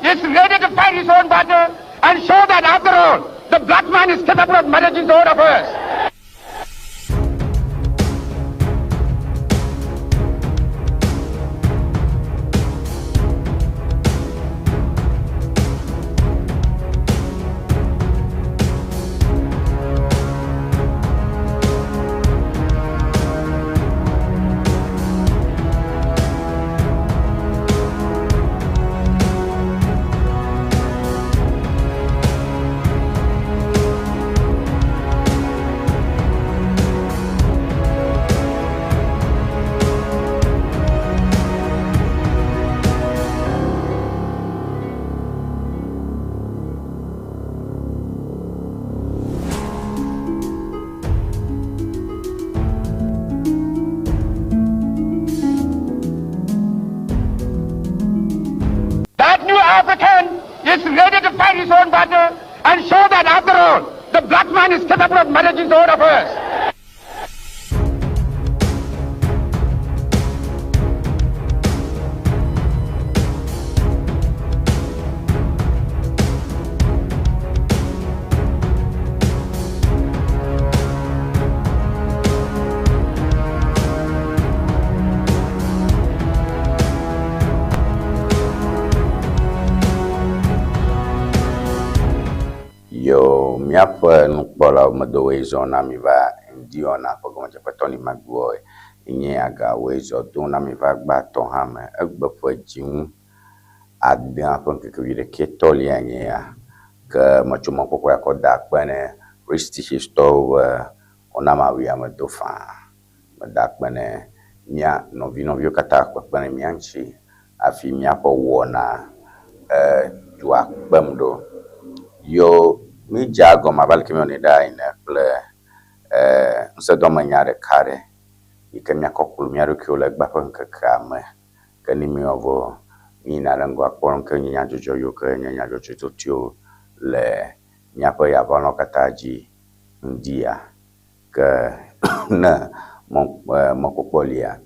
is ready to fight his own battle and show that after all, the black man is capable of managing his own affairs. That new African is ready to fight his own battle and show that after all, the black man is capable of managing his own affairs. Yo, míaƒe nukpɔlawo medowoe zɔ na mi va ŋdiwɔna ƒe gɔmedzeƒe Tony Maguire nye agawoe zɔ do na mi va gbãtɔ hã me. Egbe ƒe dzinu adea ƒe ŋkeke wuiɖekɛ tɔlia nye ya ke metso mɔkpɔkpɔ ya kɔ da akpe ne Ristishistɔwo be wona mawu ya me do faa. Meda akpe ne mía nɔvi nɔviwo katã kpekpe ɖe mía ŋuti hafi míaƒe wɔna dua kpem ɖo. Yo mídze egɔme abe aleke míewɔnɛ ɖaa ene kple ŋusẽdɔmenya ɖeka ɖe yi ke míakɔ klo mía ɖokuiwo le egbea ƒe ŋkekea me. Ke ne míewɔ vɔ míyina ɖe ŋgɔ akpɔ nu ke nye nyadzɔdzɔ yiwo ke nye nyadzɔdzɔtotoewo le míaƒe yaʋalɔwo katã dzi ŋdia. Ke ne mɔkpɔkpɔ lia,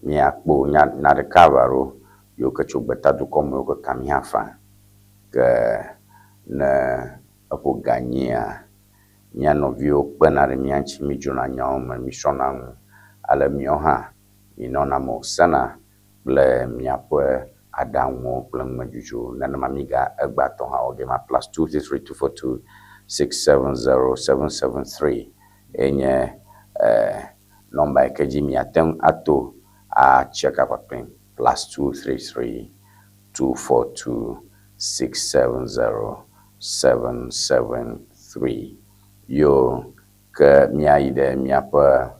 míakpɔ nya ɖeka alo alo yiwo ke tso gbetadukɔ me yiwo ke ka mí hã faa. Ke ne eƒo ga nyia, mía nɔviwo kpena ɖe mía ŋuti, mídzrona nyawo me, mísrɔ̃na nu ale míawo hã míenɔna eme wòsẽna kple míaƒe aɖaŋuwo kple numedzodzrowo. Nenema míga egbea tɔ hã wɔ ge ma +233 242 670 773 enye nɔmba yi ke dzi miate ŋu ato atse ka kpakple +233 242 670 773 yo ke míayi ɖe míaƒe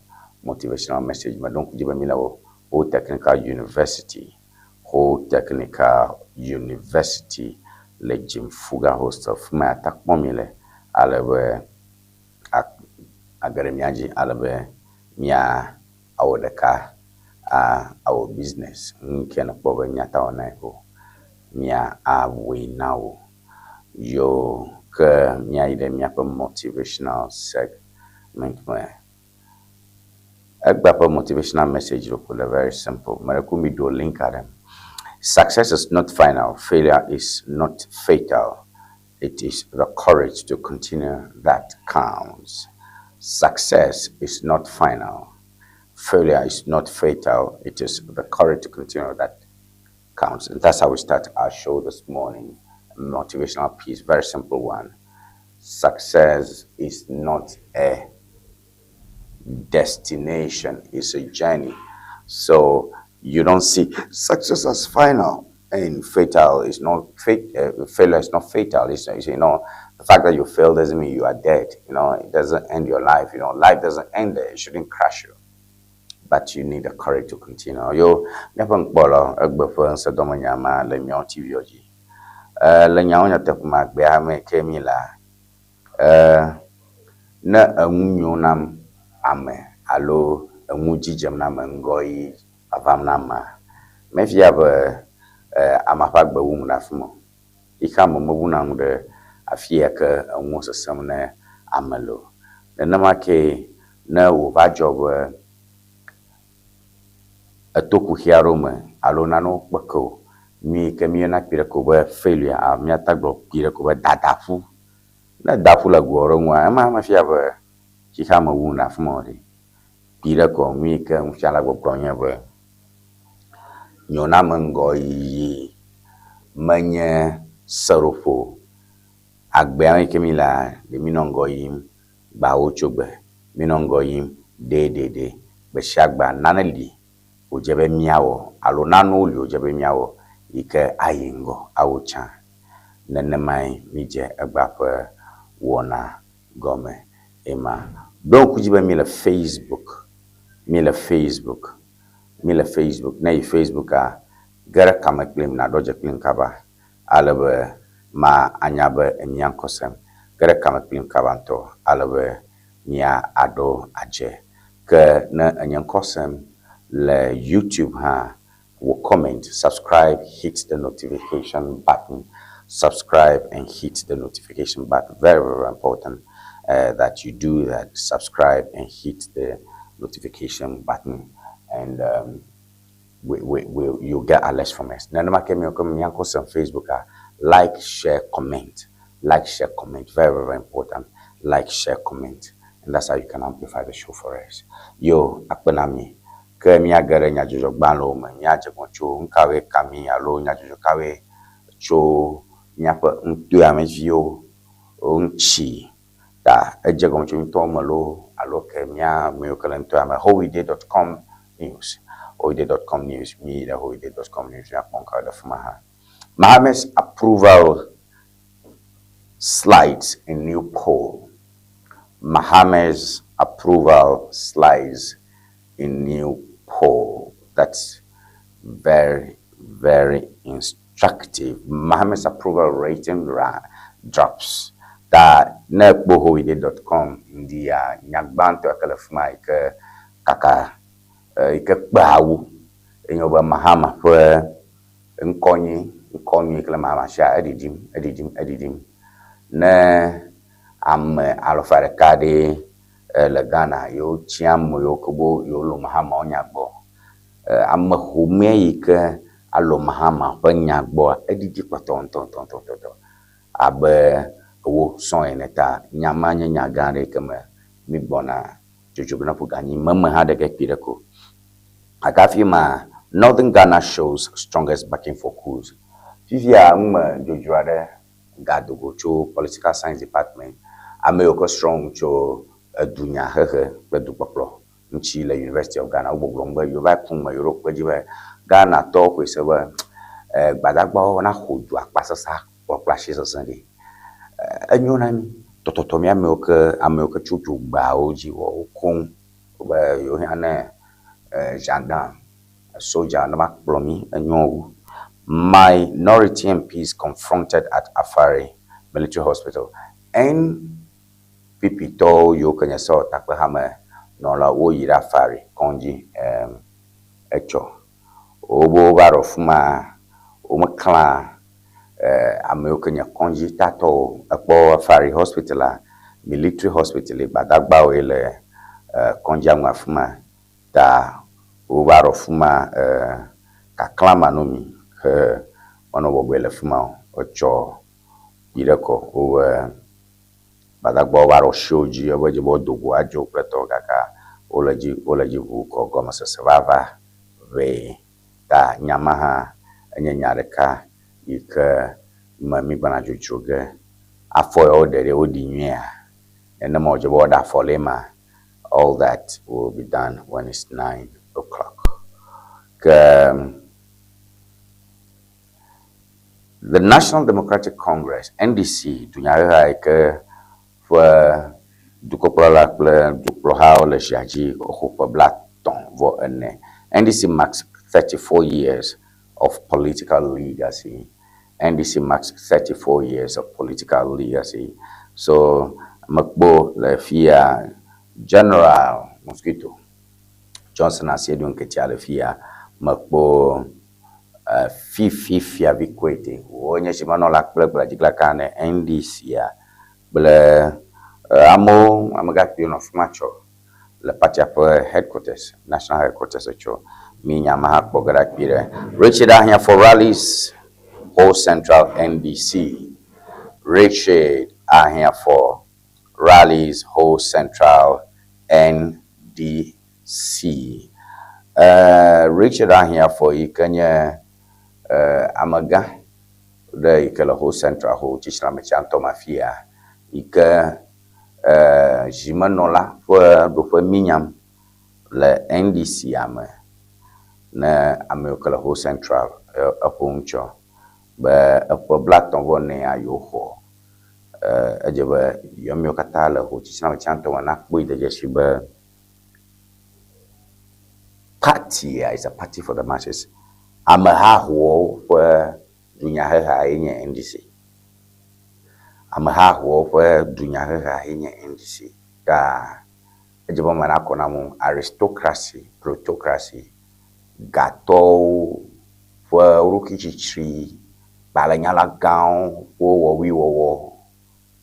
motivational message me. Ɖo ŋku dzi be míle Ho Technical University, Ho Technical University le Jimfuga Hostel. Fi ma ata kpɔ mi le ale be age ɖe mía dzi ale be mía awɔ ɖeka awɔ business. Nu ke nèkpɔ be míate awɔ na ye ko mía awɔe na wò. Yo ke míayi ɖe míaƒe motivational segment me. Egbea ƒe motivational message ɖo ko le very simple. Meɖe mi ɖo link aɖe. Success is not final, failure is not fatal. It is the courage to continue that counts. Success is not final. Failure is not fatal. It is the courage to continue that counts. And that's how we start our show this morning. A motivational piece, very simple one. Success is not a destination, it's a journey. So you don't see success as final and fatal is not failure is not fatal. It's you know, the fact that you fail doesn't mean you are dead. You know, it doesn't end your life. You know, life doesn't end there. It shouldn't crush you. But you need the courage to continue. Yo, míaƒe nukpɔlawo egbe ƒe ŋusẽdɔmenya ma le míawo TV dzi. Le nyawo nyateƒe me agbea me ke mi la, ne enu nyo nam ame alo enu dzidzem na ame ŋgɔyi vavam na amea, mefia be ame ƒe agbe wum ɖe afi ma o. Xexea me mewuna nu ɖe afi ya ke enuwo sesẽm ne ame le o. Nenema ke ne wòva dzɔ be eto kuxi aɖewo me alo nanewo kpe ke o, Nu yi ke míeyɔna kpuiɖe ko be failure alo míate agblɔ kpuiɖe ko be dadaƒu. Ne daƒu le goa ɖe ŋua, ema mefia be xexea me wu nu le afi ma o ɖe. Kpuiɖe ko nu yi ke nufiala gbɔgblɔm nye be nyoname ŋgɔyiyi menye seɖoƒe o. Agbea yi ke mílea, ɖe mínɔ ŋgɔ yim gbawo tso gbe, mínɔ ŋgɔ yim ɖeɖeɖe. Gbe sia gbea nane li wòdze be míawɔ alo nanewo li wòdze be míawɔ yi ke ayi ŋgɔ awu tsã. Nenemae mídze egbea ƒe wɔna gɔme ema. Ɖo ŋku dzi be míle Facebook, míle Facebook, míle Facebook. Ne yi Facebooka, ge ɖe kame kplim nàɖo dze kplim kaba ale be ma anya be emía ŋkɔ sem. Ge ɖe kame kplim kaba ŋutɔ ale be mía aɖo adze. Ke ne enye ŋkɔ sem le YouTube hã, wò comment, subscribe, hit the notification button. Subscribe and hit the notification button. Very, very important that you do that. Subscribe and hit the notification button, and we, you'll get alerts from us. Nenema ke mi ko mía ŋkɔ sem Facebook a, like, share, comment. Like, share, comment. Very, very, very important. Like, share, comment. And that's how you can amplify the show for us. Yo, akpe na mi. Ke míage ɖe nyadzɔdzɔgbalẽwo me, míadze gɔme tso nu kawoe ka mí alo nyadzɔdzɔ kawoe tso míaƒe ŋutoameviwo ŋuti ta edze gɔme tso ŋutɔ me loo alo ke mía ame yiwo ke le ŋutoa me howide.com news howide.com news mi yi ɖe howide.com news míakpɔ nu kawoe le fi ma hã. Mahama's approval slides in new poll. Mahama's approval slides in new poll. That's very, very instructive. Mahama's approval rating drops. Ta ne ekpɔ howide.com ŋdi ya nya gbãtɔ ke le fi ma yi ke kaka yi ke kpe awu enye be Mahama ƒe ŋkɔ nyui ŋkɔ nyui kple Mahama sia eɖiɖim eɖiɖim eɖiɖim ne ame alafa ɖeka ɖe le Ghana yewo tsi ame yiwo ke bo yewo lɔ Mahama wo nya gbɔ ame home yi ke alɔ Mahama ƒe nya gbɔa eɖiɖi kpɔtɔ ŋutɔ ŋutɔ ŋutɔ ŋutɔ abe ewo sɔ̃ ene ta nya ma nye nya gã aɖe yi ke me mi gbɔna dzodzo ge na ƒu ganyi meme hã ɖe ge kpi ɖe ko. Agafi ma Northern Ghana shows strongest backing for coups. Fifia ŋume dzodzro aɖe gadogo tso Political Science Department. Ame yiwo ke srɔ̃ nu tso edunyahehe kple dukpɔkplɔ ŋuti le University of Ghana. Wo gbɔgblɔm be yewo va ku me yewo ɖo kpe dzi be Ghanatɔwo xɔe se be gbadagbawo naxɔ du akpasesã kpɔkple asi sesẽ ɖi. Enyo na mí tɔtɔtɔ mía amewo ke amewo ke tso dzogbeawo dzi wɔ wo koŋ be yewo hiã ne gendarme, soldier ne va kplɔ mí enyo wu. Minority MPs confronted at Afari Military Hospital. NPP tɔwo yiwo ke nye sewɔtakpehame nɔlawo woyi ɖe Afari kɔdzi etsɔ. Wobe wova ɖo afi ma womeklã ame yiwo ke nye kɔdzi tatɔwo. Ekpɔ Afari Hospital a military hospital yi gbadagbawoe le kɔdzia ŋu afi ma ta wova ɖo afi ma kaklã manɔmi he menɔ bɔbɔe le fi ma o. Etsɔ kpi ɖe kɔ wobe gbadagbawo va ɖo show dzi ebe dze be woado go adzo kple tɔwo gake wole dzi wole dzi ʋu kɔ gɔmesese vava ʋee ta nya ma hã enye nya ɖeka yi ke me mi gbɔna dzodzro ge. Afɔ yawo ɖe ɖe woɖi nyuiea? Nenema wòdze be woaɖe afɔ le ema. All that will be done when it's 9 o'clock. Ke the National Democratic Congress NDC dunyaheha yi ke ƒe dukɔkplɔla kple dukplɔhawo le zia dzi woxɔ ƒe 34. NDC marks 34 years of political legacy. NDC marks 34 years of political legacy. So mekpɔ le fia General Mosquito Johnson Asiedu Nketia le fia mekpɔ Fifi Fiavi Kwete wonye zimenɔla kple gbladzigblaka ne NDC a kple amewo amegãkpuiwo nɔ afi ma tsɔ le partia ƒe headquarters, national headquarters tsɔ. Mi nya ma hã kpɔ ge ɖa kpui ɖe. Richard Ahiafor rallies Ho Central NDC. Richard Ahiafor rallies Ho Central NDC. Eh, Richard Ahiafor yi ke nye eh, amegã ɖe yi ke le Ho Central Ho Tsitsrametsia ŋutɔ me afia yi ke eh, zimenɔla ƒe ɖoƒe minyam le NDC me ne ame yiwo ke le Ho Central eƒo nu tsɔ be eƒe blatɔ̃ vɔ enea yewo xɔ. Edze be yewo katã le Ho Tsitsrametsia ŋutɔ me nakpɔe de dzesi be party is a party for the masses. Amehahowo ƒe dunyaheha ye nye NDC. Amehahowo ƒe dunyaheha ye nye NDC. Ta edze be eme nakɔ na mo aristocracy, plutocracy, gatɔwo ƒe wo ɖokui tsitsri, gbalẽnyala gãwo ƒe wɔwuiwɔwɔ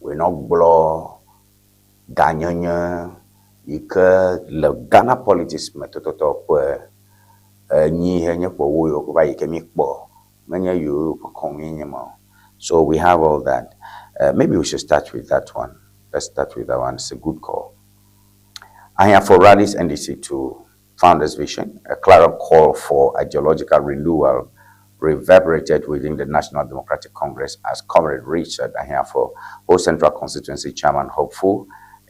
woe nɔ gblɔ ganyenye yi ke le Ghana politics me tɔtɔtɔ ƒe enyi henye ƒe wo yiwo va yi ke míkpɔ menye yiwo ƒe kɔnu nye ma o. So we have all that. Maybe we should start with that one. Let's start with that one. It's a good call. Ahiafor rallies NDC to founders' vision, a clarion call for ideological renewal reverberated within the National Democratic Congress as Comrade Richard Ahiafor, Ho Central Constituency Chairman hopeful,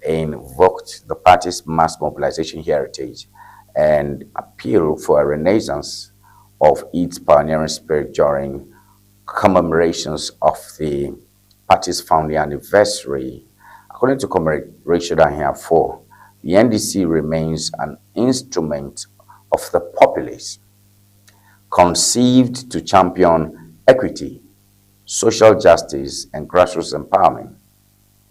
invoked the party's mass mobilization heritage and appealed for a renaissance of its pioneering spirit during commemorations of the party's founding anniversary. According to Comrade Richard Ahiafor, the NDC remains an instrument of the populace, conceived to champion equity, social justice, and grassroots empowerment.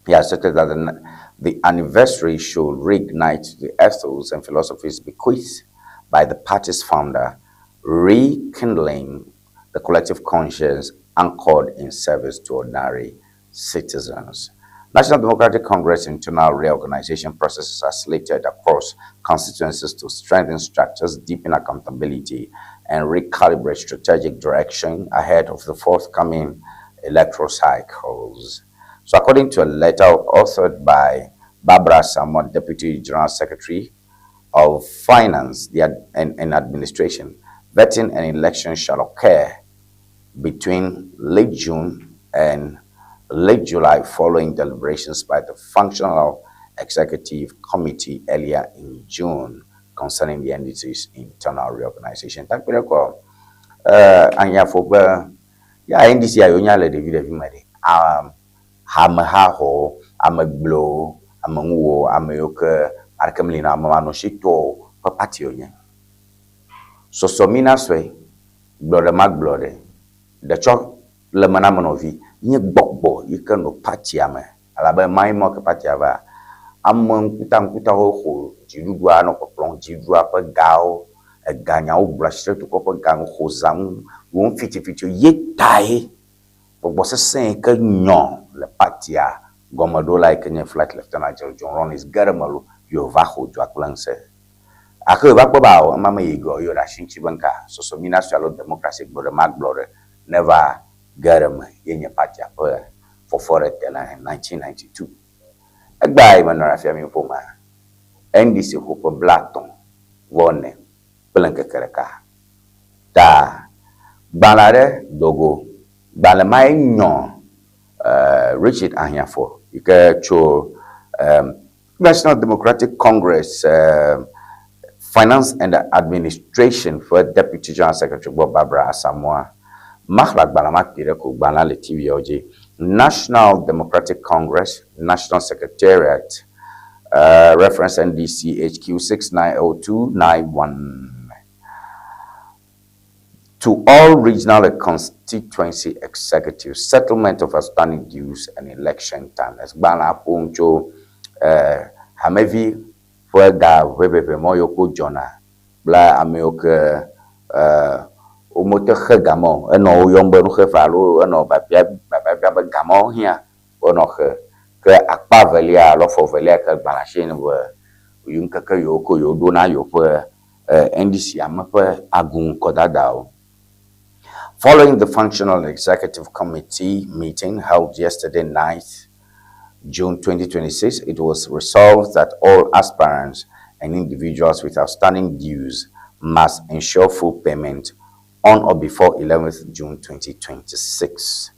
He asserted that the anniversary should reignite the ethos and philosophies bequeathed by the party's founder, rekindling the collective conscience anchored in service to ordinary citizens. National Democratic Congress internal reorganization processes are slated across constituencies to strengthen structures, deepen accountability, and recalibrate strategic direction ahead of the forthcoming electoral cycles. So according to a letter authored by Barbara Asamoah, Deputy General Secretary of Finance and Administration, vetting and election shall occur between late June and late July following deliberations by the Functional Executive Committee earlier in June concerning the NDC's internal reorganization. Takpere Ahiafor be ya NDC a yonya le ɖevi ɖevi me ɖe amehaxɔwo, amegblewo, ameŋuwo, ame yiwo ke aɖeke meli na ame manɔsitɔwo ƒe party wonye. Sɔsɔmina sɔe, gblɔ ɖe ma gblɔ ɖe, ɖetsɔ le me na ame nɔvi nye gbɔgbɔ yi ke nɔ partia me elabe mayi mɔ ke partia va ame ŋkuta ŋkutawo xɔ dziɖuɖua nɔ kpɔkplɔm dziɖuɖua ƒe gawo eganyawo gblɔ asi ɖe dukɔ ƒe ga ŋu xɔ zãmu wɔm fitifiti ye tae gbɔgbɔ sesẽ yi ke nyɔ le partia gɔmeɖola yi ke nye Flight Lieutenant General John Rawlings ge ɖe eme lo ye wòva xɔ dua kple ŋusẽ. Ake wòva kpɔ be awɔ ema me yi gɔ ye wòɖe asi ŋuti be ŋka sɔsɔmina sue alo democracy gblɔ ɖe ma gblɔ ɖe neva ge ɖe eme ye nye partia ƒe fɔfɔ ɖe te le 1992. Egbea yi menɔ afia mi ƒomea, NDC xɔ ƒe 34 kple ŋkeke ɖeka. Ta gbalẽ aɖe dogo, gbalẽ mae nyɔ Richard Ahiafor yi ke tso National Democratic Congress Finance and Administration ƒe Deputy General Secretary gbɔ Barbara Asamoah. Maxlẽ agbalẽ ma kpui ɖe ko gbalẽa le TV-awo dzi. National Democratic Congress, National Secretariat, reference NDC HQ 690291. To all regional and constituency executives, settlement of outstanding dues and election timelines. Gbalẽa ƒo nu tso hamevi ƒe ga ʋeʋeʋe mɔ yiwo ko dzɔna kple ame yiwo ke womete xe game o. Enɔ wo yɔm be nuxeƒe alo enɔ biabia biabia be gamewo hiã wonɔ xe. Ke akpa evelia alo afɔ evelia ke gbalẽa si nye be ŋkeke yiwo ko yewo ɖo na yewoƒe NDC ame ƒe aguŋkɔdadawo. Following the functional executive committee meeting held yesterday night, June 2026, it was resolved that all aspirants and individuals with outstanding dues must ensure full payment on or before 11th June 2026.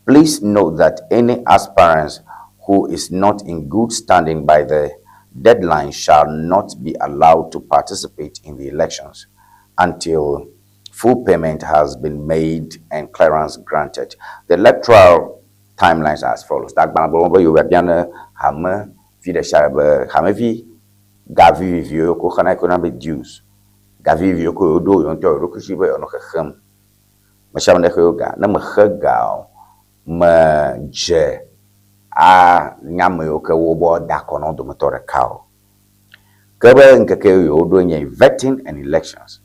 Please note that any aspirants who is not in good standing by the deadline shall not be allowed to participate in the elections until full payment has been made and clearance granted. The electoral timelines are as follows. Agbalẽ gblɔ be yewo biabia ne hame vi ɖe sia ɖe be hamevi gavi viviwo ko xena yi ke woyɔna be dues. Gavi viviwo ko yewo ɖo yewo ŋutɔ yewo ɖokui si be yewoanɔ xexem. Me sia ame ɖe xe yewo ga. Ne mexe ga o, medze anya ame yiwo ke wobe da akɔ na wo dometɔ ɖeka o. Ke be ŋkeke yiwo yewoɖo nye vetting and elections.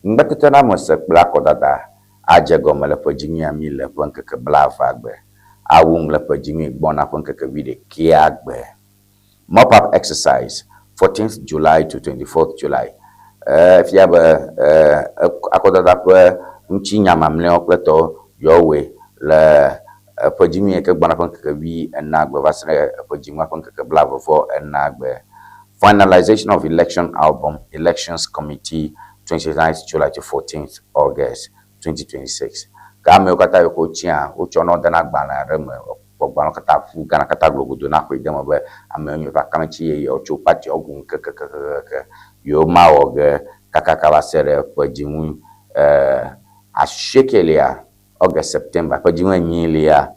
Ŋugbetetename kple akɔdada adze gɔme le ƒe dzinyuia mi le ƒe ŋkeke blaevea gbe. Awu nu le ƒe dzinyui gbɔna ƒe ŋkeke wuiɖekɛa gbe. Mop-up exercise 14th July to 24th July. Efia be akɔdada ƒe ŋutinya mamlɛawo kple tɔwo yewoawɔe le eƒe dzinyui yi ke gbɔna ƒe ŋkeke wuienea gbe va se ɖe eƒe dzinyua ƒe ŋkeke blaeve vɔ enea gbe. Finalization of election album, Elections Committee, 29th July to 14th August 2026. Ke amewo katã yiwo ke wotsia, wotsɔ nɔ dena agbalẽ aɖe me, gbɔgbalẽwo katã ƒu gana katã glogodo na xɔe de me be amewo nye ƒe akametsi yeyewo tso patiawo ŋu kekekekeke yewo ma wɔ ge kakaka va se ɖe ƒe dziŋu asiekelia August September ƒe dziŋu enyilia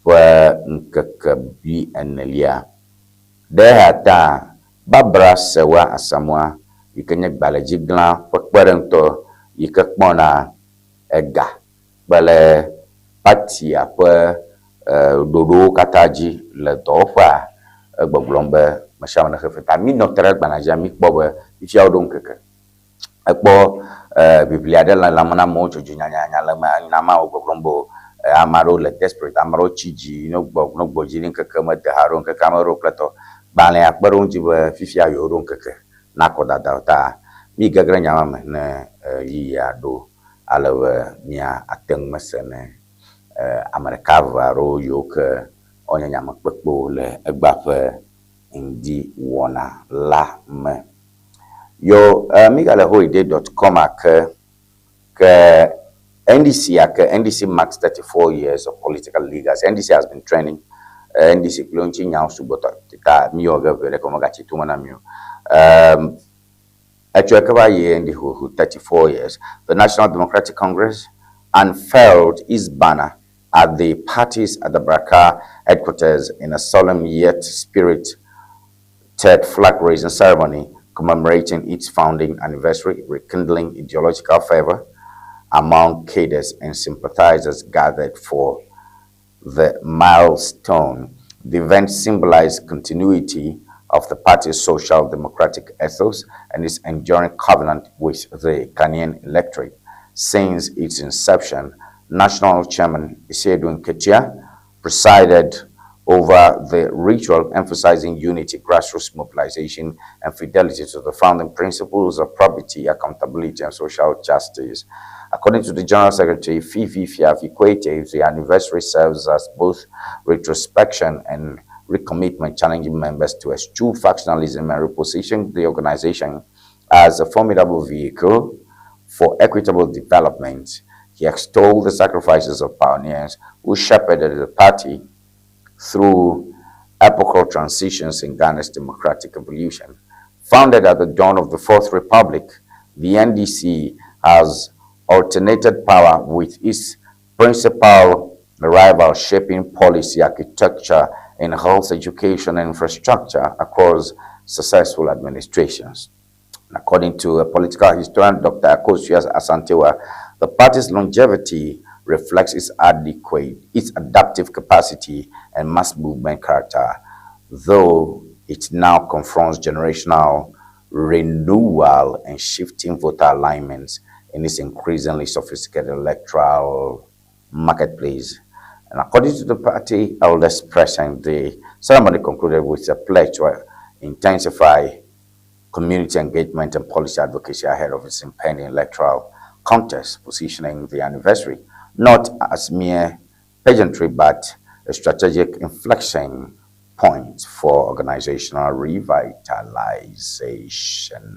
ƒe ŋkeke wuienelia. Ɖe eya ta Barbara Serwaa Asamoah yi ke nye gbalẽdziglã ƒe kpeɖeŋutɔ yi ke kpɔna ega kple patia ƒe ɖoɖowo katã dzi le dɔwɔƒea egbɔgblɔm be me sia ame nexe fe ta mi nɔ te ɖe agbalẽa dzia mi kpɔ be fifia woɖo ŋkeke. Ekpɔ ʋiʋli aɖe le lãme na amewo dzɔdzɔ nyanyanya le eme na ameawo gbɔgblɔm be ame aɖewo le desperate, ame aɖewo tsi dzi ne gbɔ ne gbɔ dzi ɖi ŋkeke mede ha ɖo ŋkeke ame ɖewo kple tɔ. Gbalẽa kpe ɖe wo ŋuti be fifia yewo ɖo ŋkeke na akɔdada ta mi gege ɖe nya ma me ne ɣeyiɣia ɖo ale be mia ate ŋu mese ne ame ɖeka eve aɖewo yiwo ke wonye nyamekpekpewo le egbea ƒe ŋdi wɔna la me. Yo migale hoide.com ake ke NDC ake NDC marks 34 years of political leaders. NDC has been trending. NDC kple ŋuti nyawo sugbɔ ta mi wɔ ge ʋe ɖeke megatsi tome na mi o. Etsɔ ke va yi NDC 34 years. The National Democratic Congress unfurled its banner at the party's Adabraka headquarters in a solemn yet spirited flag raising ceremony commemorating its founding anniversary, rekindling ideological fervor among cadres and sympathizers gathered for the milestone. The event symbolized continuity of the party's social democratic ethos and its enduring covenant with the Ghanaian electorate. Since its inception, National Chairman Asiedu Nketia presided over the ritual, emphasizing unity, grassroots mobilization, and fidelity to the founding principles of probity, accountability, and social justice. According to the General Secretary, Fifi Fiavi Kwetey, the anniversary serves as both retrospection and recommitment, challenging members to eschew factionalism and reposition the organization as a formidable vehicle for equitable development. He extolled the sacrifices of pioneers who shepherded the party through epochal transitions in Ghana's democratic evolution. Founded at the dawn of the Fourth Republic, the NDC has alternated power with its principal rival shaping policy architecture in health, education, and infrastructure across successful administrations. According to a political historian, Dr. Akosua Asantewa, the party's longevity reflects its adaptive capacity and mass movement character, though it now confronts generational renewal and shifting voter alignments in its increasingly sophisticated electoral marketplace. And according to the party elders present, the ceremony concluded with a pledge to intensify community engagement and policy advocacy ahead of its impending electoral contest, positioning the anniversary not as mere pageantry but a strategic inflection point for organizational revitalization.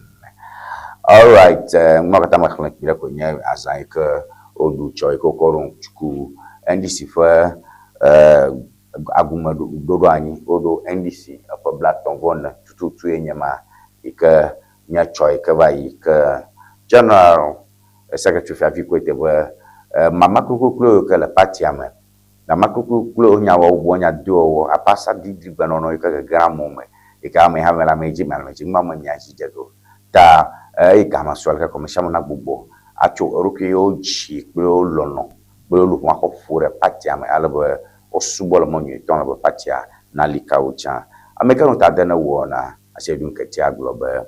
All right, ŋmɔkata me xlẽ kpi ɖe ko nye azã yi ke woɖu tsɔ yi ke wokɔ ɖo ŋku NDC ƒe agume ɖoɖo anyi. Woɖo NDC eƒe 30 tututu ye nye ma yi ke nye tsɔ yi ke va yi ke General Secretary Fiavi Kwete be mama klukuklu yi ke le partia me mama klukuklu nyawɔwɔ nyadowɔwɔ apasa didi gbenɔnɔ yi ke gege amewo me yi ke ame hame le ame dzi me ame dzi ŋma me mia dzi dze go ta eyi game sɔ le ke kɔmisiame na gbogbo atso eɖokui yewo dzi kple wo lɔlɔ kple wo luʋɔ akɔ ƒo ɖe partia me ale be wosubɔ le mɔ nyuitɔ le be partia nali ka wo tsã. Ame ke nɔ ta de ne wɔna Asiedu Nketia gblɔ be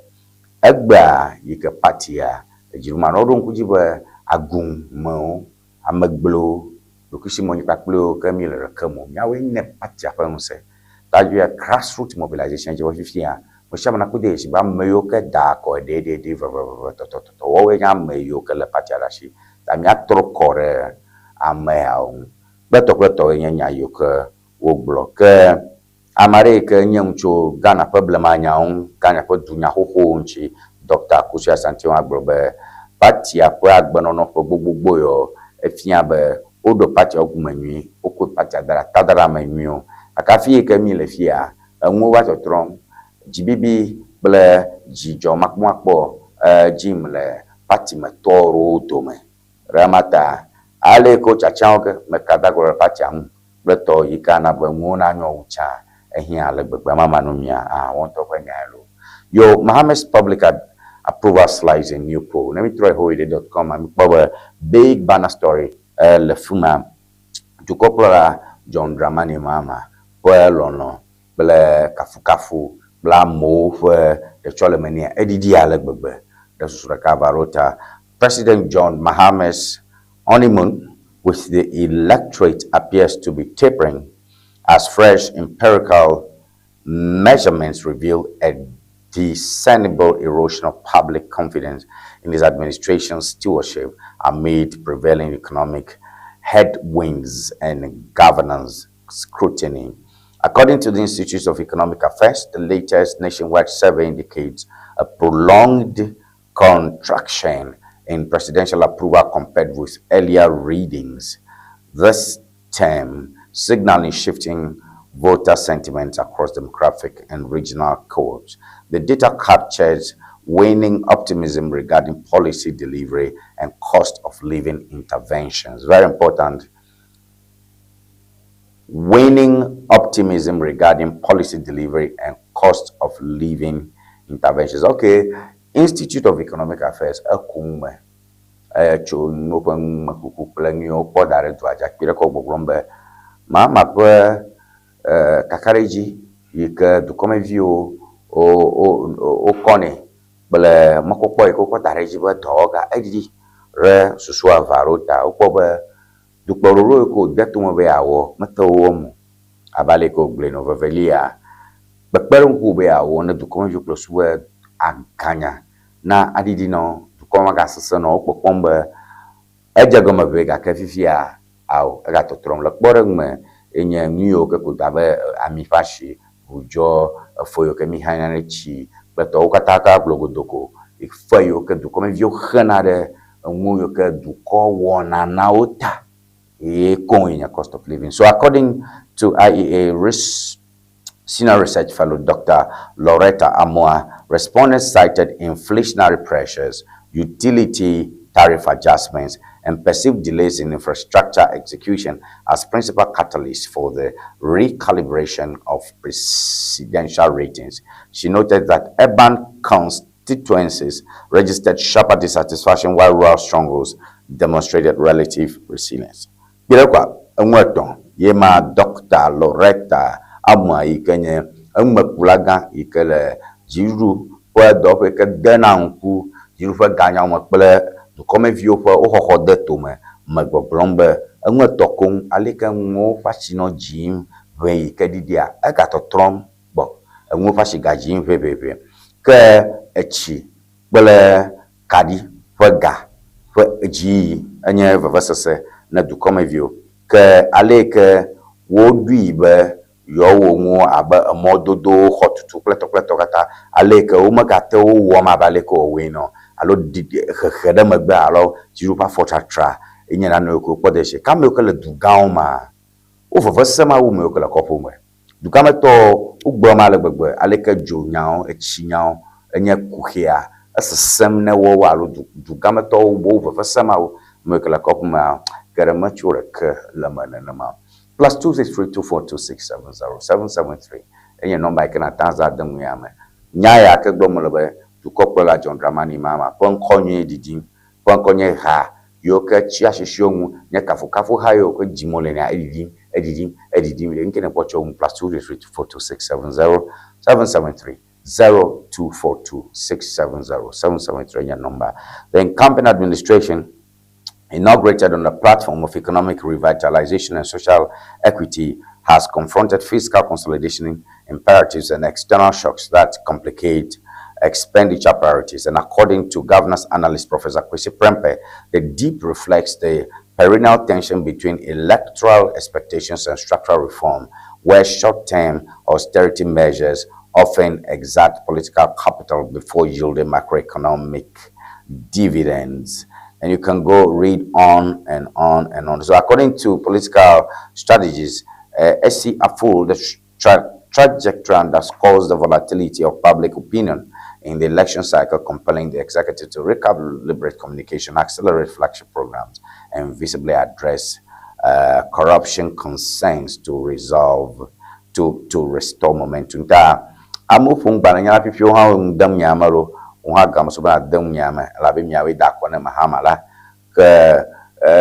egbea yi ke partia edziɖumanɔwo ɖo ŋku dzi be agumewo amegblewo ɖokuisimɔnyi kpakple ke mi le ɖeke me o míawoe nye partia ƒe ŋusẽ ta dzoa grassroot mobilization dzi be fifia me sia me nakpɔ de si be ame yiwo ke da akɔ ɖeɖeɖe veveveve tɔtɔtɔtɔ woawoe nye ame yiwo ke le partia ɖe asi ta míatrɔ kɔ ɖe ameawo ŋu kple tɔ kple tɔwoe nye nya yiwo ke wogblɔ ke ame aɖe yi ke nye ŋutsu Ghana ƒe blemanyawo ŋu Ghana ƒe dunya xoxowo ŋuti Dr. Akosua Asante gblɔ be partia ƒe agbenɔnɔ ƒe gbogbogbò yawo efia be woɖo partia ŋkume nyui wokɔe partia da ɖe atadaɖe nyuiwo gake hafi yi ke mi le fia enuwo va tɔtrɔm dzibibi kple dzidzɔ makpɔmakpɔ dzim le parti me tɔwo dome ɖe ema ta ale yi ke wotsatsawo ke meka da gblɔ ɖe partia ŋu kple tɔ yi ke ana be nuwo nanyo wu tsã ehiã le gbegbe mama nu mia ah wɔn ŋutɔ ƒe nyae loo. Yo Mahama's public approval slides in new poll. Ne mi trɔ hoyide.com mi kpɔ be big banner story le fi ma dukɔkplɔla John Dramani Mahama ƒe lɔlɔ kple kafukafu kple amewo ƒe ɖetsɔleme nɛ eɖiɖi ale gbegbe ɖe susu ɖeka va ɖo ta President John Mahama's honeymoon with the electorate appears to be tapering as fresh empirical measurements reveal a discernible erosion of public confidence in his administration's stewardship amid prevailing economic headwinds and governance scrutiny. According to the Institute of Economic Affairs, the latest nationwide survey indicates a prolonged contraction in presidential approval compared with earlier readings. This term signaling shifting voter sentiment across demographic and regional cohorts. The data captures waning optimism regarding policy delivery and cost of living interventions. Very important. Waning optimism regarding policy delivery and cost of living interventions. Okay, Institute of Economic Affairs, ekume tso woƒe numekuku kple nu yiwo wokpɔ da ɖe dua dzi akpi ɖe kɔ gbɔgblɔm be Mahama ƒe kakaɖedzi yi ke dukɔmeviwo wokɔnɛ kple mɔkpɔkpɔ yi ke wokɔ da ɖe edzi be dɔwɔga eɖiɖi ɖe susu eve alo ta wokpɔ be dukplɔɖoɖo yi ke wòde tome be yeawɔ mete wo wɔm o abe ale yi ke wògblɔe nɔ vevelia kpekpeɖeŋu be yeawɔ ne dukɔmeviwo kple su be aganya na aɖiɖi nɔ dukɔ magasesẽ nɔ wo kpɔkpɔm be edze gɔme ʋɛ gake fifia ao egatɔtrɔm le kpɔɖeŋu me enye nu yiwo ke ko do abe ami ƒe asi, ʋudzɔ, efo yiwo ke mi xana ɖe tsi kple tɔwo katã ka gblɔ godoko fe yiwo ke dukɔmeviwo xena ɖe enu yiwo ke dukɔ wɔna na wo ta ye koŋ nye cost of living. So according to IEA Senior Research Fellow Dr. Loretta Amoah, respondents cited inflationary pressures, utility tariff adjustments, and perceived delays in infrastructure execution as principal catalysts for the recalibration of presidential ratings. She noted that urban constituencies registered sharper dissatisfaction while rural strongholds demonstrated relative resilience. Kpiɖekwa eŋu etɔ̃ ye ma Dr. Loretta Amoah yi ke nye emekula gã yi ke le dziɖuɖu ƒe dɔwɔƒe yi ke dena ŋku dziɖuɖu ƒe ganyawo me kple dukɔmeviwo ƒe woxɔxɔ de tome me gbɔgblɔm be eŋu etɔ̃ koŋ ale ke nuwo ƒe asi nɔ dzim ʋe yi ke ɖiɖia egatɔtrɔm gbɔ enuwo ƒe asi gadzim ʋeʋeʋe. Ke etsi kple kaɖi ƒe ga ƒe dziyiyi enye vevesese ne dukɔmeviwo. Ke aleke woɖoe be yewoawɔ nuwo abe emɔdodowo, xɔtutu kple tɔkpletɔ katã, aleke womegate wo wɔm abe aleke wowɔe ene o, alo ɖiɖi hehe ɖe megbe alo dziɖuƒe afɔtsatra enye nane yiwo ke wokpɔ de dzi. Ke ame yiwo ke le dugãwo mea, wo veve sem awu ame yiwo ke le kɔƒewo me. Dugãmetɔwo wogblɔ ale gbegbe aleke dzo nyawo, etsi nyawo enye kuxia esesẽm ne woawo alo du dugãmetɔwo wo veve sem awu ame yiwo ke le kɔƒe mea, geɖe metso ɖeke le eme nenema o. +263 242 670 773 enye nɔmba yi ke nàte ŋu azã ade ŋu ya me. Nya ya ke gblɔm mele be Dukɔkplɔla John Dramani Mahama ƒe ŋkɔ nyui ɖiɖim, ƒe ŋkɔ nye ha yiwo ke tsia sisiwo ŋu nye kafukafuha yiwo ke dzim wole nɛa, eɖiɖim, eɖiɖim, eɖiɖim ɖe. Ŋke nèkpɔ tso eŋu +233 242 670 773 0242 670 773 nye nɔmba. The incumbent administration inaugurated on the platform of economic revitalization and social equity, has confronted fiscal consolidation imperatives and external shocks that complicate expenditure priorities. And according to governance analyst Professor Kwesi Prempeh, the dip reflects the perennial tension between electoral expectations and structural reform, where short-term austerity measures often exert political capital before yielding macroeconomic dividends. And you can go read on and on and on. So according to political strategies, SC Afful, the trajectory underscores the volatility of public opinion in the election cycle, compelling the executive to recalibrate communication, accelerate flagship programs, and visibly address corruption concerns to resolve, to restore momentum. Ta amewo ƒo ŋgbalẽ nya la fifi wo hã wo ŋu dem nya me lo, wo hã game so be nàde ŋu nya me elabe miawoe da akɔ ne Mahama la. Ke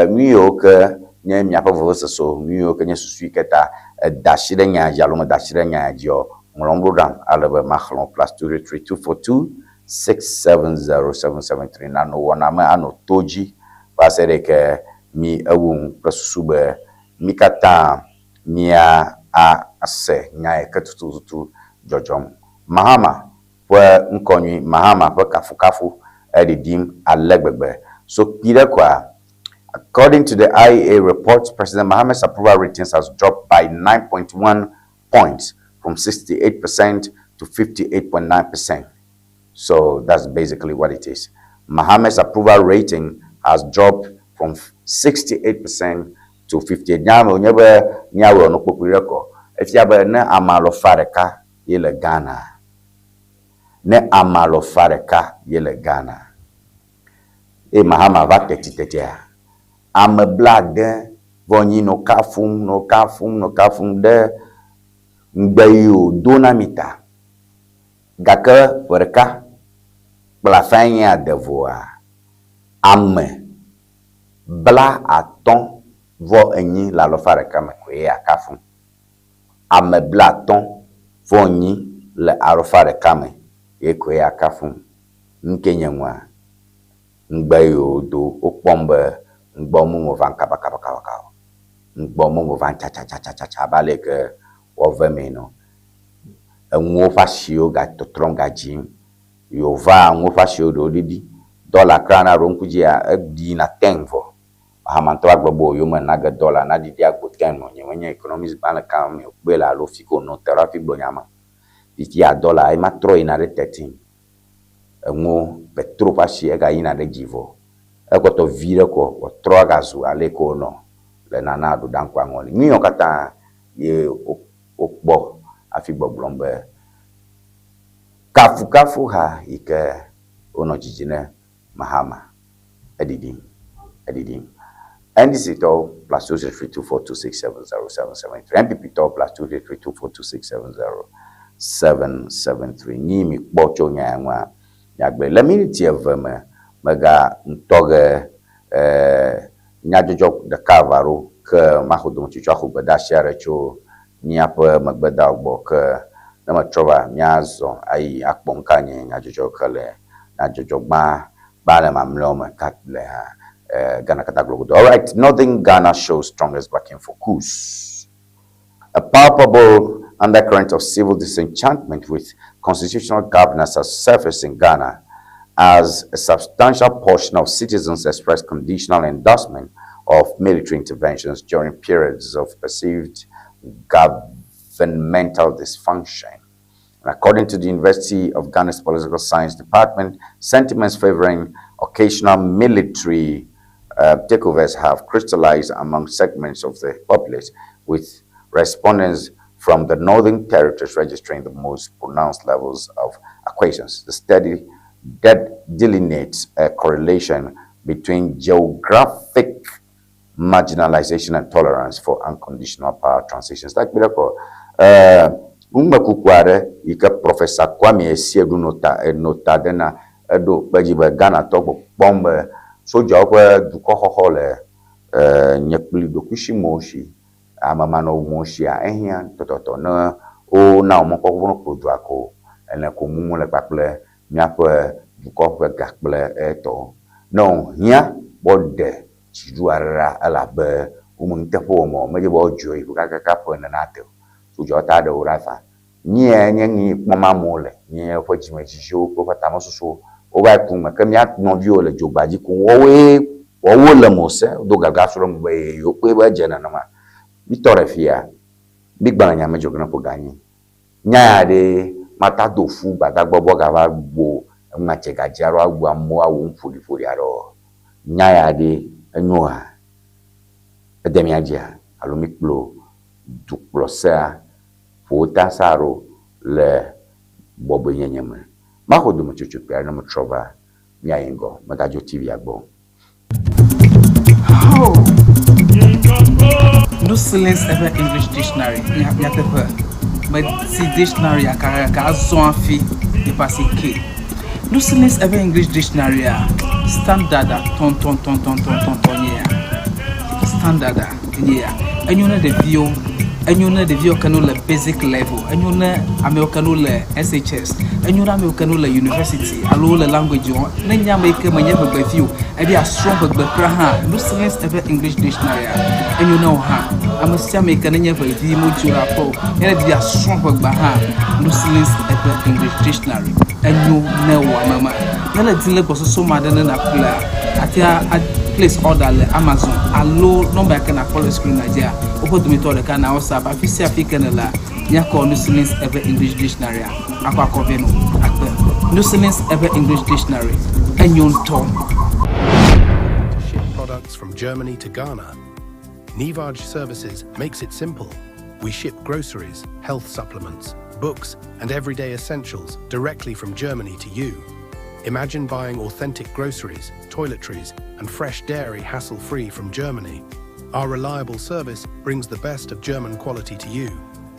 nu yiwo ke nye miaƒe vevesesewo, nu yiwo ke nye susu yi ke ta eda asi ɖe nya dzi alo meda asi ɖe nya dzi o, ŋlɔm ɖo ɖam ale be maxlẽ wo +233 242 670 773 nanɔ wɔna me anɔ to dzi va se ɖe ke mi ewu ŋu kple susu be mi katã mia ase nya yi ke tututu dzɔdzɔm. Mahama ƒe ŋkɔ nyui, Mahama ƒe kafukafu eɖiɖim ale gbegbe. So kpi ɖe koa, according to the IEA report, President Mahama's approval ratings has dropped by 9.1 points from 68% to 58.9%. So that's basically what it is. Mahama's approval rating has dropped from 68% to 58. Nya me wònye be míawɔ nu kpokpui ɖe kɔ. Efia be ne ame alɔfa ɖeka ye le Ghana, ne ame alɔfa ɖeka ye le Ghana, eye Mahama va tetitetea, ame blaade vɔ nyi nɔ kafum, nɔ kafum, nɔ kafum ɖe ŋugbe yi wòdo na mi ta. Gake ƒe ɖeka kple afãe nye ade vɔa, ame 58 vɔ enyi le alɔfa ɖeka me koe ya kafum. Ame 54 vɔ enyi le alɔfa ɖeka me ye koe ya kafum. Nu ke nye nua? Ŋugbe yi wòdo wokpɔm be ŋugbewo meva kabakabakaba o. Ŋugbewo meva tsatsatsatsa abe ale ke woave mee ene o. Enuwo ƒe asiwo gatɔtrɔm gadzim. Yewova enuwo ƒe asiwo ɖewo ɖiɖi. Dɔla kura na ɖo ŋku dzia, eɖina ten vɔ. Mahama ŋutɔ agblɔ be yome nage dɔla naɖiɖi agbo ten o. Nye menye economist gbalẽ ka me wòkpɔe le alo fi ke wònɔ te ɖo hafi gblɔ nya ma. Fifia dɔla ema trɔ yina ɖe 13. Enuwo petrol ƒe asi egayina ɖe dzi vɔ. Ekpɔtɔ vi ɖe ko wòtrɔ agazu ale ke wònɔ le Nana Addo Dankwa ŋɔli. Nu yiwo katã ye wokpɔ hafi gbɔgblɔm be kafukafuha yi ke wonɔ dzidzi ne Mahama eɖiɖim, eɖiɖim. NDC tɔwo +233 242 670 773, NPP tɔwo +233 242 670 773. Nyi mi kpɔ tso nya ya ŋua miagblɔe. Le miniti eve me mega ŋutɔ ge nyadzɔdzɔ ɖeka va ɖo ke maxɔ dometsotso axɔ gbedeasi aɖe tso míaƒe megbedawo gbɔ ke ne metrɔ va míazɔ ayi akpɔ nu ka nye nyadzɔdzɔ ke le nyadzɔdzɔ gbã gbalẽ mamlɛawo me ka le hã Ghana katã gblɔ godoo. All right, Northern Ghana shows strongest backing for coups. A palpable undercurrent of civil disenchantment with constitutional governance has surfaced in Ghana as a substantial portion of citizens express conditional endorsement of military interventions during periods of perceived governmental dysfunction. And according to the University of Ghana's Political Science Department, sentiments favoring occasional military takeovers have crystallized among segments of the populace, with respondents from the northern territories registering the most pronounced levels of acquiescence. The study that delineates a correlation between geographic marginalization and tolerance for unconditional power transitions. Like numekuku aɖe yi ke Professor Kwame Asiedu nota nota ɖe na eɖo kpe dzi be Ghanatɔ kpɔkpɔm be sodzawo ƒe dukɔxɔxɔ le nye kpli ɖokuisimewo si amemanɔŋuwo sia ehiã tɔtɔtɔ ne wona wo mɔkpɔkpɔ ne kpo dua ko ene ko mumu le kpakple míaƒe dukɔ ƒe ga kple etɔwo. Ne wòhiã be woɖe dziɖu aɖe ɖa elabe wome nuteƒe wɔm o medze be woadzo yi kakaka ƒe ene nate o. Sodzawo ta ɖe wo ɖa fa. Nye nye nu yi kpɔm amewo le nye woƒe dzimedzidziwo kple woƒe tamesusuwo wova yi ku me ke mía nɔviwo le dzogba dzi kum woawoe woawo le mo se do gagasu ɖe me be yewo kpɔe be edze nenema. Mitɔ ɖe fia migbalẽ nya me dzɔ ge ne ƒo ganyi. Nya ya ɖe mata do fu gbadagbɔ bɔ gava gbo eŋmatse gadzi aɖewo agbo amewo awu ƒoɖiƒoɖi aɖewo. Nya ya ɖe enyoa ede mía dzia alo mikplɔ dukplɔsea ƒo ta sa ɖo le bɔbɔenyenye me. Maxɔ dometsotso kpui aɖe ne metrɔ va míayi ŋgɔ megadzo TV-a gbɔ. Oh. No Silence Ever English Dictionary. Nyateƒe. Meti dictionary aka azɔ hafi yeƒe ke. No Silence Ever English Dictionary a standard a tɔntɔntɔntɔntɔntɔn nye ya. Standard a nye ya. Enyo ne ɖeviwo enyo ne ɖeviwo ke no le basic level enyo ne amewo ke no le SHS enyo ne amewo ke no le university alo le language wɔm ne nye ame yi ke menye ʋegbevi o ebi asrɔ̃ ʋegbe kura hã No Silence Ever English Dictionary a enyo ne wo hã ame sia ame yi ke nenye ʋevi modzo le aƒe o ne ɖevi asrɔ̃ ʋegba hã No Silence Ever English Dictionary enyo ne wò ame ma ne le di le gbɔsɔsɔ ma ɖe ne naƒlea atea a place order le Amazon alo nɔmba yi ke nakpɔ le screen la dzia woƒe dometɔ ɖeka na WhatsApp afi sia afi ke ne lea míakɔ No Silence Ever English Dictionary a akɔ akɔ vɛ no akpe No Silence Ever English Dictionary enyo ŋutɔ. To ship products from Germany to Ghana, Nivaj Services makes it simple. We ship groceries, health supplements, books, and everyday essentials directly from Germany to you. Imagine buying authentic groceries, toiletries, and fresh dairy hassle free from Germany. Our reliable service brings the best of German quality to you.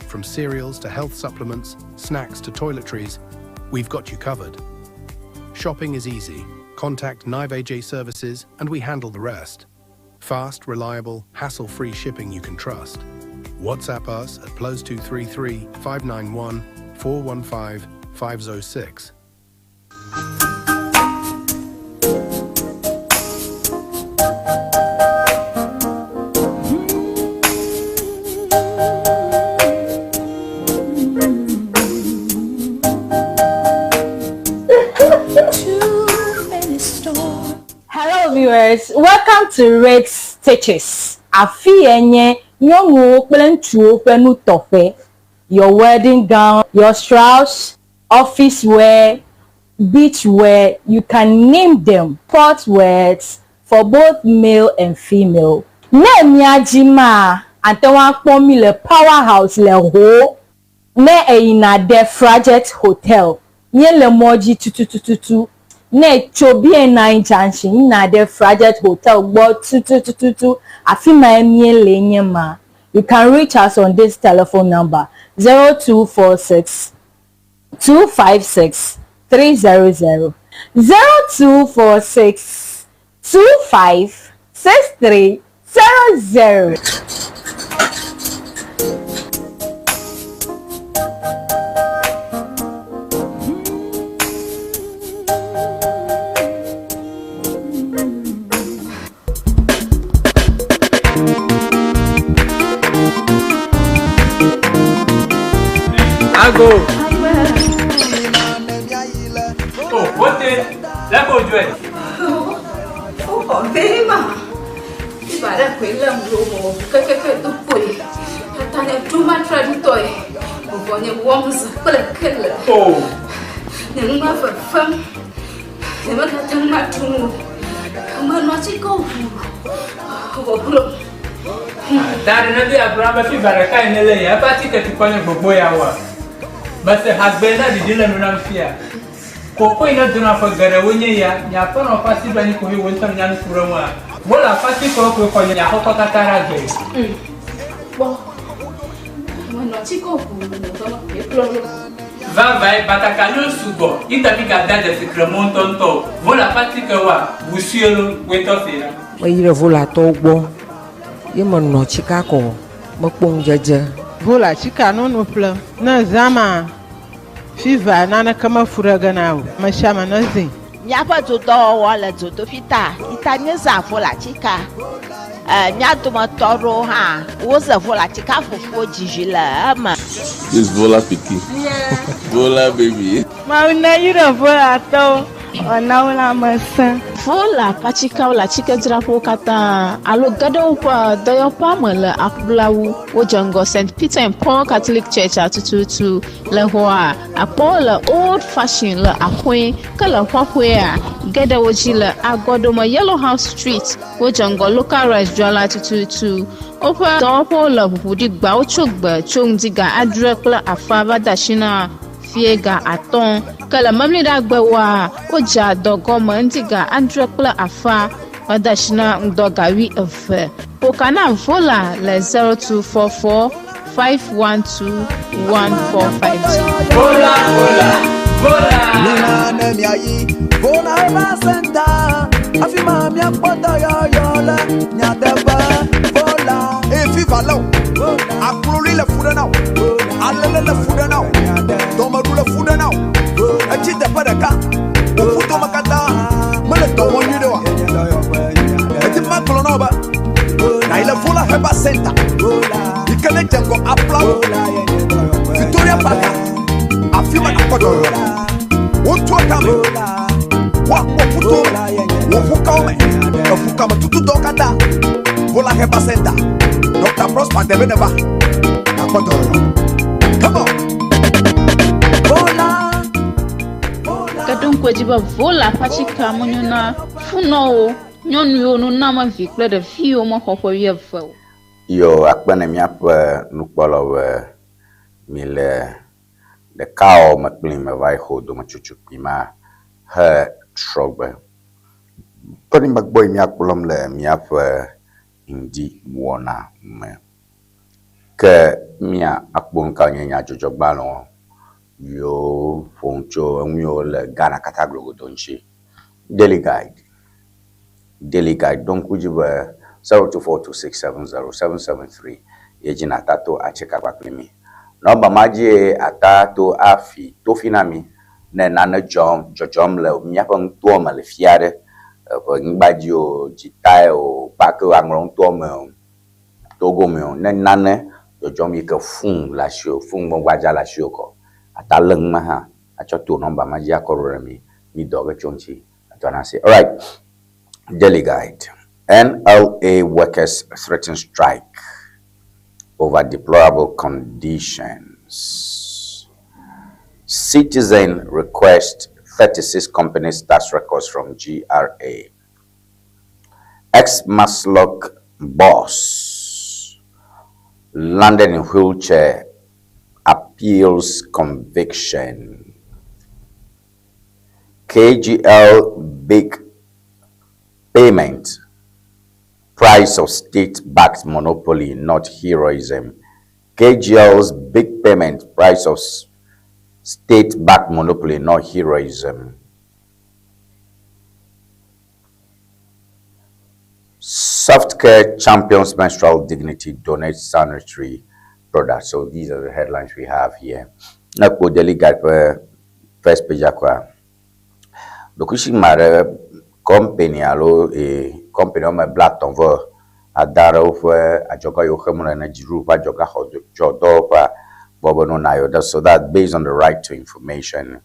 From cereals to health supplements, snacks to toiletries, we've got you covered. Shopping is easy. Contact Nive AJ Services and we handle the rest. Fast, reliable, hassle-free shipping you can trust. WhatsApp us at +233 591 415 506. Too many storms. Hello viewers, welcome to Red Stitches. Afi ye nye nyɔnuwo kple ŋutsuwo ƒe nutɔƒe. Your wedding gown, your strauss, office wear, beach wear, you can name them. Sport wears for both male and female. Ne mia dzi maa, ate ŋu akpɔ mi le Power House le Ho. Ne eyina ɖe Frajet Hotel, míele mɔ dzi tututututu. Ne tso BN9 Junction yina ɖe Frajet Hotel gbɔ tututututu, afi mae míele nye ma. You can reach us on this telephone number 0246 256 300 0246 25 63 00. Go. O, wote, lé ko dzɔe. Woxɔ vee ma. Fiva ɖe koe lém ɖo mɔ kekeke do kpoe. Tata nye ɖo matra ɖitɔe. Vɔvɔ nye wɔm zã kple kele. O. Nye nu ma fefem. Nye megate ŋu aɖu nu o. Menɔ atikewo ʋu. Vɔvɔ Ta ɖe ne do ya gblɔ be fiva ɖeka yi ne le ya eƒe atike tukɔ nye gbogbo ya wa. Mese hagbe na ɖiɖi le nu nam fia. Koko yi ne dona ƒe geɖewo nye ya, nye aƒenɔ ƒe asi ɖo anyi koe wò ŋutɔ nya nu ku ɖe ŋua. Wole aƒe atikewo koe xɔ nye aƒekɔ katã ɖe agbe. Kpɔ. Menɔ atikewo ʋu nye ƒe me koe kplɔ ɖo. Vavae, batakaliwo sugbɔ, yi ta mi gada dzesi kremɔ ŋutɔŋutɔ o. Vole aƒe atikewoa, ʋu sue lo, woe tɔ se la. Meyi ɖe Volatɔwo gbɔ ye menɔ tsika kɔ mekpɔ ŋudzedze. Vola tsika nono ƒlem. Ne zã ma, fiva naneke mefu ɖe ge na o. Ame sia ame nezĩ. Míaƒe dodɔwɔwɔ le dzodoƒi ta yi ta míezã volatsika. E, mía dometɔ aɖewo hã woze volatsika fufuwo dzizi le eme. This Vola pikin. Vola baby. Mawu ne yra Volatɔwo wòana wo lãmesẽ. Vola ƒe atsikewo le atsikedzraƒewo katã alo ge ɖe woƒe dɔyɔƒea me le aƒlawu. Wodze ŋgɔ St. Peter and Paul Catholic Church tututu le xɔa akpɔwo le Old Fashion le axɔe ke le xɔxɔea ge ɖe wo dzi le agɔdome Yellow House Street. Wodze ŋgɔ Local Rice dzrala tututu. Woƒe dɔwɔƒewo le ʋuʋu ɖi gbawo tso gbe tso ŋdi ga adre kple afa va de asi na fie ga atɔ̃. Ke le memleɖagbewoa, wodzea dɔ gɔme ŋdi ga adre kple afa va de asi na ŋdɔ ga wuieve. Ƒoka na Vola le 0244 512 1452. Vola, vola, vola. Mina ne miayi Vola Herbal Center. Afi ma miakpɔ dɔyɔyɔ le nyateƒe. Vola. Eye fiva lé o. Akloli le fu ɖe na o. Alele le fu ɖe na o. Dɔmeɖu le fu ɖe na o. Etsi teƒe ɖeka. Wò ƒutome katã mele dɔ wɔm nyuie ɖe oa? Edi be magblɔ na wò be nàyi le Vola Herbal Center yi ke ne dze ŋgɔ aƒlawo Victoria Park afi ma nàkpɔ dɔyɔyɔ le. Wotua tame, woakpɔ ƒutowo me, wò ʋukawo me, eʋukame tutudɔwo katã. Vola Herbal Center, Dr. Prosper Debe neva nàkpɔ dɔyɔyɔ. Come on. Vola. Ke ɖo ŋku edzi be Vola ƒe atsike menyo na funɔwo, nyɔnuwo, nunɔamevi kple ɖeviwo mexɔ ƒe wuieve o. Yo akpe ne míaƒe nukpɔlawo be mi le ɖekawɔwɔ me kpli me va yi xɔ dometsotso kpui ma he trɔgbe. Tɔɖi megbɔ yi míakplɔm le míaƒe ŋdi wɔna me. Ke mía akpɔ nu ka nye nyadzɔdzɔgbalẽwo yiwo ƒo nu tso enu yiwo le Ghana katã glogodo ŋuti. Daily Guide. Daily Guide ɖo ŋku dzi be 0242670773 ye dzi nàta to atsi kaba kpli mí. Nɔmba ma dzie ata to afi tofi na mí ne nane dzɔm dzɔdzɔm le míaƒe nutoa me le fia ɖe eƒe nyigba dzi o, dzitae o, kpake aŋlɔ nutoa me o, Togo me o. Ne nane dzɔdzɔm yi ke fon le asiwò, fon gbadza le asiwò kɔ ata lé nu ma hã atsɔ to nɔmba ma dzi akɔ ɖo ɖe mí. Mí dɔ ge tso ŋuti atɔ na asi. Alright. Daily Guide. NLA workers threaten strike over deplorable conditions. Citizen request 36 companies tax records from GRA. Ex-Masloc boss landed in wheelchair appeals conviction. KGL big payment price of state-backed monopoly, not heroism. KGL's big payment price of state-backed monopoly, not heroism. Softcare champions menstrual dignity donates sanitary products. So these are the headlines we have here. Nakpo Daily Guide ƒe first page akɔa. Ɖokuisi ma ɖe company alo e company woame blaetɔ̃ vɔ ada ɖe woƒe adzɔga yiwo xem wole ne dziɖuɖu ƒe adzɔgaxɔ dzɔ dɔwɔƒea. gbɔ be no na yewo. So that based on the right to information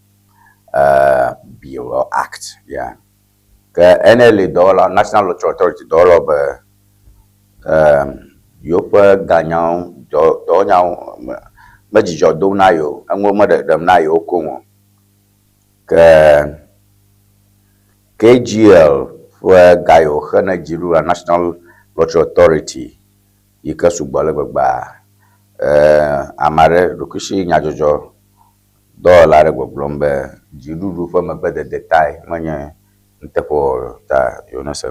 bill or act, yeah. Ke NLA dɔwɔla, National Lottery Authority dɔwɔlawo be um, yewoƒe ganyawo, dɔ, dɔwɔnyawo me, me dzidzɔ dom na yewo, enuwo meɖeɖem na yewo koŋ o. Ke KGL ƒe ga yi woxe ne dziɖuɖua National Lottery Authority yi ke sugbɔ le gbegbea, eh, ame aɖe ɖokuisi nyadzɔdzɔ dɔwɔla aɖe gbɔgblɔm be dziɖuɖu ƒe megbedede tae menye nuteƒewɔwɔ ta yewo ne se.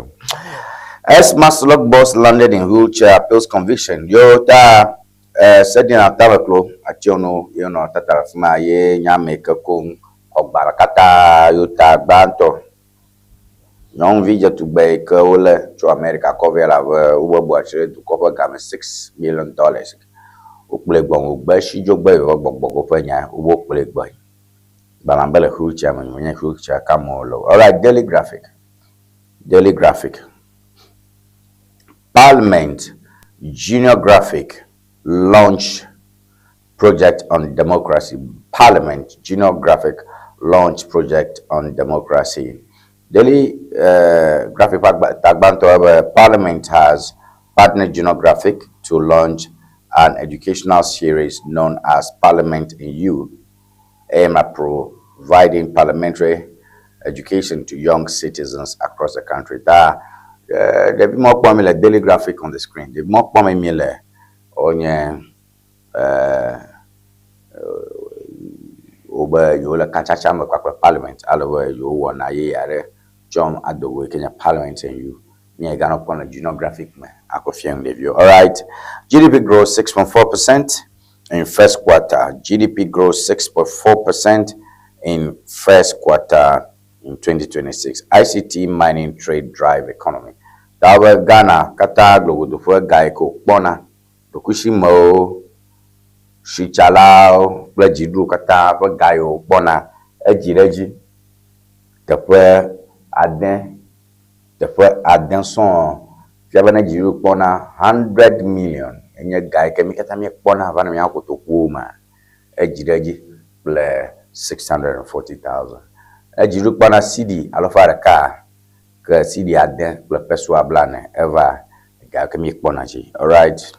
Ex MASLOC boss landed in wheelchair appeals conviction. Yo ta eh, Sedina Tameklo Atsiono ye nɔ tata le afi ma ye nye ame yi ke koŋ xɔ gbalẽ katã yo ta gbãtɔ. Nyɔnuvi dzetugbe yi ke wolé tso Amerika kɔ vɛ elabe wobe bu atsi ɖe dukɔ ƒe game $6 million. Wokplɔe gbɔ wògbe shidzogbe yi va gbɔgbɔ ƒe nya wobe wokplɔe gbɔe. Gbalẽ be le wheelchair me menye wheelchair kam wole o. Alright, Daily Graphic. Daily Graphic. Parliament Junior Graphic launch project on democracy. Parliament Junior Graphic launch project on democracy. Daily Graphic tagbãtɔ be Parliament has partnered Junior Graphic to launch an educational series known as Parliament in You, aimed at providing parliamentary education to young citizens across the country. Ta ɖevi mɔ kpɔm mi le Daily Graphic on the screen. Ɖevi mɔ kpɔm mi le wonye wobe yewo le katsatsa me kpakple parliament ale be yewo wɔna yeye aɖe tsɔm ado go yi ke nye Parliament in You. Nye ganɔ kpɔm le Junior Graphic me akɔ fiam ɖeviwo. Alright, GDP grows 6.4% in first quarter. GDP grows 6.4% in first quarter in 2026. ICT mining trade drive economy. Ta be Ghana katã globodoƒe ga yi ke wokpɔna ɖokuisimewo, sitsalawo kple dziɖuɖu katã ƒe ga yi wokpɔna edzi ɖe edzi teƒe 8 sɔŋ. Fia be ne dziɖuɖu kpɔna 100 million enye ga yi ke mi katã míekpɔna va na míaƒe kotokuwo mea, edzi ɖe edzi kple 640,000. Ne dziɖuɖu kpɔna cedi 100, ke cedi 8 kple pesewa 40 eva ga yi ke míekpɔna dzi. Alright.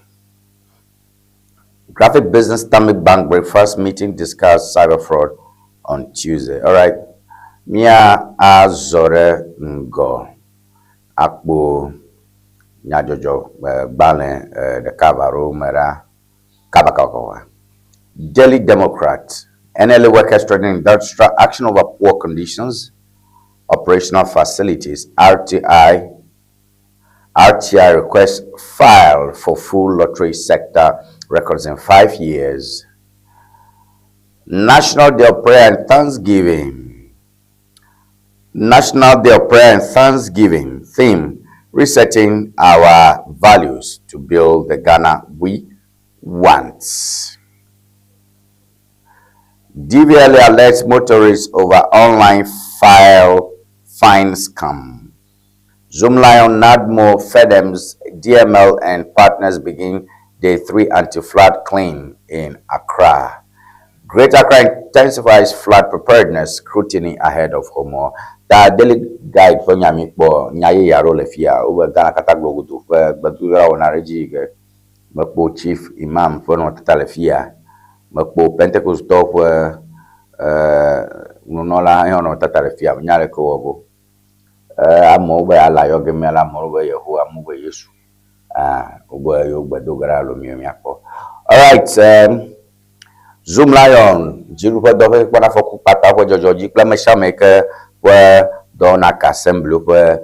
Graphic Business Stanbic Bank breakfast meeting discuss cyber fraud on Tuesday. Alright. Mía azɔ ɖe ŋgɔ akpo nyadzɔdzɔ gbalẽ ɖeka va ɖo me ɖa kabakaba. Daily Democrat. NLA workers threatening industrial action over poor conditions, operational facilities. RTI RTI request filed for full lottery sector records in 5 years. National Day of Prayer and Thanksgiving. National Day of Prayer and Thanksgiving theme: Resetting Our Values to Build the Ghana We Want. DVLA alerts motorists over online file fine scam. Zoomlion, NADMO, FEDEMS, DML, and partners begin day 3 anti-flood clean in Accra. Greater Accra intensifies flood preparedness scrutiny ahead of Homo. Ta Daily Guide ƒe nya mi kpɔ nya yeye aɖewo le fia. Wobe Ghana katã globodo ƒe gbedodoɖa wɔna ɖe edzi yi ke mekpɔ Chief Imam ƒe nɔnɔmetata le fia. Mekpɔ Pentecosttɔwo ƒe nunɔla hã nɔnɔmetata le fia. Nya ɖeke wɔ go. Amewo be Allah yɔ ge mía la, amewo be Yehowa, amewo be Yesu. Ah, wobe yewo gbe do ge ɖa alo miwo miakpɔ. Alright, Zoomlion dziɖuƒe dɔ ƒe kpɔna afɔku kpata ƒe dzɔdzɔ dzi kple ame sia ame yi ke ƒe dɔwɔna ka assembly ƒe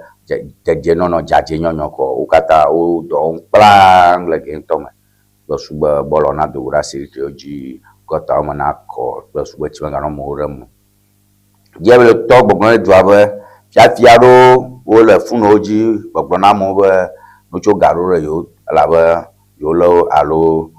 dedienɔnɔ dzadzɛnyɔnyɔ kɔ wo katã wo dɔ wɔm kplaa le ge ŋutɔ me. Kple sugbe bɔlɔ na do go ɖe asiritiwo dzi, gɔtawo me na kɔ kple sugbe tsi meganɔ amewo ɖem o. Diabletɔ gbɔgblɔ ne dua be fiafia ɖewo wole fonuwo dzi gbɔgblɔ na amewo be notso ga ɖo ɖe yewo elabe yewo lé wo alo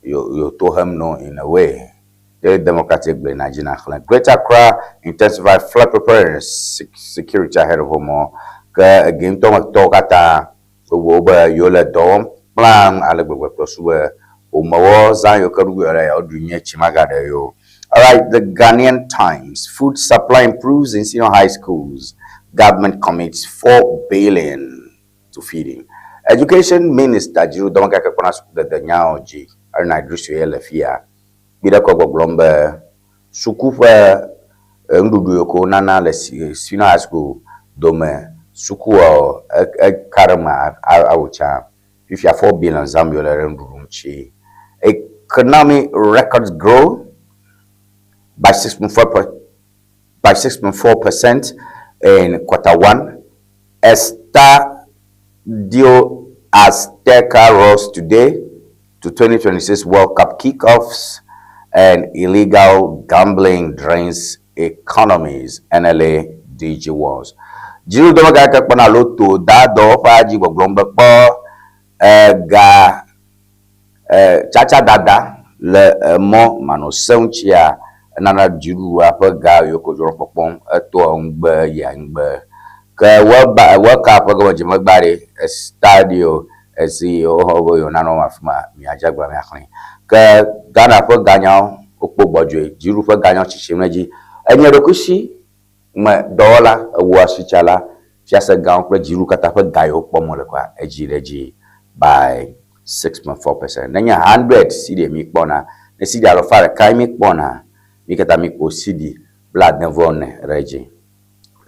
yewo to hem no in a way. Daily Democratic gblɔe na dzi na xlẽ. Greater Accra intensified flood preparedness security ahead of Homo. Ke ege ŋutɔ me tɔwo katã wobe yewo le dɔ wɔm kplaa ale gbegbe kple su be Ƒomewɔ zã yiwo ke ɖu ge wole woɖui nyuie tsi magaɖe yewo o. Alright, The Ghanaian Times, Food supply improves in senior high schools, government commits 4 billion to feeding. Education Minister dziɖuɖudɔmegã ke kpɔna sukudede nyawo dzi Haruna Iddrisu ye le fiya kpi ɖe kɔ gbɔgblɔm be suku ƒe nuɖuɖu yiwo ke wonana le senior high school dome sukuawo eka ɖe eme awu tsã. Fifia 4 billion zãm yewo le ɖe nuɖuɖu ŋuti. Economy records grow by 6.4 by 6.4% in quarter one. Estadio Azteca rose today to 2026 World Cup kickoffs and illegal gambling drains economies, NLA DG warns. Dziɖuɖudɔmegã ke kpɔna loto da dɔwɔƒea dzi gbɔgblɔm be kpɔ ega tsatsa dada le emɔ manɔse ŋutia enana dziɖuɖua ƒe ga yiwo ke wodzɔ kpɔkpɔm etoa ŋugbe yia ŋugbe. Ke World Cup ƒe gɔmedzemegba ɖe Estadio esi woxɔ be yewo nanɔ afi ma miadze agbagba miaxlẽ. Ke Ghana ƒe ganyawo wokpɔ gbɔdzɔe, dziɖuɖu ƒe ganyawo tsitsim ɖe edzi. Enye ɖokuisi me dɔwɔla, ewɔ asitsala, fiase gãwo kple dziɖuɖu katã ƒe ga yiwo kpɔm wole kɔa edzi ɖe edzi by 6.4%. Nenye 100 cedi mi kpɔna, ne cedi alafa ɖeka mi kpɔna, mi katã mi kpɔ cedi 74 ɖe edzi.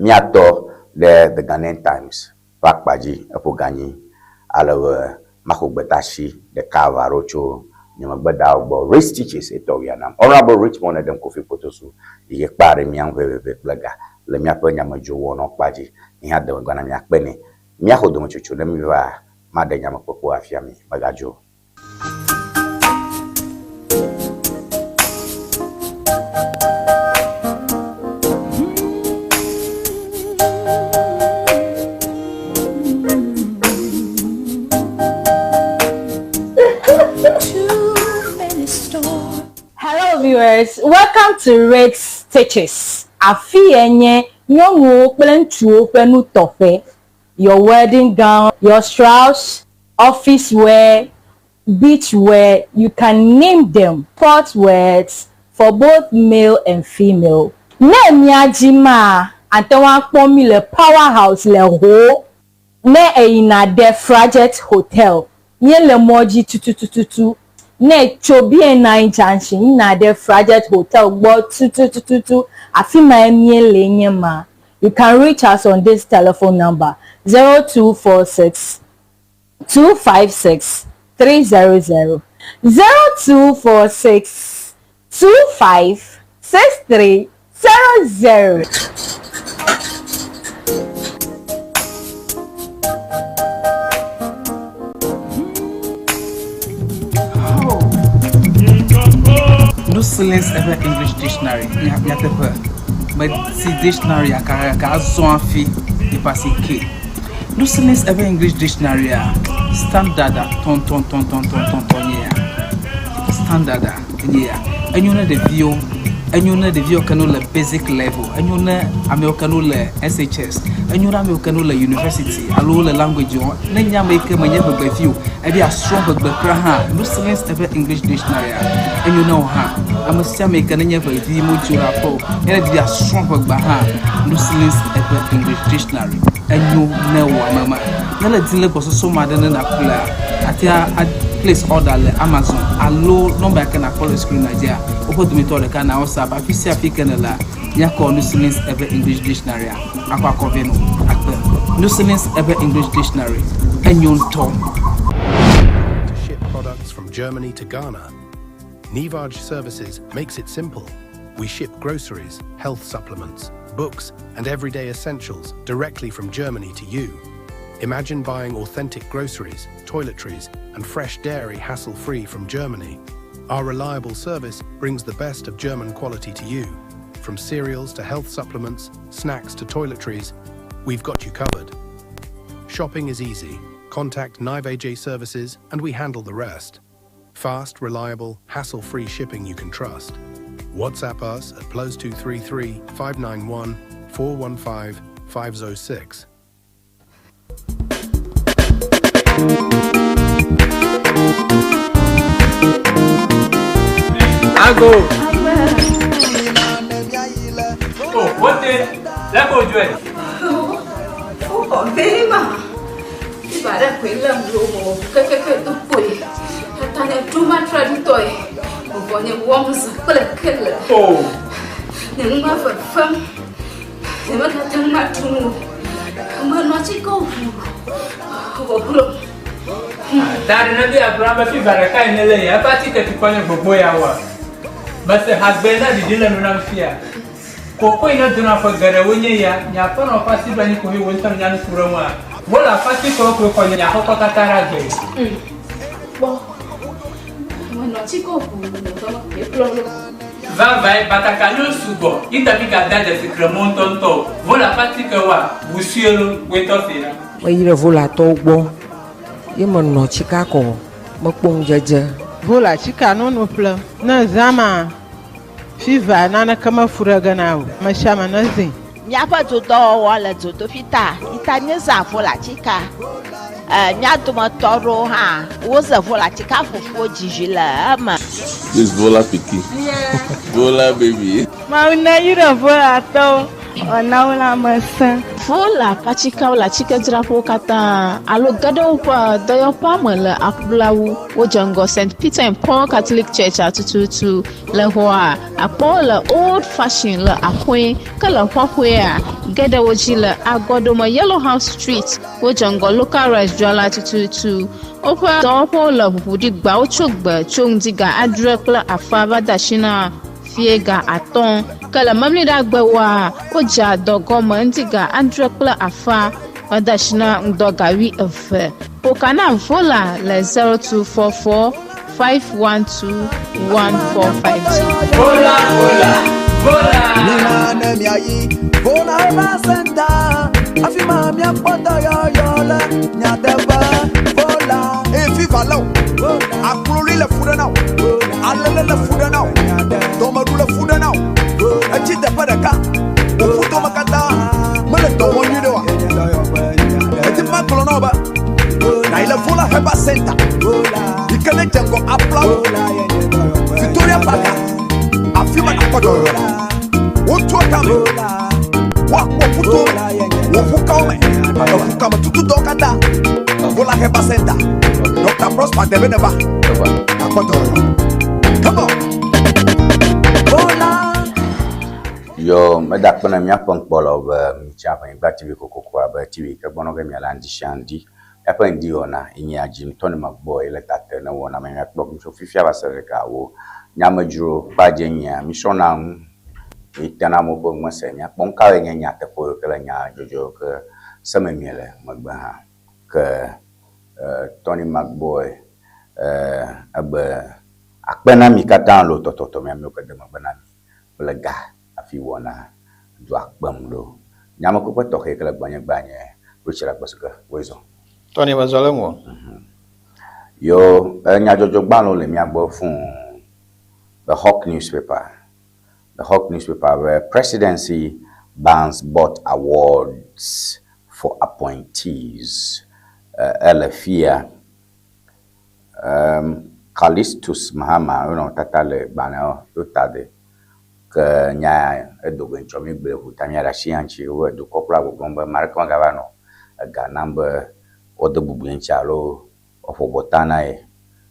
Míatɔ ɖe The Ghanaian Times ƒe akpa dzi eƒo ganyi ale be maxɔ gbetasi ɖeka va ɖo tso nye megbedawo gbɔ. Rich Teachers etɔ wia nam. Honorable Richmond Edem Kofi Kpotosu yi ke kpa ɖe mía ŋu ʋɛʋɛʋɛ kple ga le míaƒe nyamedzowɔnɔ kpa dzi. Míhã de megbe na míakpe nɛ. Míaxɔ dometsotso ne míva maɖe nyamekpɔkpɔ afia mi. Megadzo. Too many storms. Hello viewers, welcome to Red Stitches. Afi ye nye nyɔnuwo kple ŋutsuwo ƒe nutɔƒe. Your wedding gown, your shrouds, office wear, beach wear, you can name them. Sport wears for both male and female. Ne mía dzi maa, ate ŋu akpɔ mí le Power House le Ho. Ne èyina ɖe Frajet Hotel, míele mɔ dzi tutututu. Ne ètso BNI Junction yina ɖe Frajet Hotel gbɔ tutututu, afi mae míele nye ma. You can reach us on this telephone number 0246 256 300 0246 25 6300. No Silence eƒe English Dictionary nyateƒe meti dictionary gake azɔ hafi yeƒe asi ke. No Silence eƒe English Dictionary a standard tɔntɔntɔntɔntɔntɔntɔ nye ya. Standard enye ya. Enyo ne ɖeviwo, enyo ne ɖeviwo ke no le basic level, enyo ne amewo ke no le SHS, enyo ne amewo ke no le university alo wole language wɔm. Ne nye ame yi ke menye ʋegbevi o, ebi asrɔ̃ ʋegbe kura hã, No Silence eƒe English Dictionary a enyo ne wò hã. Ame sia ame yi ke nenye ʋevi modzo ɖe aƒe o, ne ɖe di asrɔ̃ ʋegbea hã, No Silence eƒe English Dictionary enyo ne wò ame ma. Ne le di le gbɔsɔsɔ ma ɖe ne nàƒlea, àte a place order le Amazon alo nɔmba yi ke nàkpɔ le screen dzia, woƒe dometɔ ɖeka na WhatsApp. Afi sia afi ke nèlea, míakɔ No Silence eƒe English Dictionary a akɔ akɔ vɛ nɔ akpe. No Silence eƒe English Dictionary enyo ŋutɔ. To ship products from Germany to Ghana, Nivaj Services makes it simple. We ship groceries, health supplements, books, and everyday essentials directly from Germany to you. Imagine buying authentic groceries, toiletries, and fresh dairy hassle-free from Germany. Our reliable service brings the best of German quality to you. From cereals to health supplements, snacks to toiletries, we've got you covered. Shopping is easy. Contact Nivaj Services and we handle the rest. Fast, reliable, hassle-free shipping you can trust. WhatsApp us at +233 591 415 506. Ago. Oh, wote, lɛ ko dzɔe. Wokɔ vema. Fiva ɖe koe lém ɖo mɔ kekeke do kpoe. Tata nye ɖo matra ɖitɔe. Vɔ nye wɔm zã kple kele. Oh. Nye nu ma fefem. Nye megate ŋu aɖu nu o. Menɔ atike ʋu. Vɔ glo. Ta ɖe ne be agblɔ be fiva ɖeka yi ne le ya eƒe atike tukɔ nye gbogbo ya wa. Mese hagbe na ɖiɖi le nu nam fia. Koko yi ne dona ƒe geɖewo nye ya, nye aƒenɔ ƒe asi ɖo anyi ko he wo ŋutɔ nya nu ku ɖe ŋua. Wole aƒe atikewo koe xɔ nye aƒekɔ katã ɖe agbe. Kpɔ. Menɔ atike ʋu le dɔme koe kplɔ ɖo. Vavae, batakaliwo sugbɔ, yi ta mi gada dzesi kremɔ ŋutɔŋutɔ o. Vole aƒe atikewoa, ʋu sue lo, woetɔ se la. Meyi ɖe Volatɔwo gbɔ ye menɔ tsika kɔ mekpɔ ŋudzedze. Vola tsika nono ƒlem. Ne zã ma fiva naneke mefu ɖe ge na o. Mesiame nezĩ. Míaƒe dodɔwɔwɔ le dzodoƒi ta yi ta míezã volatsika. E, mía dometɔ aɖewo hã woze volatsika fufuwo dzi vi le eme. This Vola pikin. Vola baby. Mawu neyra Volatɔwo wòana wo lãmesẽ. Vola ƒe atikewo le atikedzraƒewo katã alo ge ɖe woƒe dɔyɔƒea me le Aƒulawu. Wodze ŋgɔ St. Peter and Paul Catholic Church tututu le xɔa akpɔwo le Old Fashion le Axoe ke le Xɔxɔea ge ɖe wo dzi le Agɔdome Yellow House Street. Wodze ŋgɔ Local Rice dzrala tututu. Woƒe dɔwɔƒewo le ʋuʋu ɖi gbawo tso gbe tso ŋdi ga adre kple afa va de asi na fie ga atɔ̃. Ke le memleɖagbewoa, wodzea dɔ gɔme ŋdi ga adre kple afa va de asi na ŋdɔ ga wuieve. Ƒo na Vola le 0244 512 1452. Vola, vola, vola. Mina ne miayi Vola Herbal Center. Afi ma miakpɔ dɔyɔyɔ le nyateƒe. Vola. Eye fiva lé o. Akloli le fu ɖe na o. Alele le fu ɖe na o. Dɔmeɖu le fu ɖe na o. Etsi teƒe ɖeka. Wò ƒutome katã mele dɔ wɔm nyuie ɖe oa? Edi ma gblɔ na wo be na yi le Vola Herbal Center yi ke ne dze ŋgɔ Aplawo Victoria Park afi ma nakpɔ dɔyɔyɔ le. Wotu kame woakpɔ ƒuto me wò ƒukawo me eƒukame tututɔwo katã. Vola Herbal Center Dr. Prosper Debe neva nakpɔ dɔyɔyɔ. Come on. Vola. Yo, meda akpe na míaƒe ŋkpɔlawo be mitsi Aʋenyigba TV kokoko abe TV yi ke gbɔnɔ ge miale ŋdi sia ŋdi. Míaƒe ŋdi wɔna yi nye adzi ŋutɔ ne megbɔ ye le tate ne wɔna me míakpɔ tso fifia va se ɖe gawo. Nyamedzro kpadze nyea mísrɔ̃na nu míetena amewo ƒe ŋusẽ míakpɔ nu kawoe nye nyateƒe yiwo ke le nya dzɔdzɔ ke seme miele megbe hã. Ke Tony McBoy egbe akpe na mi katã lo tɔtɔtɔ mi amewo ke de megbe na mi kple ga hafi wɔna dua kpem ɖo. Nyamekpekpe tɔxɛ ke le gbɔnye gbea nye Richard Agbesuke woezɔ. Tony mezɔ le ŋu. Yo nyadzɔdzɔgbalẽwo le mía gbɔ fũu. The Hawk newspaper. The Hawk newspaper be presidency bans bot awards for appointees. Ele fia. Callistus Mahama wonɔ tata le gbalẽwo yo ta de. Ke nya edo gbe ŋtsɔ mi gblɔe ʋu ta mía ɖe asi hã ŋuti wobe dukɔkplɔla gbɔgblɔm be ame aɖeke megava nɔ ega nam be woade bubu ye ŋuti alo woaƒo bɔta na ye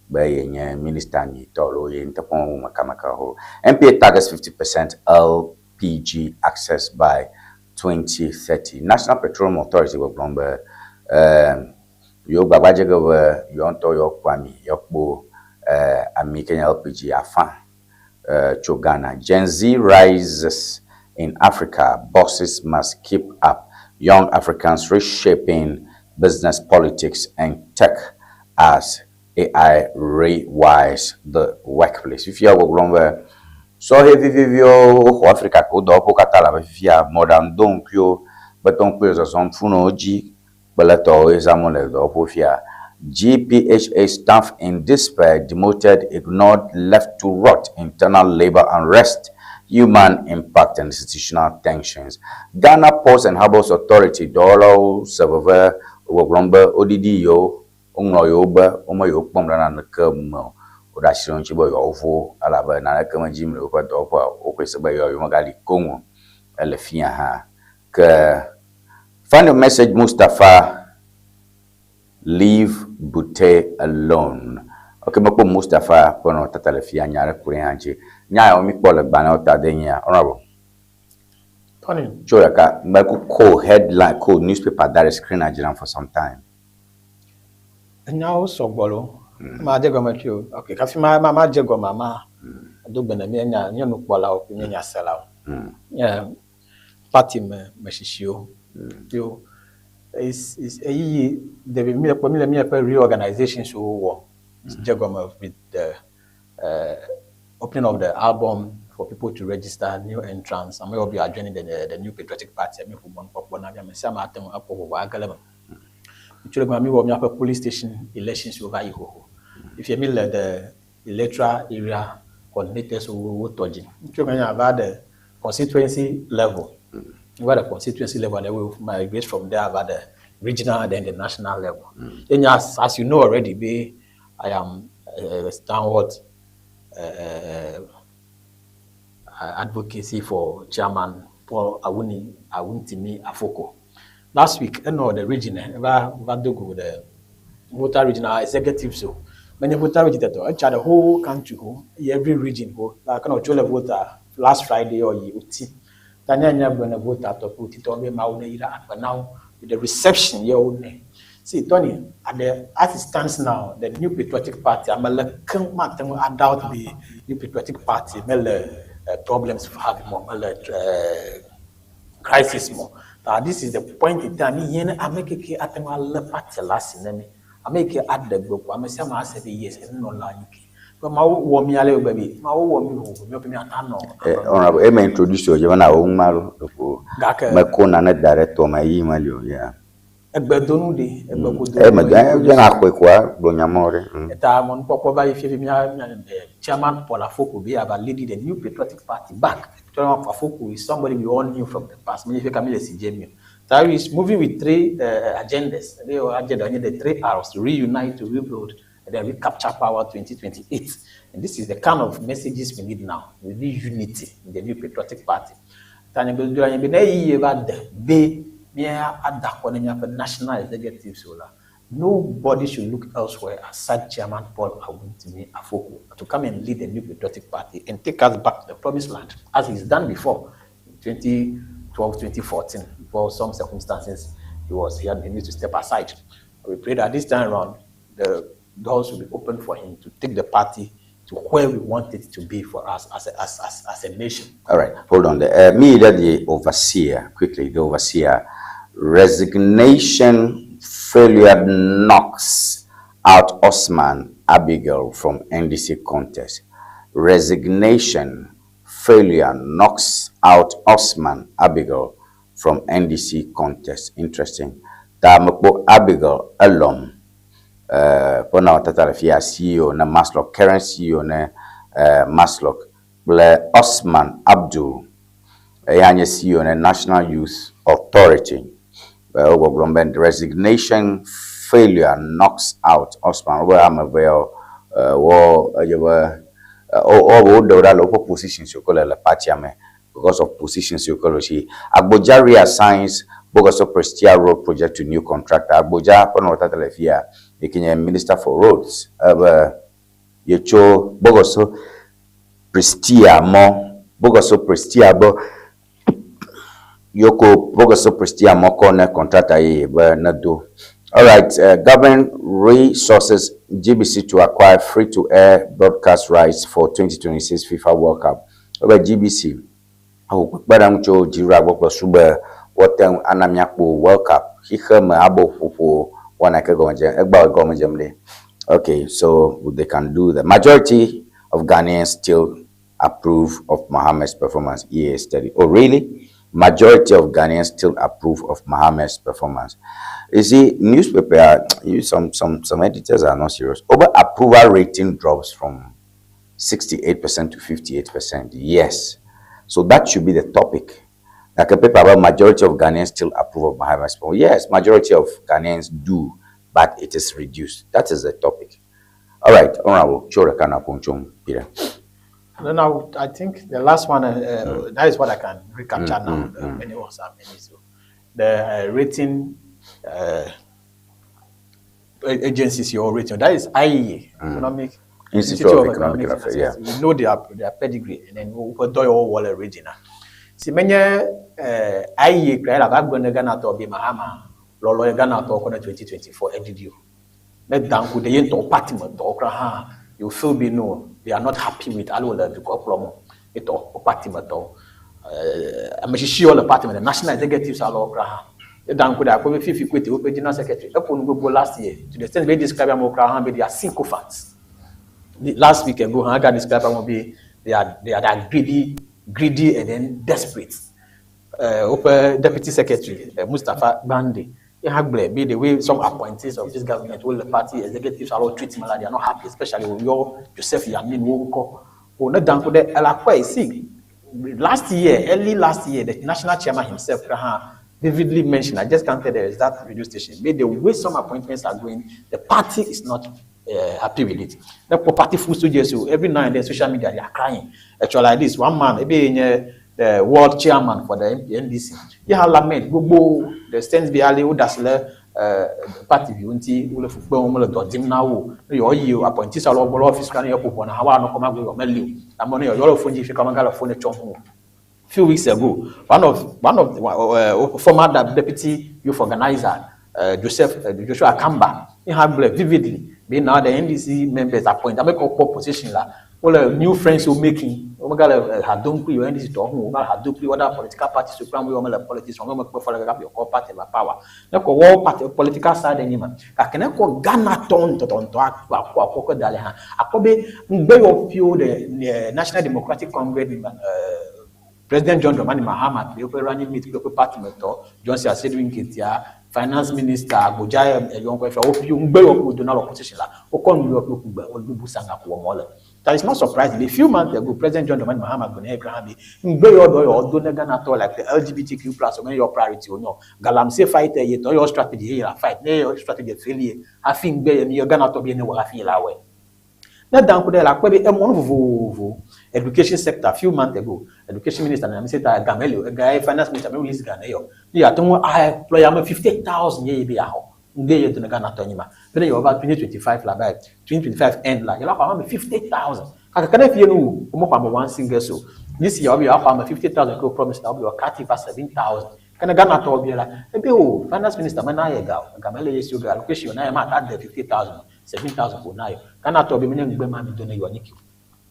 be yenye minista nyuitɔ alo ye ŋutɔ kpɔ wu mekameka o. NPA targets 50% LPG access by 2030. National Petroleum Authority gbɔgblɔm be yewo gbagba dze ge be yewo ŋutɔ yewoakpɔ ami, yewoakpɔ ami ke nye LPG afã tso Ghana. Gen Z rises in Africa, bosses must keep up. Young Africans reshaping business, politics, and tech as AI rewires the workplace. Fifia gbɔgblɔm be sɔhɛ viviviwo woxɔ Afrika ke wo dɔwɔƒewo katã le abe fifia mɔɖaŋudoŋkuiwo gbetɔŋkuiwo zɔzɔm funu dzi kple tɔwo zãm wole dɔwɔƒewo fia. GPHA staff in despair, demoted, ignored, left to rot, internal labor unrest, human impact and institutional tensions. Ghana Ports and Harbours Authority dɔwɔlawo se veve gbɔgblɔm be woɖiɖi yewo, woŋlɔ yewo be wome yewo kpɔm ɖe naneke me o. Woɖe asi le wo ŋuti be yewoavo elabe naneke me dzim le woƒe dɔwɔƒea o. Woxɔe se be yewoa yewomegali koŋ o. Ele fia hã. Ke find your message Mustapha leave Bute alone. Ok mekpɔ Mustapha ƒe nɔnɔmetata le fia nya aɖe ku ɖe hã ŋuti. Nya yawo míkpɔ le gbalẽwo ta de nyia honorable. Tony. Tso ɖeka meku ko headline ko newspaper da ɖe screen dzi nam for some time. Enyawo sɔgbɔ lo. Ma dze gɔme tso. Ok, kafi ma ma ma dze gɔme ma do gbe ne mía nya nyɔnukpɔlawo kple mía nyaselawo. Nye party me me tshitsiwo. Yo is is eyiyi ɖevi mi le kpɔ mi le míaƒe reorganizations wo wɔ. Dze gɔme with the opening of the album for people to register new entrants. Ame yiwo be are joining the New Patriotic Party. Mi ƒo mɔnukpɔkpɔ na mi ame sia ame ate ŋu akpɔ vovo age le eme. Tso le gɔme mi wɔ míaƒe police station elections wo va yi xoxo. Fifia mi le the electoral area coordinators wo wo tɔ dzi. Tso gɔme ava the constituency level. Over the constituency level, and then we migrate from there over the regional and then the national level. Then as you know already, be I am a stalwart advocacy for Chairman Paul Awuni Awuntimi Afoko. Last week, I know the region, va va do the Volta regional executive so many Volta region that the whole country ho every region ho like kind of Chole Volta last Friday or uti tanya nya gbe Volta to uti to be ma ne ira akpe now with the reception ye wo ne. See, Tony, at the as it stands now, the New Patriotic Party, I'm like I doubt the New Patriotic Party mele problems have more mele crisis more. Now this is the point in time yen amekeke atema le party last nemi ameke adegbe ko ame sia ma ase be yes no la yike. But ma wo mi ale baby ma wo mi ho mi opi mi ata no. Honorable, e me introduce o je na o ngmalu ko Gake me ko na ne dare to ma yi ma li o yeah. Egbedonu de egbekodo. E me ga je na ko kwa gbo nyamo re. Eta mɔnukpɔkpɔ va yi fie mía mía chairman Paul Afoko be ava leading the New Patriotic Party back. Chairman Afoko is somebody we all knew from the past. Many people come see Jamie. So he is moving with three agendas. They are agenda the three R's: to reunite, to rebuild, and then recapture power 2028. And this is the kind of messages we need now. We need unity in the New Patriotic Party. Tanya be do be na yi ba de be mía adakɔ ne míaƒe national executive so la. Nobody should look elsewhere aside Chairman Paul Awuntimi Afoko to come and lead the New Patriotic Party and take us back to the promised land, as he's done before in 2012, 2014. For some circumstances, he had he needed to step aside. We pray that this time around, the doors will be open for him to take the party to where we want it to be for us as a nation. All right, hold on there. Me, the overseer, quickly, the overseer, resignation failure knocks out Osman Abigail from NDC contest. Resignation failure knocks out Osman Abigail from NDC contest. Interesting. Tamako Abigail Elom, pona tata fia CEO na Masloc, current CEO na Masloc, ble Osman Abdul, eya nye CEO na National Youth Authority. Well, the resignation failure knocks out Osman. Where I'm aware, wo you were oh the positions you call the party because of positions you call she Agbodza reassigns Bogoso Prestea Road project to new contractor. Agbodza pona tata fia the Kenya Minister for Roads. Yecho Bogoso Prestea mo Bogoso Prestea bo Yoko Bogoso Prestea moko na contractor ye be na do. All right, government resources GBC to acquire free to air broadcast rights for 2026 FIFA World Cup. Obe GBC oh kpera ŋutso dzira gbɔkplɔ sube wote ŋu ana míakpɔ World Cup xixe me abo ƒoƒo wɔna ke gɔme dze egba gɔme dzem ɖe. Okay, so they can do the majority of Ghanaians still approve of Mohammed's performance. EA study. Oh, really? Majority of Ghanaians still approve of Mohammed's performance. You see, newspaper, you some editors are not serious. Over approval rating drops from 68% to 58%. Yes. So that should be the topic. Like a paper about majority of Ghanaians still approve of Mohammed's performance. Yes, majority of Ghanaians do, but it is reduced. That is the topic. Alright, honorable, tso ɖeka na ƒo tso kpi ɖe. No, now I think the last one, that is what I can recapture now. Many ones are many. So the rating agencies you're rating, that is IEA, Economic Institute of Economic Affairs, yeah. We know their pedigree, and then we do your wallet region. Si menye IEA kra la ba gbene Ghana to be Mahama lolo Ghana to ko na 2024 NDD. Ne danku de yento party me to kra ha you feel be no they are not happy with alo le du ko plomo eto party me to amesisi all the party me the national executives alo kra ha danku de akọ fifi kwete wo general secretary e ko nu gbogbo last year to the extent they describe am kra ha be they are sycophants. The last week ago ha ga describe am be they are that greedy and then desperate. Open deputy secretary Mustafa Bande be the way some appointees of this government, all the party executives are all treating like they are not happy, especially with your Joseph Yamin Wonko. See, last year, early last year, the national chairman himself vividly mentioned, I just can't tell there is that radio station, but the way some appointments are going, the party is not happy with it. The party full studios, so every now and then social media, they are crying. Actually, like this, one man, maybe the world chairman for the NDC, he had lament, go the stands be ali udasle party bi unti ule fukpe omo le dodim na wo yo yi appointees all over office kan yo popo na hawa no koma go yo meli amone yo yo phone ji fi kama gala phone chon ho. Few weeks ago, one of the former deputy youth organizer Joseph Joshua Akamba, he had vividly be now the NDC members appoint am ko position la all the new friends who making omagala hadonkwi your NDC to hu omagala hadonkwi other political parties to plan we omagala politics omagala for like your core party power na ko war party political side any man ka kene ko Ghana ton to ton to akwa ko dale ha akobe ngbe yo pio the National Democratic Congress President John Dramani Mahama the running mate the party meto Johnson Asiedu Nketia finance minister Abuja Eyonko Efe opio ngbe yo pio donal opposition la okon ngbe yo pio kugbe olubu sanga ko mo le. That is not surprising. A few months ago, President John Dramani Mahama Gone Abraham, Ngbe yo do like the LGBTQ plus your priority or no. Galamsey fight your strategy here fight, your strategy failure. I think be your Ghana to be any wa feel away. Now down could like education sector a few months ago, education minister and I said Gamelio, a guy finance minister release Ghana yo. Yeah, don't I employ 50,000 ye be aho. Ngbe yo to Ghana to nyima. Then you over 2025 la by 2025 end la. You like 50,000. Kaka if you know one single so this year we have 50,000 ko promise now we are cutting for 7,000. Kana Ghana to be la. Ebe o finance minister man na ye ga. Gamele yesu ga allocation na ma at the 50,000, 7,000 ko na yo. Ghana to be me ngbe ma mi do na yo niki.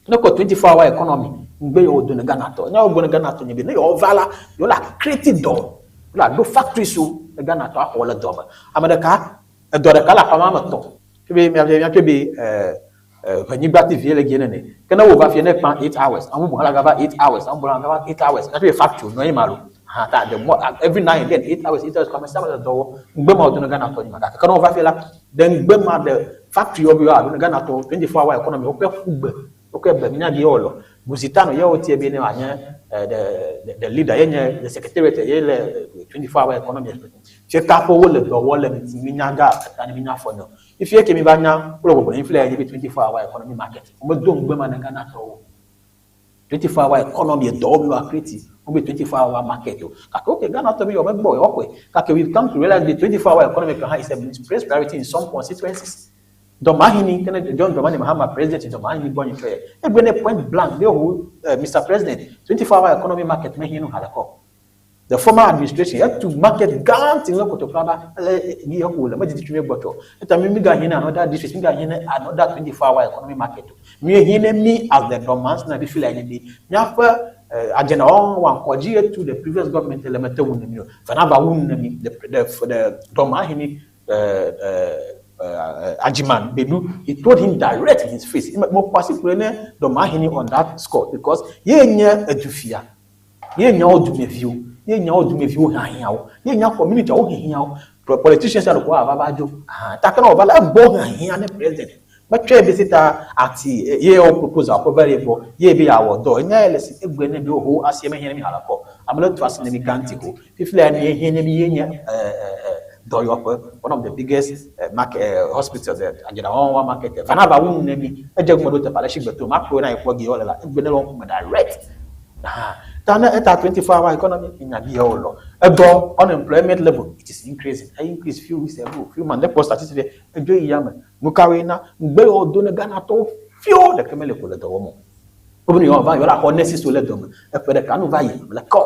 No ko 24-hour economy ngbe yo do na Ghana to. Na ogbo na Ghana to nyi be na yo vala yo la create do. La do factory so na Ghana to akọ le do ma. Amedeka e do de kala pa ma to. Be mi mi be Nyigba TV le gene ne. Kana wo va fi ne pan 8 hours. Amu bu hala 8 hours. Amu bu hala 8 hours. Na be factory no imalo. Ha ta the more every now and then 8 hours 8 hours come sama do ngbe ma do na Ghana to ni maka. Kana wo va fi la then ngbe ma the factory obi wa do na Ghana to 24-hour economy o pe kugbe. O ke be nya di olo. Gusitano ye o tie bi ne anya the leader ye the secretariat ye le 24-hour economy. Che kapo wo le do wo le mi nya ga ta ni mi nya fo no. If you came back now, 24-hour economy market. We don't go man Ghana to 24-hour economy, dog you are creating. We 24-hour market. Okay, Ghana to me, your boy, okay. We've come to realize the 24-hour economy is a misplaced priority in some constituencies. Domahini, John Dramani Mahama, President Domahini born in Troy. Every point blank, they who, Mr. President, 24-hour economy market, me hinu halako. The former administration had to market guns in local to Prada, another district, another 24-hour economy market. Me, me as the romance, na be feel like me. Agenda one to the previous government, the Domahini Ajiman Bedu, he told him direct in his face. Domahini on that score because ye nye edufia, ye nye odumeview. Ye nya odumevi wo hahiawo ye nya community wo hihiawo politicians are ko ababajo ah ta kana obala gbo hahia ne president but try be sita ati ye o proposal ko very bo ye be awo do nya ele si egbe ne bi ho asie me hia mi halako amelo to ase ne mi ganti ho fifle ne hia ne mi ye nya Dɔyɔƒe, one of the biggest market, hospitals, adzraɖaŋuwɔwɔ market, va na va wu nu ne mi. Edze gome ɖo teƒe aɖe shigbe to ma kplɔe na yi kpɔ gi wole la, egbe ne le wo ŋkume direct. Aha. Ta ne eta 24 hour economy, enya bi yewo lɔ. Edɔ unemployment level, it is increasing. E increase few weeks ago, few months. Ne kpɔ statistics ɖe, edzo yi yame. Nukawoe na ŋugbe yewo do ne Ghanatɔwo fio ɖeke mele ko le dɔ wɔm o. Wobe ne yewoava yewoa xɔ nurses wo le dɔme. Eƒe ɖeka nu va yi, le kɔ.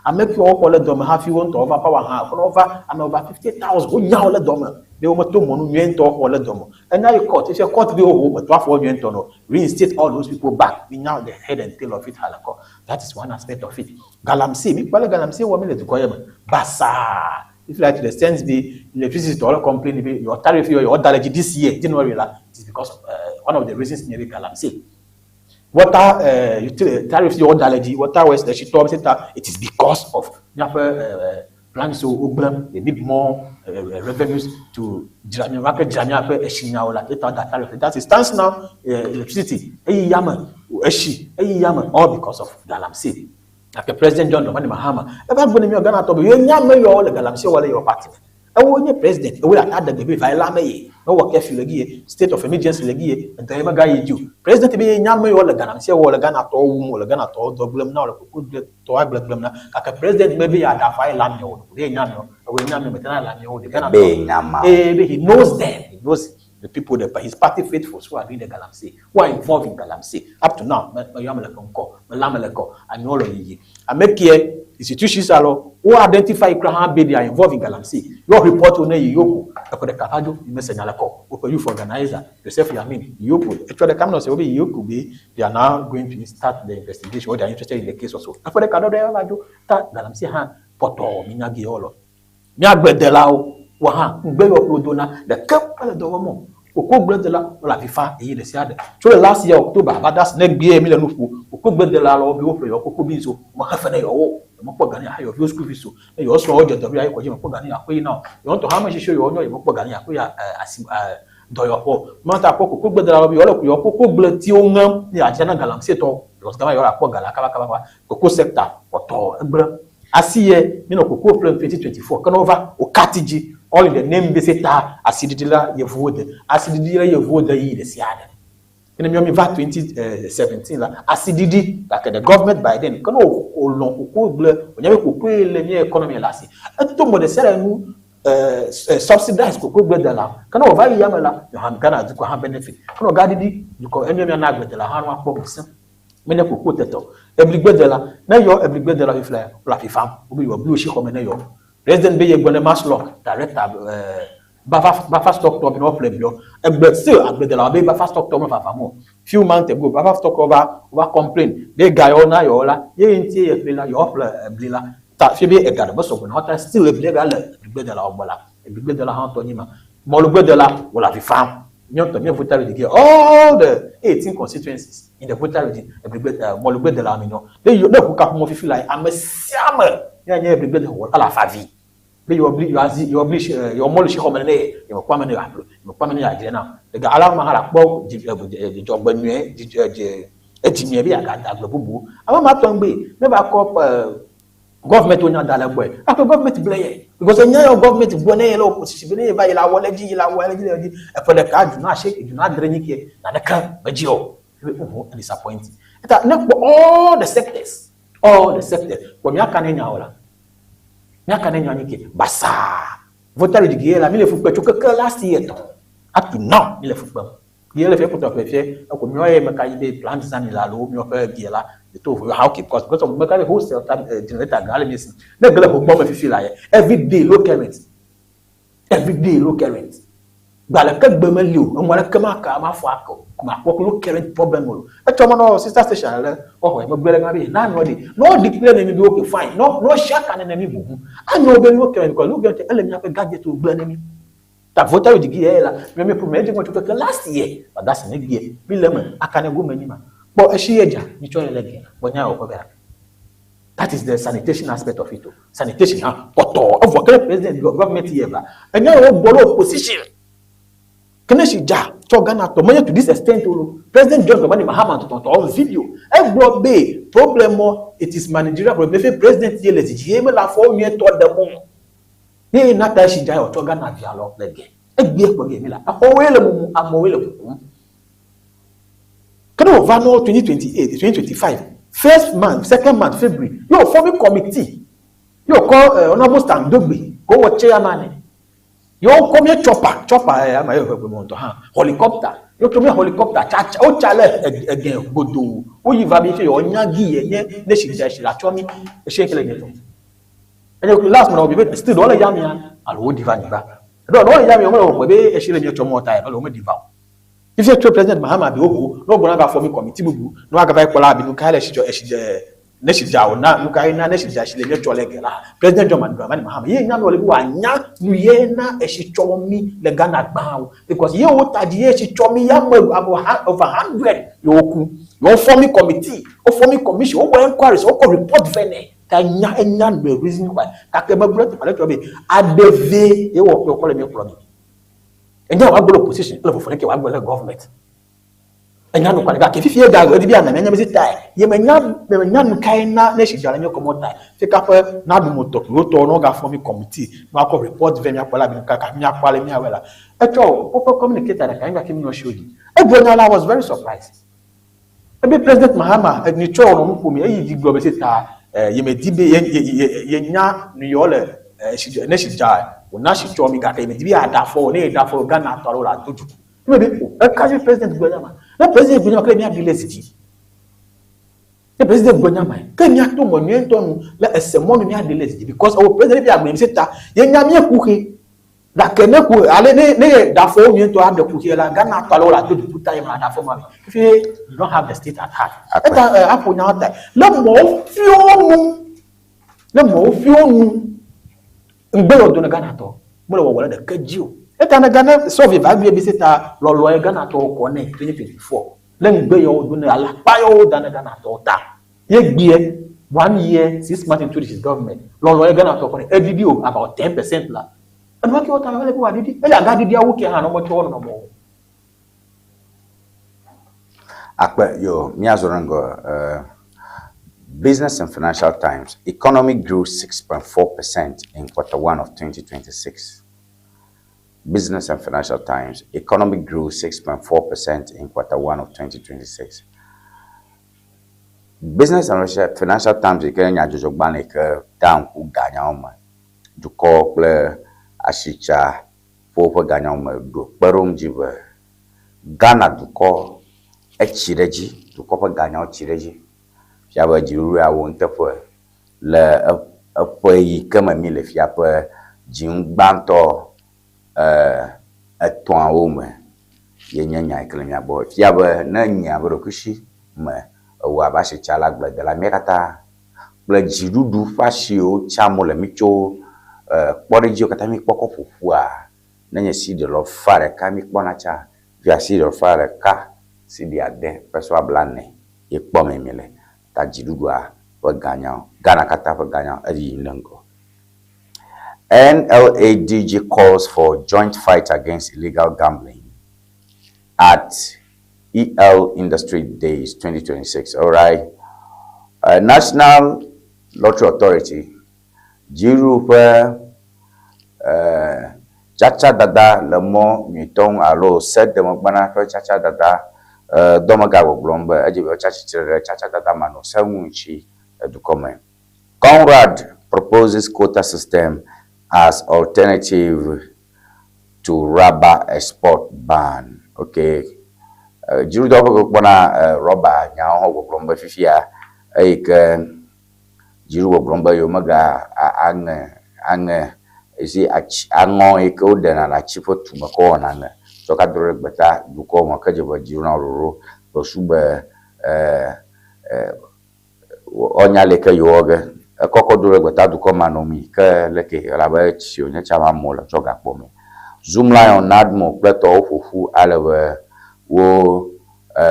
Ame kewo woxɔ le dɔme hafi wo ŋutɔ wova power hã, ne wova ame over 50,000 wonya wo le dɔme be wometo mɔnu nyuietɔ xɔ le dɔme. Enya yi court, efia court be woho meto afɔ nyuietɔ no. Reinstate all those people back. Minya the head and tail of it ha le kɔ. That is one aspect of it. Galamsey, mi kpɔ ale galamsey wɔ mi le dukɔ ye me. Basaa. If like to the sense be electricity tɔ le complain be your tariff your your da le dzi this year January la, it is because of one of the reasons nye be galamsey. Water utility tariff yi woda le dzi, water waste etsi tɔ etc. It is because of míaƒe plans wo gblẽm. They need more revenues to dzra mía woake dzra míaƒe etsinyawo la. Eta woda tariff. That is stands now electricity eyi yame, etsi eyi yame all because of galamsey. Gake President John Dramani Mahama eva gblɔ ne míawo Ghanatɔ be yenya ame yawo le galamsey wɔm le yewo party me. Ewo nye president, ewoe ata ɖe gbe be va la me ye, mewɔ curfew le gi ye, state of emergency le gi ye, edɔ ye mega yi dzi o. President be ye nya ame yiwo le galamsey wɔ le Ghana tɔwo wum, wole Ghana tɔwo dɔ gblem na, wole koko gble tɔwo agble gblem na. Gake president me be ya ɖe afɔ ayi la amewo o, ɖe ye nya amewo, ewoe nya amewo, mete na la amewo o, ɖe Ghana Be ye nya ameawo. Ee, be he knows them, he knows the people, the, his party faithfuls who are doing the galamsey, who are involved in galamsey. Up to now, me, meyɔ ame le ƒe ŋkɔ, melé ame le kɔ, amewo le yiyi. Ame keɛ institutions alo wo identify kura hã be they are involved in galamsey. Yɔ report wo ne yi Yoko, eƒe ɖeka va dzo, yi mese nya le kɔ. Woƒe youth organizer, Joseph Yamin, Yoko, etsɔ ɖeka menɔ se wo be Yoko be they are now going to start the investigation or they are interested in the case also. Eƒe ɖeka ɖɔ ɖe va dzo, ta galamsey hã kpɔtɔ minya ge yɔ lɔ. Míagbledelawo, wò hã, ŋugbe yɔ ƒe wodona, ɖeke mele dɔ wɔm o. Kokogbledela wole avi fam ɣeyiɣi ɖe sia ɖe. Tso le last year October va ɖe asi ne egbea míle nu ƒo, kokogbledela lɔwo be woƒle yewo koko beans o, womexe fe ne yewo o, yewomekpɔ ga ne yeaxe yewo viwo school fees o. Ne yewo srɔ̃wo dze dɔ be yeayi kɔdzi yewomekpɔ ga ne yeaxɔe na o. Yewo ŋutɔ hã ame tsitsiwo yewo nyɔ yewomekpɔ ga ne yeaxɔe ya asi dɔyɔƒe o. Mate akpɔ kokogbledelawo be yewole yewo kokogbledtiwo ŋem ne yewoadzra na galamseytɔwo because gama yewoakpɔ ga la kabakaba. Koko sector kpɔtɔ egblẽ. Asi ye mi nɔ koko ƒlem 2024 ke ne wova wo cut dzi all in the name be se ta asiɖiɖi la yevuwo de. Asiɖiɖi la yevuwo de ɣeyiɣi ɖe sia ɖe. Ke ne miɔ mi va 2017 la asiɖiɖi gake the government by then ke ne wo lɔ̃ koko gble wònya be kokoe le mía economy le asi. Eto mɔ ɖe sia ɖe nu subsidize koko gble de la ke ne wòva yi yame la miɔ hã Ghana dukɔ hã benefit. Ke ne wòga ɖiɖi dukɔ emiɔ mia na agbledela hã nua kpɔ ŋusẽ. Menye koko tetɔ. Ebligbedela, ne yɔ ebligbedela fiflia, wole afi fam. Wobe yewoa blu tsi xɔme ne yɔ. President be yegblɔ ne Masloc director eh, Bafa, Bafa stock tɔ be ne woaƒle bliɔ. Egbe still agbledela be Bafa stock tɔ me vavam o. Few months ago, Bafa stock tɔ va, wova complain be ga yewo na yewo la, ye ŋuti ye ƒle la, yewoaƒle ebli la. Ta fia be ega ɖe mesɔgbɔ na wo ta still eblia ga le ebligbedelawo gbɔ la. Ebligbedela hã tɔ nyi ma. Mɔlugbedela wole avi fam. Míawo ŋutɔ mía Volta region ke all the 18 constituencies in the Volta region, egbegbe eh, mɔlugbedela mi nyɔ. Ne yɔ ne ʋu kaƒomɔ fifi la, ame sia ame ne nye egbegbe wɔ ala fa vi. Be yɔ bli yɔ azi yɔ bli eh, yɔ mɔlu si xɔme ne ye, yɔ kpɔ ame ne yɔ aƒle, yɔ kpɔ ame ne yɔ adzre na. Ega ala ma hã la kpɔ dzi eh, dzidzɔgbe nyuie, dzi eh, dzi edzi nyuie be yeagada agble bubu. Ame ma tɔŋgbe ne va kɔ eh, Government wo nya da le gbɔe. After government ble ye. Because enya yɔ government gbɔ ne ye le opposition be ne ye va yi la wɔ le dzi yi la wɔ le dzi le dzi. Eƒe ɖeka dunu asieke dunu adre nyi ke naneke medzi o. Ebe oho disappoint. Eta ne kpɔ all the sectors, all the sectors. Kpɔ miaka ne nya o la. Miaka ne nya nyi ke basaa. Voter digi ye la mi le fu kpe tso keke last year tɔ. Up to now mi le fu kpem. Ye le fie kpɔtɔ ƒle fie eko miɔ ye meka yi be plant zani la alo miɔ ƒe bie la de to vo ha okay because because of meka be wholesale ta generator ga le mi si ne gele ho gbɔ me fifi la ye every day low current every day low current gba le ke gbe me li o emu ale ke ma ka ma fɔ akɔ ko ma kpɔ low current problem o etsɔ me nɔ sister station le ɔxɔ me gbe le ma be na nɔ di no declare ne mi be okay fine no no shaka ne ne mi bohu anyo be low current because low current ele mi aƒe gadget o gble ne mi. Ta vota yo digi ye la, mi mi ƒome edzi ŋutsu keke last year, ba da sene gbie, mi le me, aka ne gome nyi ma. Kpɔ eshi ye dza, mi tsɔ ye le ge, kpɔ nya yo kɔ bera. That is the sanitation aspect of it o. Sanitation hã, kpɔtɔ, evɔ ke president government ye va. Enya yo gbɔ le opposition. Ke ne shi dza, tsɔ Ghana tɔ, menye to this extent o lo. President John Dramani Mahama tɔtɔtɔ on video. Egblɔ be problem mo, it is managerial problem. Mefe president ye le dzidzi ye mele afɔ nyuietɔ ɖem o. Ye na ta esi dza ye wòtsɔ Ghana via lɔ le ge. Egbea kpɔ ge mi la, exɔwoe le mumu, amewoe le kukum. Ke ne wòva no 2028, 2025, first month, second month, February, ye wòfɔ mi committee, ye wòkɔ eh, Honorable Stan Dogbe, ko wɔ chairman ne. Ye wokɔ mi chopper, chopper eh, ama ye ʋe gbe ŋutɔ hã, helicopter, ye wokɔ mi helicopter tsa tsa, wotsa le ege godoo, woyi va mi fi yewonya gi ye nye ne si dza esi la tsɔ mi, esi ke le nye tɔ. Enye last month obi still ɖewo le yamia alo woɖi va anyigba. Ɖewo ɖewo le yamia womele wɔwɔm be esi le mía tsɔm ta alo womeɖi va o. Fifia tso President Mahama bi woho ne wogblɔ na gafɔ mi kɔmiti bubu ne woagava yi kpɔ la abi nukae le esi dzɔ esi dze ne esi dza o na nukae na ne esi dza esi le mía tsɔ le ge la President John Dramani Mahama ye nya nu le be wòanya nu ye na esi tsɔ mi le Ghana gbã o because ye wo ta dzi ye esi tsɔ mi ya me ame over hundred ye woku ye wofɔ mi kɔmiti wofɔ mi commission wowɔ enquiries wokɔ report vɛ nɛ. Ta nya enya the reason why. Gake megblɔ teƒe aɖe tsɔ be aɖe ye wɔ kple kɔ le míekplɔ mi. Enya wòagblɔ le opposition kple vɔvɔ ɖeke wòagblɔ le government. Enya nu kɔ gake fifi ega edi be ana nya be tae. Ye menya menya nu kae na ne si dza le nye kɔmɔ tae. Fika ƒe na ɖu mo tɔ kple wotɔ no gafɔ mi committee no akɔ report vɛ miakpɔ la mi kaka miakpɔ ale miawɔe la. Etsɔ woƒe communicator ɖeka nye gake mi nɔ shi wodi. Egblɔ nya la I was very surprised. Ebe President Mahama enu tsɔ wònɔ nu ƒom eyi dzi gblɔ be se ta yemedi be ye ye yenya nu yɔ le ne si dza wòna si tsɔ mi gake yemedi be yeaɖe afɔ o ne yeɖe afɔ Ghana tɔ aɖewo le ado dzuku. Eme be o eka dzi President gblɔ nya ma. Ne President gblɔ nya ma ke míaɖi le zi dzi. Ne President gblɔ nya ma ke míato mɔ nyuietɔ nu le ese mɔ nu míaɖi le zi dzi because ewɔ President be agblɔ mi se ta yenya míekuxe. Gake ne ku ale ne ne ye ɖafɔwo nyuietɔ aɖe kuxia la, Ghana tɔ alewo le ado duku ta ye ma ɖafɔ ma me. Fifi you don't have the state at heart. Eta eh, aƒo nyawo ta. Ne mɔwo fiwo nu, ne mɔwo fiwo nu, ŋgbe yɔ do ne Ghana tɔ, mele wɔwɔ le ɖeke dzi o. Eta ne Ghana sɔvi va gbe bi se ta lɔlɔ ye Ghana tɔwo kɔ ne 2024. Ne ŋgbe yɔ do ne alakpa yɔ wo da ne Ghana tɔwo ta. Ye gbie one year six months into his government lɔlɔ ye Ghana tɔ kɔ ne eɖiɖi o about 10% la. Enua ke wota ele be wòaɖiɖi. Ele agaɖiɖi awu ke hã ne wometsɔ wɔ nɔnɔme o. Akpe yo míazɔ ɖe ŋgɔ uh, Business and Financial Times economy grew 6.4% in quarter one of 2026. Business and Financial Times economy grew 6.4% in quarter one of 2026. Business and Financial Times yi ke nye nyadzɔdzɔgbalẽ yi ke tea ŋku ganyawo me dukɔ kple asitsaƒewo ƒe ganyawo me ɖo kpeɖeŋudzi be Ghana dukɔ etsi ɖe edzi, dukɔ ƒe ganyawo tsi ɖe edzi. Fia be dziɖuɖu ya wɔ nuteƒe le eƒe yi ke me míle fia ƒe dzinu gbãtɔ etɔ̃awo me ye nye nya yi ke le mía gbɔ. Efia be ne enye abe ɖokuisi me ewɔ abe asitsala agbledela mía katã kple dziɖuɖu ƒe asi yiwo tsam wole mí tso kpɔɖedziwo katã míkpɔ kɔ ƒo ƒua, nenye cedi lɔfa ɖeka míkpɔna tsã, fifia cedi lɔfa ɖeka, cedi ade pesewa blaene ye kpɔmee míele. Ta dziɖuɖua ƒe ganyawo, Ghana katã ƒe ganyawo eyiyim ɖe ŋgɔ. NLADG calls for joint fight against illegal gambling at EL Industry Days 2026. All right. National Lottery Authority, dziɖuɖu ƒe uh, tsatsadada le mɔ nyuitɔ ŋu alo sedemegbana ƒe tsatsadada uh, dɔmega gbɔgblɔm be edze be wotsi atsitre ɖe tsatsadada manɔseŋu ŋuti le dukɔ me. Conrad proposes quota system as alternative to rubber export ban. Okay. Dziɖuɖuawo ƒe kpɔna rɔba nyawo hã gbɔgblɔm be fifia eyi ke dziɖuɖu gbɔgblɔm be yewomega aŋe aŋe esi atsi aŋɔ yi ke woɖena le atsi ƒe tume kɔ wɔna aŋe tsɔ ka do ɖe gbeta dukɔ me ke dze be dziɖuɖu ɖoɖo kple be Woanya leke yewɔ ge. Ekɔkɔ do ɖe gbeta dukɔ manɔmee ke leke elabe tsi wònye tsa ma amewo le tsɔ gakpɔ me. Zoomlion, NADMO kple tɔwo ƒo ƒu ale be wo e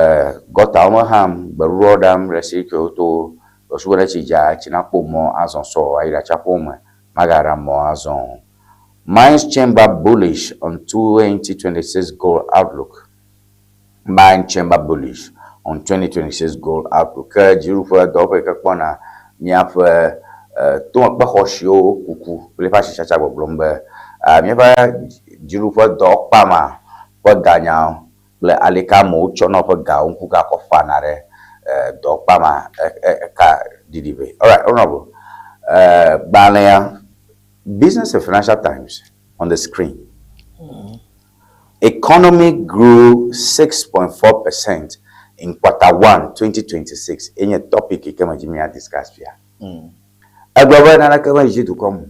gɔtawo me xam, gbeɖuɖɔ ɖam ɖe si ke woto susu be ne tsi dza etsi nakpɔ mɔ azɔ sɔ ayi ɖe atsiaƒuwo me magaɖe mɔ azɔ o. Mines Chamber bullish on 2026 gold outlook. Mine Chamber Bullish on 2026 Gold Outlook. Ke dziɖuƒe dɔwɔƒe yi ke kpɔna míaƒe Tomekpexɔ siwo wokuku kple eƒe asitsatsa gbɔgblɔm be míaƒe dziɖuƒe dɔwɔkpama ƒe ganyawo kple aleke amewo tsɔna woƒe gawo ŋku gakɔ ƒana ɖe dɔwɔkpama eka ɖiɖi vɛ. Alright, Honourable, gbalẽa Business and Financial Times on the screen. Economy grew 6.4 percent in quarter one 2026 enye topic yi ke me dzi mía discuss fia. Egblɔ be naneke me dzi dukɔ me o.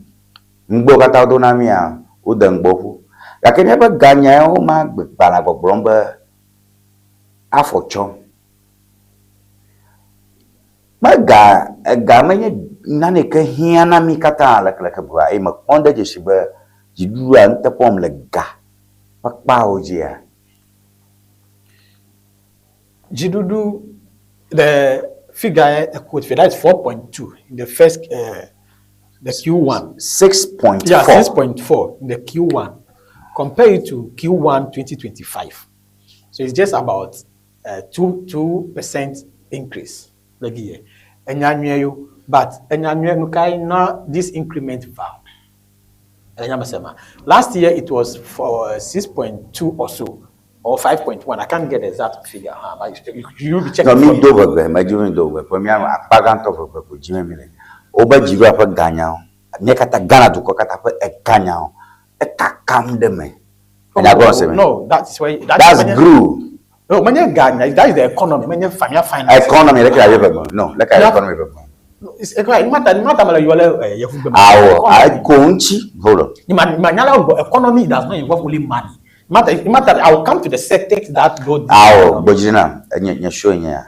Ŋugbewo katã wodo na mía, wode ŋugbe ƒu. Gake míaƒe ganyawo ma gbalẽa gbɔgblɔm be afɔ tsɔm. Me ga, ega menye nane ke hiã na mí katã lekeleke bua eye mekpɔ de dzesi be dziɖuɖua nuteƒe wɔm le ga ƒe kpawo dzia? Dziɖuɖu, the figure I quote here, that is 4.2 in the first, the Q1. 6.4. Yeah, 6.4 in the Q1. Compare it to Q1 2025. So it's just about 2 2% increase le giye. Enya nyuie yo, but enya nyuie nu kae na this increment va? Enya me sema. Last year it was for 6.2 or so, or 5.1. I can't get the exact figure, huh? But you will be checking. No, mi do ʋegbe, me dzi mi do ʋegbe, ƒe mía akpa gãtɔ ʋegbe ko dzi mi le. Wobe dziɖuɖua ƒe ganyawo, mía katã Ghana dukɔ katã ƒe eganyawo, ekakam ɖe me. Enya gɔme se mi? No, that's why. That That's grew. No, menye ganya, that is the economy. Menye finance. Finance. Economy, leke aye ʋegbe. No, leke aye economy ʋegbe. No, it's economy. Mata, mata me le yɔ le yevugbe me. Awɔ, ayi ko ŋuti. Hold on. Ma, ma nyala gbɔ, economy does not involve only money. Mata, mata, I will come to the sectors that go. Awɔ, gbɔdzi na, enye nye show nye ya.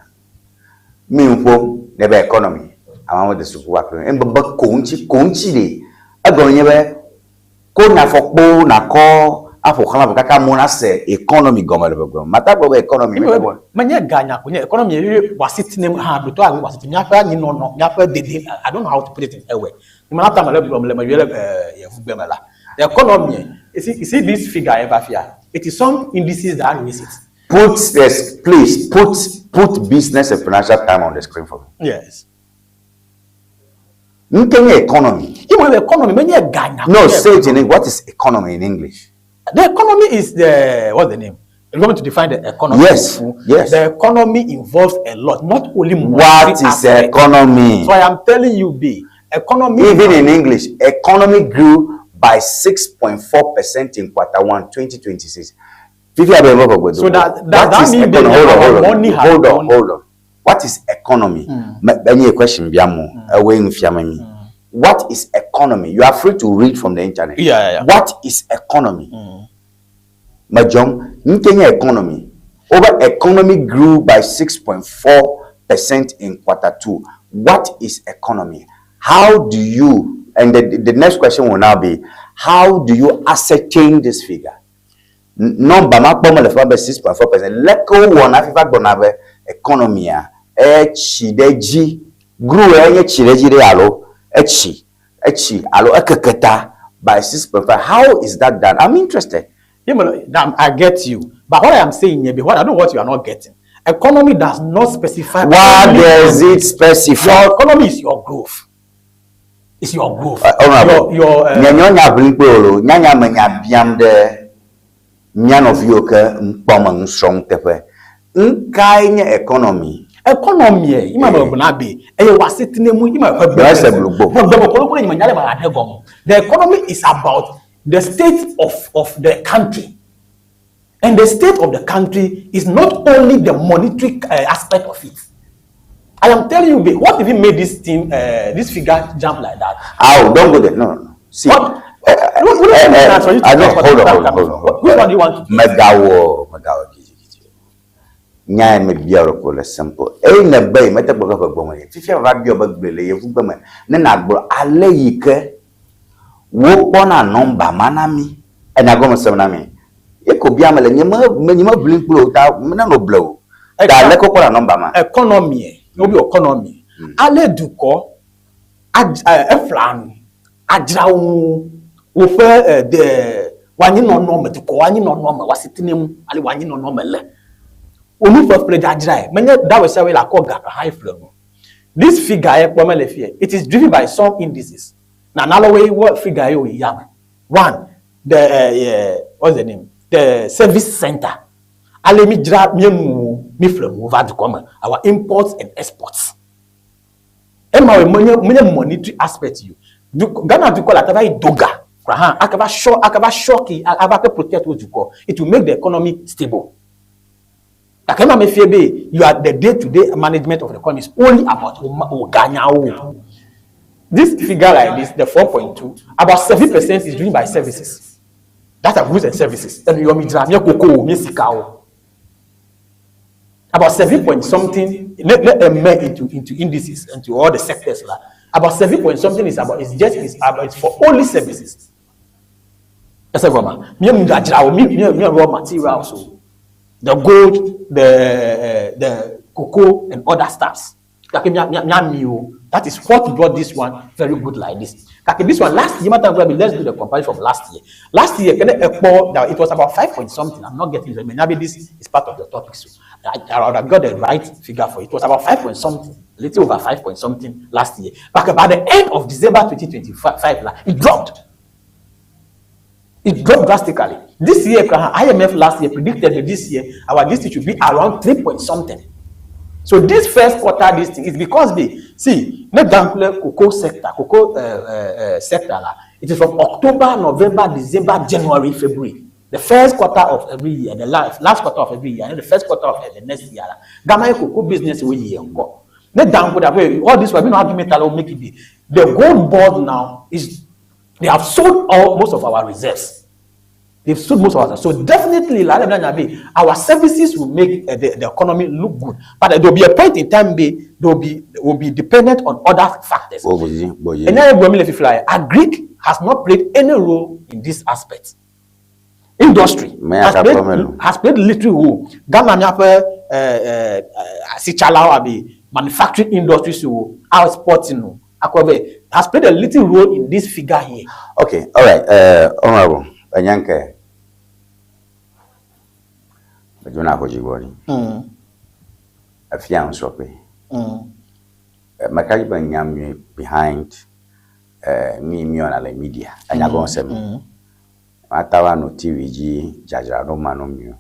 Mi ŋƒo ne be economy, ama me de suku wa kple. Embe be ko ŋuti, ko ŋuti ɖe. Egɔme nye be ko nyafɔkpowo nakɔ aƒo xlã ʋe kaka amewo nase economy gɔme le ʋegbe me. Mate agblɔ be economy menye be. Menye ganya ko nye economy ye wòasi ti ne hã ɖo tɔ alo wòasi ti míaƒe anyinɔnɔ, míaƒe dede, I don't know how to put it in Ewe. Nyemana ta mele gblɔm le meyɔe le yevugbe me la. The economy, you see, you see this figure eva fia, it is some indices that raise it. Put this, please, put, put Business and Financial Time on the screen for me. Yes. Nu ke nye economy? Ye me economy menye ganya. No, say it in English. What is economy in English? The economy is the what's the name? You want me to define the economy? Yes. Yes. The economy involves a lot, not only monetary What is aspect. economy? So I am telling you, B, economy. Even in English, economy grew by 6.4% in quarter one, 2026. Fifi Abe So that that, What that is means economy? that Hold on, our hold on. money has Hold on, gone. hold on. What is economy? Enye question biamo. Ewe nfiame mi. What is economy? You are free to read from the internet. Yeah. What is economy? Majom, Nkenya economy. Over economy grew by 6.4% in quarter two. What is economy? How do you, and the next question will now be, how do you ascertain this figure? Number ma kpɔ mele fima be 6.4%. Leke wowɔna hafi va gblɔna be economy-a etsi ɖe edzi, grew enye tsi ɖe edzi ɖe alo etsi, etsi alo ekeke ta by 6.5. How is that done? I'm interested. Yeah, but I get you. But what I am saying here, what I don't know what you are not getting. Economy does not specify. What does it specify? Your economy is your growth. It's your growth. Honorable, Your nye nyɔnya ʋlim kple wò loo, nyanya me nya biam ɖe mía nɔviwo ke ŋkpɔ me nusrɔ̃m teƒe. Ŋkae nye economy? Economy ye, ima me gblɔna be eye wòasi tine mu ima ƒe gbe. Ese blugbo. Ƒe gbe me kolo kolo nyanya le ma ɖe gɔme. The economy is about the state of the country. And the state of the country is not only the monetary aspect of it. I am telling you, babe, what if you made this thing, this figure jump like that? Oh, don't go there. No, no, no. See. What? I know. Hold on, hold on, hold on. Which one do you want to? Megawo, megawo, gigi, gigi. Nya me bia ro ko le simple. E ne be me te gbe ƒe gbɔme. Fifia va bio be gbe le yevu gbe me. Ne na gblɔ ale yi ke wo kpɔna nɔmba ma na mi. Enya gɔme sem na mi. Ye ko bia me le nye me nye me ʋlim kple o ta me ne no ble o. Ta le ko kpɔna nɔmba ma. Economy, no be economy. Ale dukɔ efla nu adzra wo woƒe de wanyinɔnɔ me dukɔ wanyinɔnɔ me wasitine mu ale wanyinɔnɔ me le. Onu ƒeƒle dzadzrae menye dawɔ sia woe le akɔ ga ha efle nu. This figure ye kpɔ mele fiɛ, it is driven by some indices. Nanalɔwoe wɔ figure ye wòyi yame. One, the uh, what's the name? The service center. Ale mi dzra mía nuwo, mi ƒle nuwo va dukɔ me. Our imports and exports. Ema wɔe menye menye monetary aspect yi o. Du Ghana dukɔ le ate va yi do ga kura hã ake va sɔ ake va shock ava ke protect wo dukɔ. It will make the economy stable. Gake ema mefia be you are the day to day management of the economy is only about wò ganyawo o. This figure like this, the 4.2, about 7% is driven by services. That are goods and services. Enu yɔ mi dzra, mía koko o, mía sika o. About 7 point something, ne ne eme into indices, into all the sectors la. About 7 point something is about, it's just, it's about, it's for only services. Ese gɔma, mía nu dzadzra o, mía mía mía raw materials o. The gold, the cocoa and other stuffs. Gake mía mía mía mi o. That is what brought this one very good like this. Gake this one last year, mata gblɔ be let's do the comparison from last year. Last year, kene ekpɔ that it was about 5 point something. I'm not getting it. Maybe this is part of your topic, so I would have got the right figure for it. It was about 5 point something, a little over 5 point something last year. But by the end of December 2025, it dropped. It dropped drastically. This year, IMF last year predicted that this year our this should be around 3 point something. So this first quarter, this thing is because they see ne gankle cocoa sector, cocoa sector la, it is from October, November, December, January, February. The first quarter of every year, the last quarter of every year, and the first quarter of the next year. Ghana cocoa business will year. Ne gankle that way, all this we know how to make it be. The gold board now is they have sold all most of our reserves. They've sold most of our. So definitely, our services will make the economy look good. But there will be a point in time they will be dependent on other factors. And then Agric has not played any role in this aspect. Industry has played little role. Ghana manufacturing industry so exporting has played a little role in this figure here. Okay, all right, Honorable Anyanke. Jona Hojibori. A fiance. Makariba Nyam behind me on the media. And I go say, Atawa no TVG, Jaja no manomio.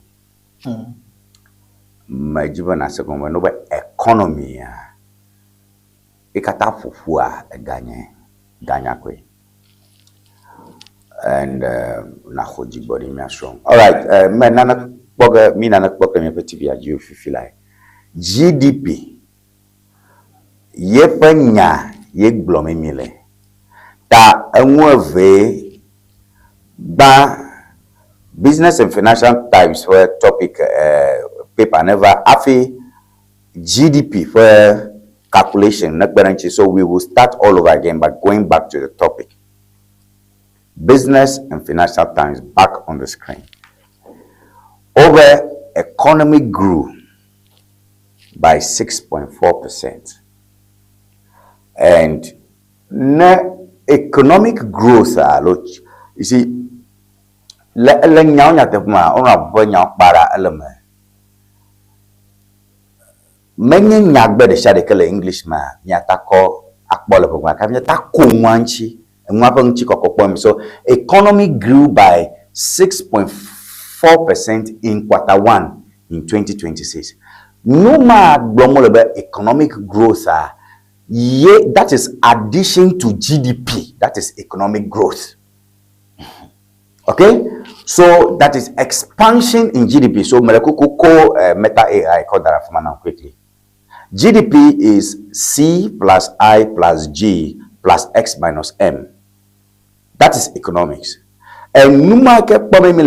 Majibana second no economy. Ikata fufua ganye ganya kwe. And na Hojibori me strong. All right, me nana boga mi nana boga me TV aji fifi GDP ye penya ye glome mile. Ta enwe ba Business and Financial Times for topic paper never afi GDP for calculation. So we will start all over again by going back to the topic. Business and Financial Times back on the screen. Over economy grew by 6.4%. And ne economic growth, you see, many nyagbe de shade kele English ma nyatako akpole pokwa ka nyatako nwanchi nwa nchi kokopom. So economy grew by 6.4% in quarter one in 2026. No ma gbomole economic growth ye that is addition to GDP, that is economic growth. Okay, so that is expansion in GDP. So Melekuko Meta AI call that now quickly. GDP is C plus I plus G plus X minus M. That is economics. And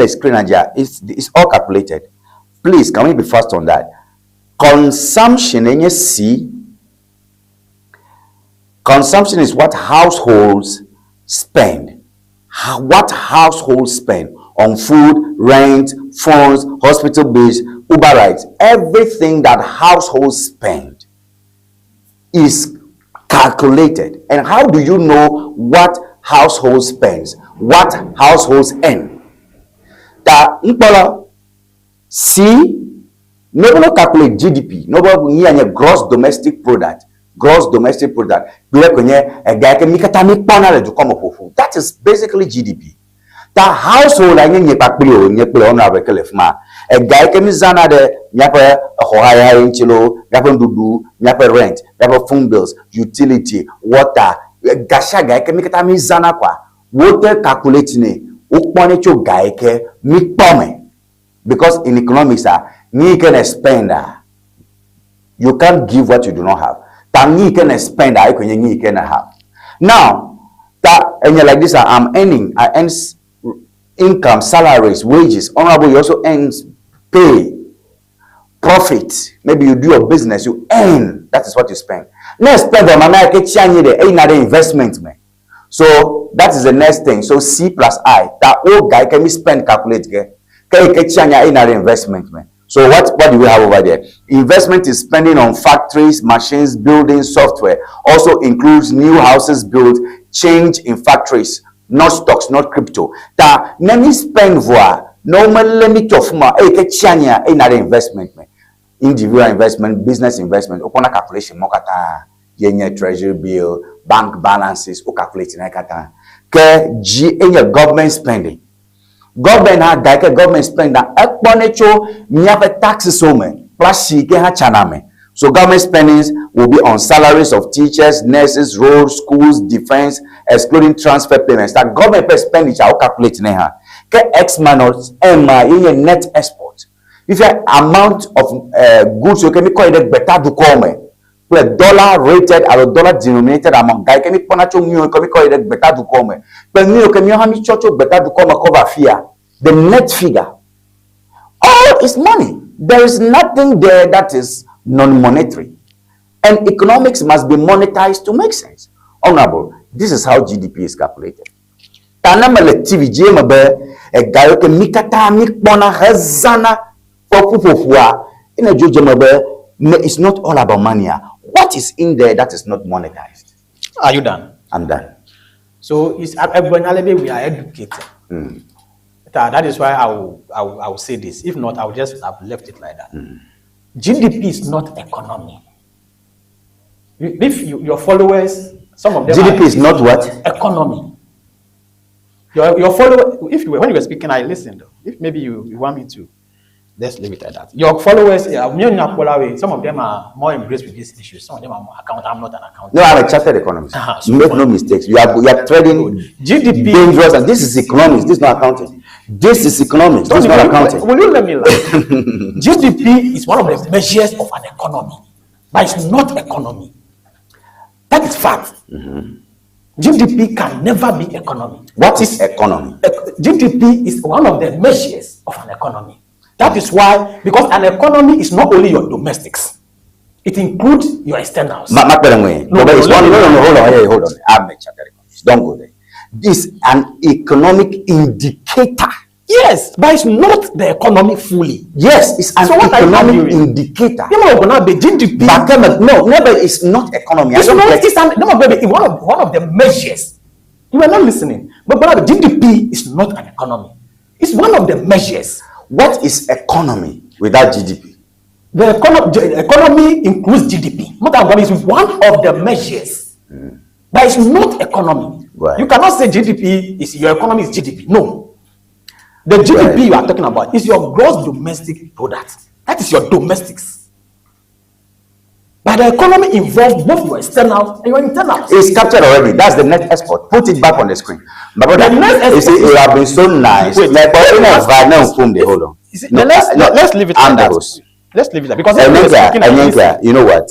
screen it's all calculated. Please, can we be fast on that? Consumption, C. Consumption is what households spend. What households spend on food, rent, phones, hospital bills, Uber rides, everything that households spend is calculated. And how do you know what household spends, what households earn? That C, nobody calculate GDP, nobody gross domestic product. Gross domestic product kple koe nye ega yi ke mí katã míkpɔna le dukɔ me ƒoƒu. That is basically GDP. Ta household a nye nye kpakpli o, nye kple honorable ke le fi ma. Ega yi ke mízãna ɖe míaƒe exɔhayahaye ŋuti loo, míaƒe nuɖuɖu, míaƒe rent, míaƒe phone bills, utility, water, ga sia ga yi ke mí katã mízãna koa, wote calculate nɛ, wokpɔnɛ tso ga yi ke míkpɔ me. Because in economics a, nu yi ke ne spend a, you can't give what you do not have. Ta nu yi ke ne spend a, ekoe nye nu yi ke ne have. Now, ta enye like this a, I'm earning, I earn income, salaries, wages. Honorable, you also earn pay, profit. Maybe you do your business, you earn. That is what you spend. Ne spend vɔ mamlɛa yi ke tsi anyi ɖe, eyina ɖe investment me. So that is the next thing. So C plus I. Ta wo ga yi ke mi spend calculate ke. Ke yi ke tsi anya eyina ɖe investment me. So what what do we have over there? Investment is spending on factories, machines, buildings, software. Also includes new houses built, change in factories, not stocks, not crypto. Ta ne mi spend vɔa, ne womelé mi tso afi ma, eyi ke tsi anyia eyina ɖe investment me. Individual investment, business investment, wokpɔna calculation mɔ katã. Ye nye treasury bill, bank balances, wo calculate na katã. Ke G enye government spending. Government hã ga yi ke government spend na ekpɔnɛ tso míaƒe taxes wo me kple asi yi ke hã tsana me. So government spendings will be on salaries of teachers, nurses, roads, schools, defence, excluding transfer payments. Ta government ƒe expenditure wo calculate nɛ hã. Ke X minus M ma ye nye net export. Fifia amount of uh, goods yi ke míkɔ yi ɖe gbetadukɔwo me kple dollar rated alo dollar denominated amount, ga yi ke míkpɔna tso nu yiwo ke míkɔ yi ɖe gbetadukɔwo me kple nu yiwo ke míawo hã mítsɔ tso gbetadukɔ me kɔ va afia, the net figure. All is money. There is nothing there that is non-monetary. And economics must be monetized to make sense. Honorable, this is how GDP is calculated. Ta ne mele TV dzi eme be ega yiwo ke mí katã míkpɔna hezãna ƒe ƒuƒoƒoa, ene dzo dze eme be me it's not all about money a, what is in there that is not monetized? Are you done? I'm done. So it's egblɔ nya le be we are educated. Mm. Ta that is why I will, I will, I will say this. If not, I will just have left it like that. Mm. GDP is not economy. If you, your followers, some of them GDP is not what? Economy. Your, your follower, if you were, when you were speaking, I listened. If maybe you, you want me to, let's leave it at that. Your followers, yeah, some of them are more embraced with these issues. Some of them are more accountant. I'm not an accountant. No, I'm a chartered economist. Uh-huh, so Make no mistakes. You are you are trading GDP dangerous, and this is economics. This is not accounting. This is economics. This is not accounting. Will you let me laugh? GDP is one of the measures of an economy, but it's not economy. That is fact. Mm-hmm. GDP can never be economy. What is economy? GDP is one of the measures of an economy. That is why, because an economy is not only your domestics, it includes your externals. Ma, ma, no, no, it's one, no, no, no, hold on, hey, hold on. I'm a chartered economist. Don't go there. This an economic indicator. Yes, but it's not the economy fully. Yes, it's an so what economic indicator. You know, gonna be GDP. But no, never. It's not economy. It's not. It's an, no, baby. One of one of the measures. You are not listening. But but GDP is not an economy. It's one of the measures. What is economy without GDP? The econo economy includes GDP. Not that is one of the measures. But it's not economy. Right. You cannot say GDP is your economy is GDP. No. The GDP Right. you are talking about is your gross domestic product. That is your domestics. But the economy involves both your external and your internal. It's captured already. That's the net export. Put it back on the screen. My brother, The net you see, export it would have been so nice. Wait. Like, but you know, Wait. no, phone the hold on. See, No, let's, no, let's leave it I'm like the that. host. Let's leave it like because if you were Enenka, speaking, I Enenka, listened. you know what?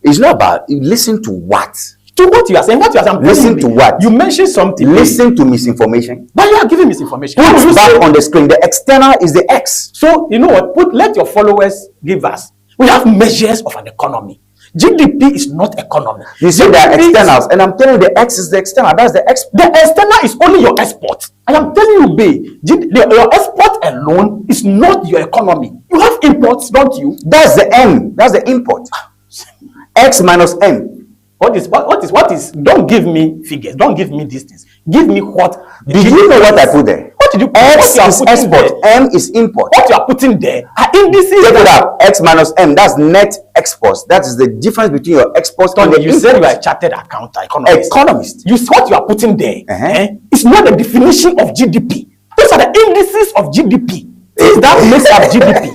It's not about listen to what. To what you are saying, what you are saying, I'm Listen telling to you. what? You mentioned something. Listen to misinformation. But you are giving misinformation. How will Put you back say- on the screen. The external is the X. So you know what? Put let your followers give us. We have measures of an economy. GDP is not economy. You see, there are GDP is- externals, and I'm telling you, the X is the external. That's the X. The external is only your export. I am telling you, babe, your export alone is not your economy. You have imports, don't you? That's the M. That's the import. X minus M. What is what, what is what is? Don't give me figures. Don't give me these things. Give me what. the Did you know GDP what I is. put there? What did you put? X what you are is putting export. There, M is import. what you are putting there are indices. Take it that- up. X minus M. That's net exports. That is the difference between your exports Tony, and the you said you imports. are a chartered accountant, economist. Economist. You see what you are putting there eh, is not the definition of GDP. Those are the indices of GDP. Things that makes up GDP.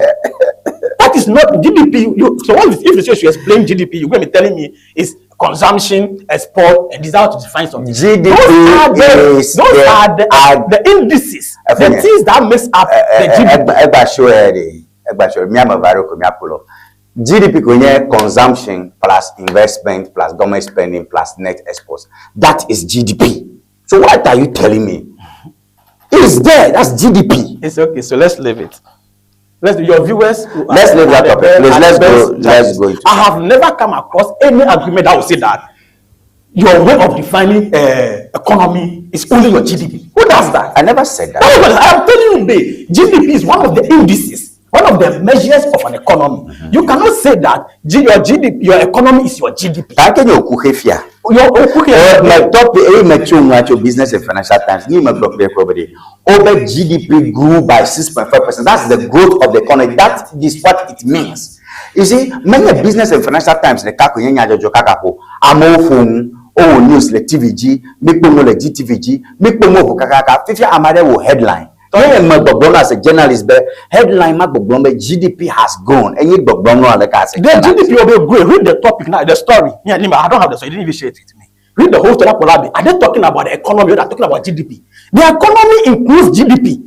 That is not GDP. You, so what if you say you should explain GDP, you're going to be telling me it's consumption, export, and this is how to define something. GDP those are the, is those the- are the indices, the Efunye. things that makes up the GDP. Egba show ẹ de, egba show mi ama varo ko mi apolo. GDP ko nye consumption plus investment plus government spending plus net exports. That is GDP. So what are you telling me? It's there. That's GDP. It's okay. So let's leave it. Let's your viewers. who are- Let's leave that are the topic. best- Please, are the let's go- best let's judges. go into- I have never come across any agreement that will say that your way of defining economy is only your GDP. Who does that? I never said that. That is what I am telling you, babe. GDP is one of the indices, one of the measures of an economy. You cannot say that G, your GDP, your economy is your GDP. Take your okuhefia. Your okuhefia. My top eh me tso nwa business and financial times. Ni me block there probably. Over GDP grew by 6.5%. That's the growth of the economy. That is what it means. You see, many business and financial times the kako yenya jojo kakako. Amo phone o news le TVG, mikpo mo le GTVG, mikpo mo vo kakaka. Fifia amade wo headline. Nye me gbɔgblɔm as a journalist be headline ma gbɔgblɔm be GDP has grown. Enye gbɔgblɔm no ale ka as a The journalist. GDP will be great. Read the topic now, the story. Me and him, I don't have the story. He didn't even share it with me. Read the whole story. Polabi. Are they talking about the economy or they are talking about GDP? The economy includes GDP.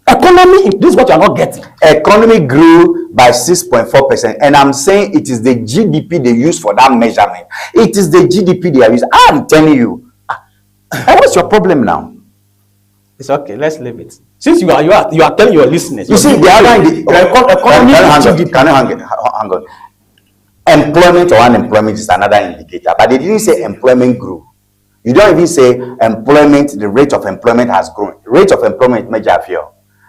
Economy, this is what you are not getting. Economy grew by 6.4%, and I'm saying it is the GDP they use for that measurement. It is the GDP they are using. I'm telling you. And what's your problem now? It's okay. Let's leave it. Since you are telling your listeners. You see, the other the, your economy Can, is hang on, GDP. can you hang, it- hang on. Employment or unemployment is another indicator, but they didn't say employment grew. You don't even say employment, the rate of employment has grown. Rate of employment measure fear.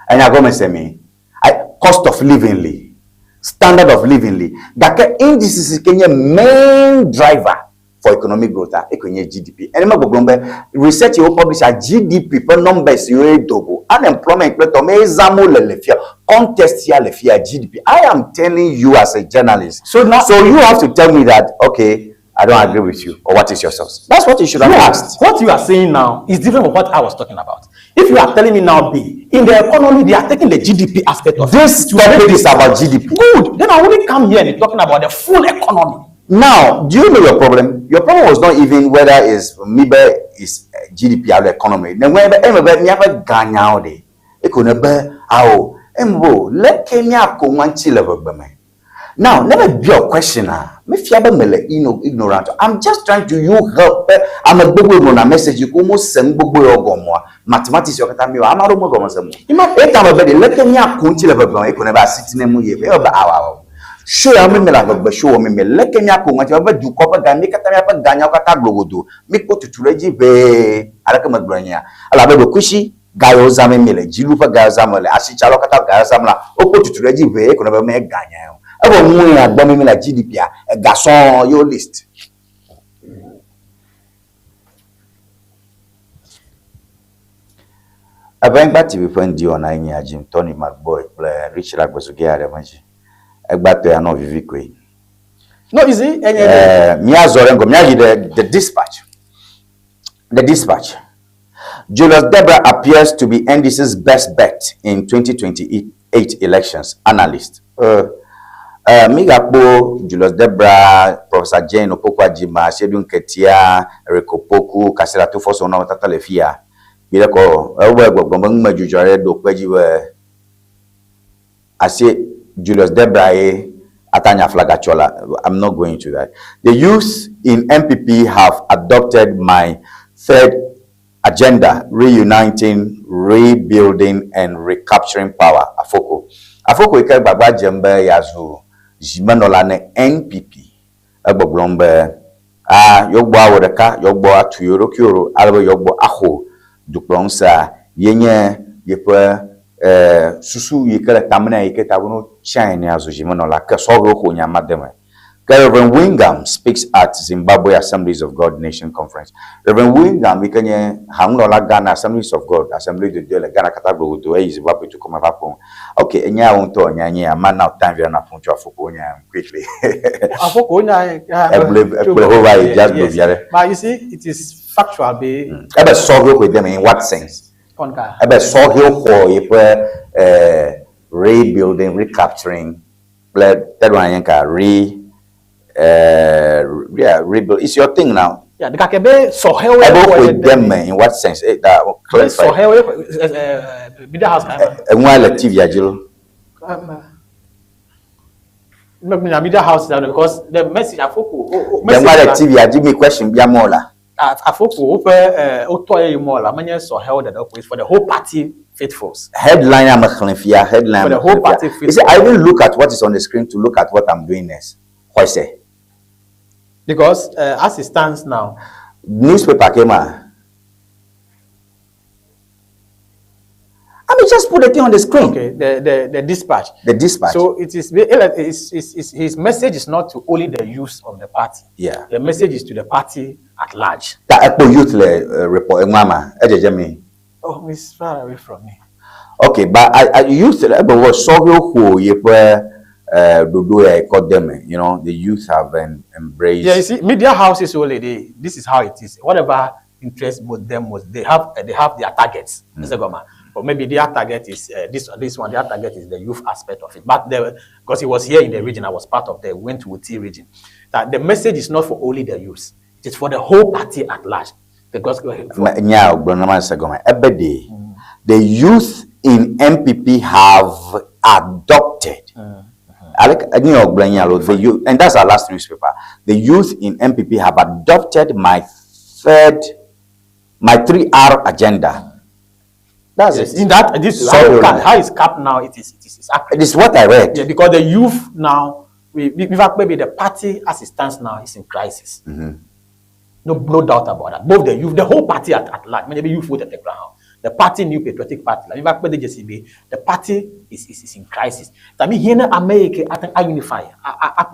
And you're going to say me, I, cost of living, li, standard of living, li. That indices Kenya main driver for economic growth, ah, ekonye GDP. And remember, research you publish a GDP per numbers you dogo. Unemployment kple tɔ me zamo le le fia contest ya le fia GDP. I am telling you as a journalist. So now, so you have to tell me that okay, I don't agree with you, or what is your source? That's what you should have No, asked. What you are saying now is different from what I was talking about. If you are telling me now, B, in the economy, they are taking the GDP aspect of This it. topic is about GDP. Good. Then I wouldn't come here and be talking about the full economy. Now, do you know your problem? Your problem was not even whether it's mibe is GDP or the economy. Then when ebe mi abe ganya o de, e ko ne be awo embo le ke mi akọ wan chi le gbegbe me. Now, let me be your question ah. Me fia be mele ignorant. I'm just trying to you help. I'm a gbogbo na message you ko mo sem gbogbo yo gomo. Mathematics yo kata mi o amaro mo gomo se mo. E ta me be de le ke mi akọ nchi le gbegbe me e ko ne ba sitine mu ye. E ba awa awa. Show ya mi me la gbegbe show mi me le ke mi akọ nti be du ko be ga mi kata mi abe ganya kata glogodo. Mi ko tuture ji be ala ke me gblɔ nya. Ala be do kushi gayo zame mi le jilu fe gayo zame le asitsalo kata gayo zame la wokpo tutu ɖe dzi ʋee ko ne be me ganya o. Evɔ nu ya gbɔ mi mi le GDP a ega sɔŋ yo list. Eʋenyigba TV ƒe ŋdi wɔna ye nye Jim Tony McBoy kple Richard Agbezoge aɖe me dzi. Egbatɔ ya nɔ vivi koe. No, you see, and, Míazɔ ɖe ŋgɔ, míayi ɖe The Dispatch. The Dispatch. Julius Debra appears to be NDC's best bet in 2028 elections. Analyst. Migakpo Julius Debra, Professor Jane Opoku Agyemang, Asiedu Nketia, Eric Opoku, Kasira Tufoso na tata le fia. Gbe ko ewe gbɔgblɔ be numedzudzɔ ɖe ɖo kpe dzi be Asie Julius Debra ye Atanya Flagachola. I'm not going to that. The youth in MPP have adopted my third agenda, reuniting, rebuilding, and recapturing power. Afoko. Afoko ike gbagba dzem be yeazu zimenɔla ne NPP. Egbɔgblɔm be a yewogbɔ awɔ ɖeka, yewogbɔ atu yewo ɖokuiwo ɖo, ale be yewogbɔ axɔ dukplɔŋusẽa ye nye yeƒe susu yi ke le tame na yi ke ta be no tsiãe ne azu zimenɔla ke sɔhewo ƒo nya ma de me. Ke Rev. Wingham speaks at Zimbabwe Assemblies of God Nation Conference. Rev. Wingham yi ke nye haŋunɔla gã na Assemblies of God, Assembly de Dieu le Ghana katã gblɔ godoo eyi Zimbabwe dukɔ me va ƒo nu. Ok, enya wò ŋutɔ nya nye ya, mana wò time vi ɖe nàƒo nu tso afɔkuwo nya ŋu quickly. Afɔkuwo nya Egblɔe egblɔe ho va yi, just gblɔ via ɖe. But you see, it is factual be. Ebe sɔhɛwo ƒoe de eme in what sense? Kɔnka. Ebe sɔhɛwo xɔ yeƒe eh, rebuilding, recapturing kple third one nye ka re eh, yeah, rebuild. It's your thing now. Yeah, gake be sɔhɛwo Ebe woƒoe de eme in what sense? Eh, that Be clarify. sɔhɛwo ye xɔ eh, eh, media house ka ema. Eŋua le TV dzi lo. Um, media house now because the message afoko. Oh, oh, Eŋua le TV dzi mi question biam wo la. Afoko woƒe eh, wotɔ ye mɔ la menye sɔhɛwo ɖeɖe ko, it's for the whole party faithfuls. Headline ame xlẽ fia, headline For the ame whole xlẽ party fia. You see, I even look at what is on the screen to look at what I'm doing next. Xɔe se. Because as it stands now. Newspaper ke ma. I mean, just put the thing on the screen. Okay, the dispatch. The dispatch. So it is, it's, his message is not to only the youth of the party. The message is to the party at large. Ta ekpo youth le report eŋua ma, edzedze mi. Oh, it's far away from me. Okay, but I youth ebe wɔ sɔhɛwo ƒo yeƒe ɖoɖo ya kɔ de me. You know, the youth have embraced. Yeah, you see, media houses only, they, this is how it is. Whatever interests both them most, they have their targets. Mr. Goma. But maybe their target is this one, their target is the youth aspect of it. But because he was here in the region, I was part of the went to Oti region. That the message is not for only the youth, it is for the whole party at large. Because for Nya Ogbonoma Segoma, Ebede, the youth in NPP have adopted. Alec, Nya Ogbonoma, the youth, and that's our last newspaper. The youth in NPP have adopted my 3R agenda. That's Yes, it. In that, this Sorry, how, Olale. how is cap now? It is accurate. It is what I read. Yeah, because the youth now, we in fact, maybe the party as it stands now is in crisis. No, no doubt about that. Both the youth, the whole party at large, maybe youth vote at the ground. The party, New Patriotic Party, like, in fact, the JCB, the party is in crisis. That means here in America, I think I unify, I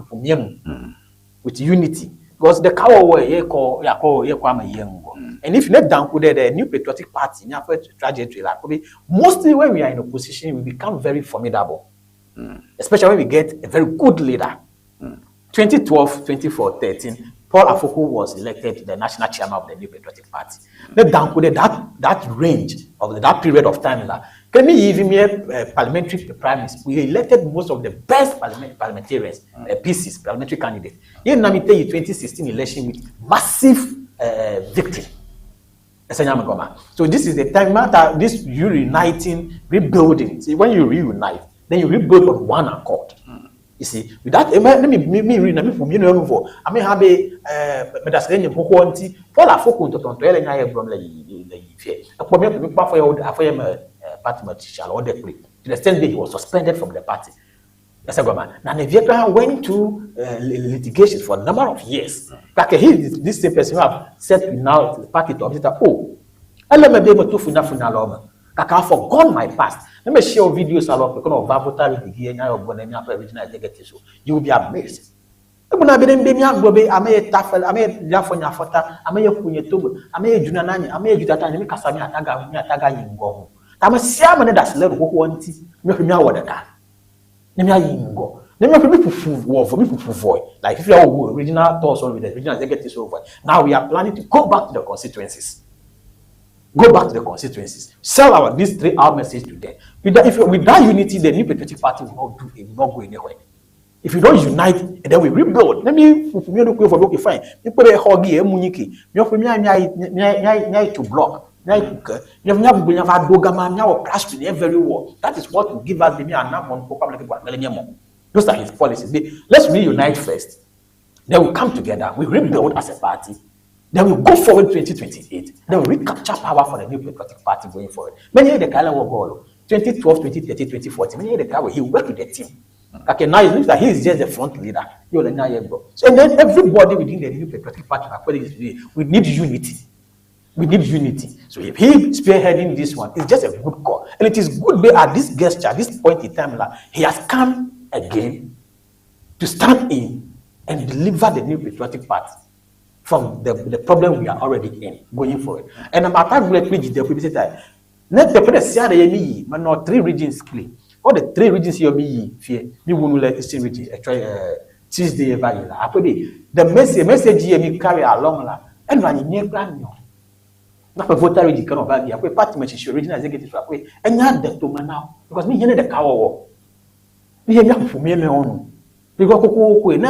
with unity. Because the cow way, ye call, ya call, ye call, ye ngo. And if you let down the New Patriotic Party, trajectory, like, mostly when we are in opposition, we become very formidable. Especially when we get a very good leader. 2012, 2013, Paul Afoko was elected the national chairman of the New Patriotic Party. Let down that range of that period of time, la, can we even parliamentary primaries? We elected most of the best parliamentarians, PCs, parliamentary candidates. In 2016 election with massive victory. So this is the time matter, this reuniting, rebuilding. See, when you reunite, then you rebuild on one accord. You see, with that, let me read, let me for me, no, for I mean, have a but that's then you Paul Afoko to to ele nya ye brom le le ifie. Ekpo mi mi pa for your for your party material or the play. To the extent that he was suspended from the party. That's a man. Now, Neviekra went to litigations for a number of years. Like he is this same person who have said now to the party to object, oh, I me be able to funa funa loma. Kaka, I've forgone my past. Let me share videos a lot because of voter with the gear now of regional executive. So you will be amazed. Ebuna be dem be mi agbo be ame tafel ame jafo nya fota ame ye kunye tobo ame ye juna nanye ame ye jutata ame kasa mi ataga yingo. Ta me sia me da sele ko ko nti mi mi awodeka. Ne mi ayingo. Ne mi mi fufu wo for mi fufu voy. Like if you are regional thoughts with the regional executive so voy. Now we are planning to go back to the constituencies. Go back to the constituencies. Sell our this 3-hour message to them. With that unity, the New Patriotic Party will not do it, will not go anywhere. If you don't unite, and then we rebuild. Let me for okay, fine. Me put a hoggy, a muniki. Me for me to block. Very well. That is what will give us the Those are his policies. Let's reunite first. Then we come together. We rebuild as a party. Then we go forward 2028. Then we recapture power for the New Patriotic Party going forward. Many of the Kala were 2012, 2013, 2014. Many of the Kala, he worked with the team. Okay, now it looks like he is just the front leader. So, and then everybody within the New Patriotic Party, we need unity. We need unity. So if he spearheading this one, it's just a good call. And it is good at this gesture, at this point in time, he has come again to stand in and deliver the New Patriotic Party from the, the problem we are already in going forward. And I'm at kple dzideƒo bi seta. Ne teƒe ɖe sia ɖe ye mi yi, menɔ three regions kple. All the three regions ye mi yi fie, mi wu nu le Eastern region etsɔ eh, Tuesday ye va yi la. Aƒe be the message message ye mi carry along la, enɔ anyi nyuie kple anyɔ. Míaƒe Volta region ke nɔ va bia kple party me tsitsi regional executive akpɔe enya de tome na wo because mi hiã ne ɖeka wɔwɔ. Mi hiã míaƒoƒo mía nɔewo nu. Because kokokoe ne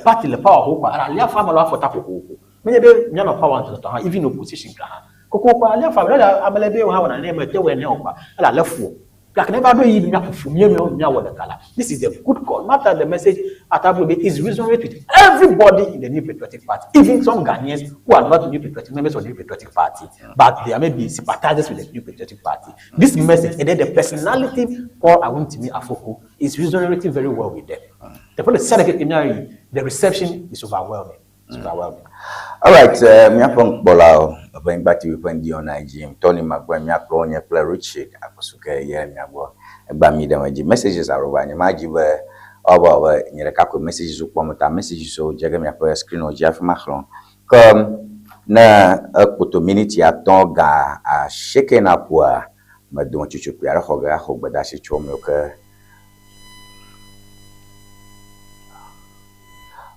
party le power ho kɔa, alia afɔ ame le afɔ ta kokoko. Menye be míanɔ power ŋutɔ hã, even opposition ka hã. Kokoko alia afɔ ame le ame le be hã wɔna ne me te wɔe ne o kɔa, ele ale fu o. Gake ne va ɖo ɣeyiɣi be míaƒo ƒu mía nɔewo nu míawɔ ɖeka la, this is a good call. Matter the message Atablo be is resonate with everybody in the New Patriotic Party, even some Ghanaians who are not New Patriotic members of the New Patriotic Party, but they are maybe sympathizers with the New Patriotic Party. This message and then the personality Paul Awuntimi Afoko is resonating very well with them. The the reception is overwhelming. It's overwhelming. All right, eh, míaƒe nukpɔlawo, Eʋenyigba TV ƒe ŋdi wɔna yi dzi Tony Magbɔe míakplɔ nye kple Richard Akposuke ye mia gbɔ. Egba mi ɖe me dzi. Messages alo va nye madzi be ewɔ abe nye ɖeka koe messages kpɔm ta messages wo dze ge miaƒe screen wo dzi hafi maxlẽ. Ke ne ekpoto miniti atɔ̃ ga asieke naƒoa, medo tsotso kpui aɖe xɔ ge axɔ gbedeasi tso amewo ke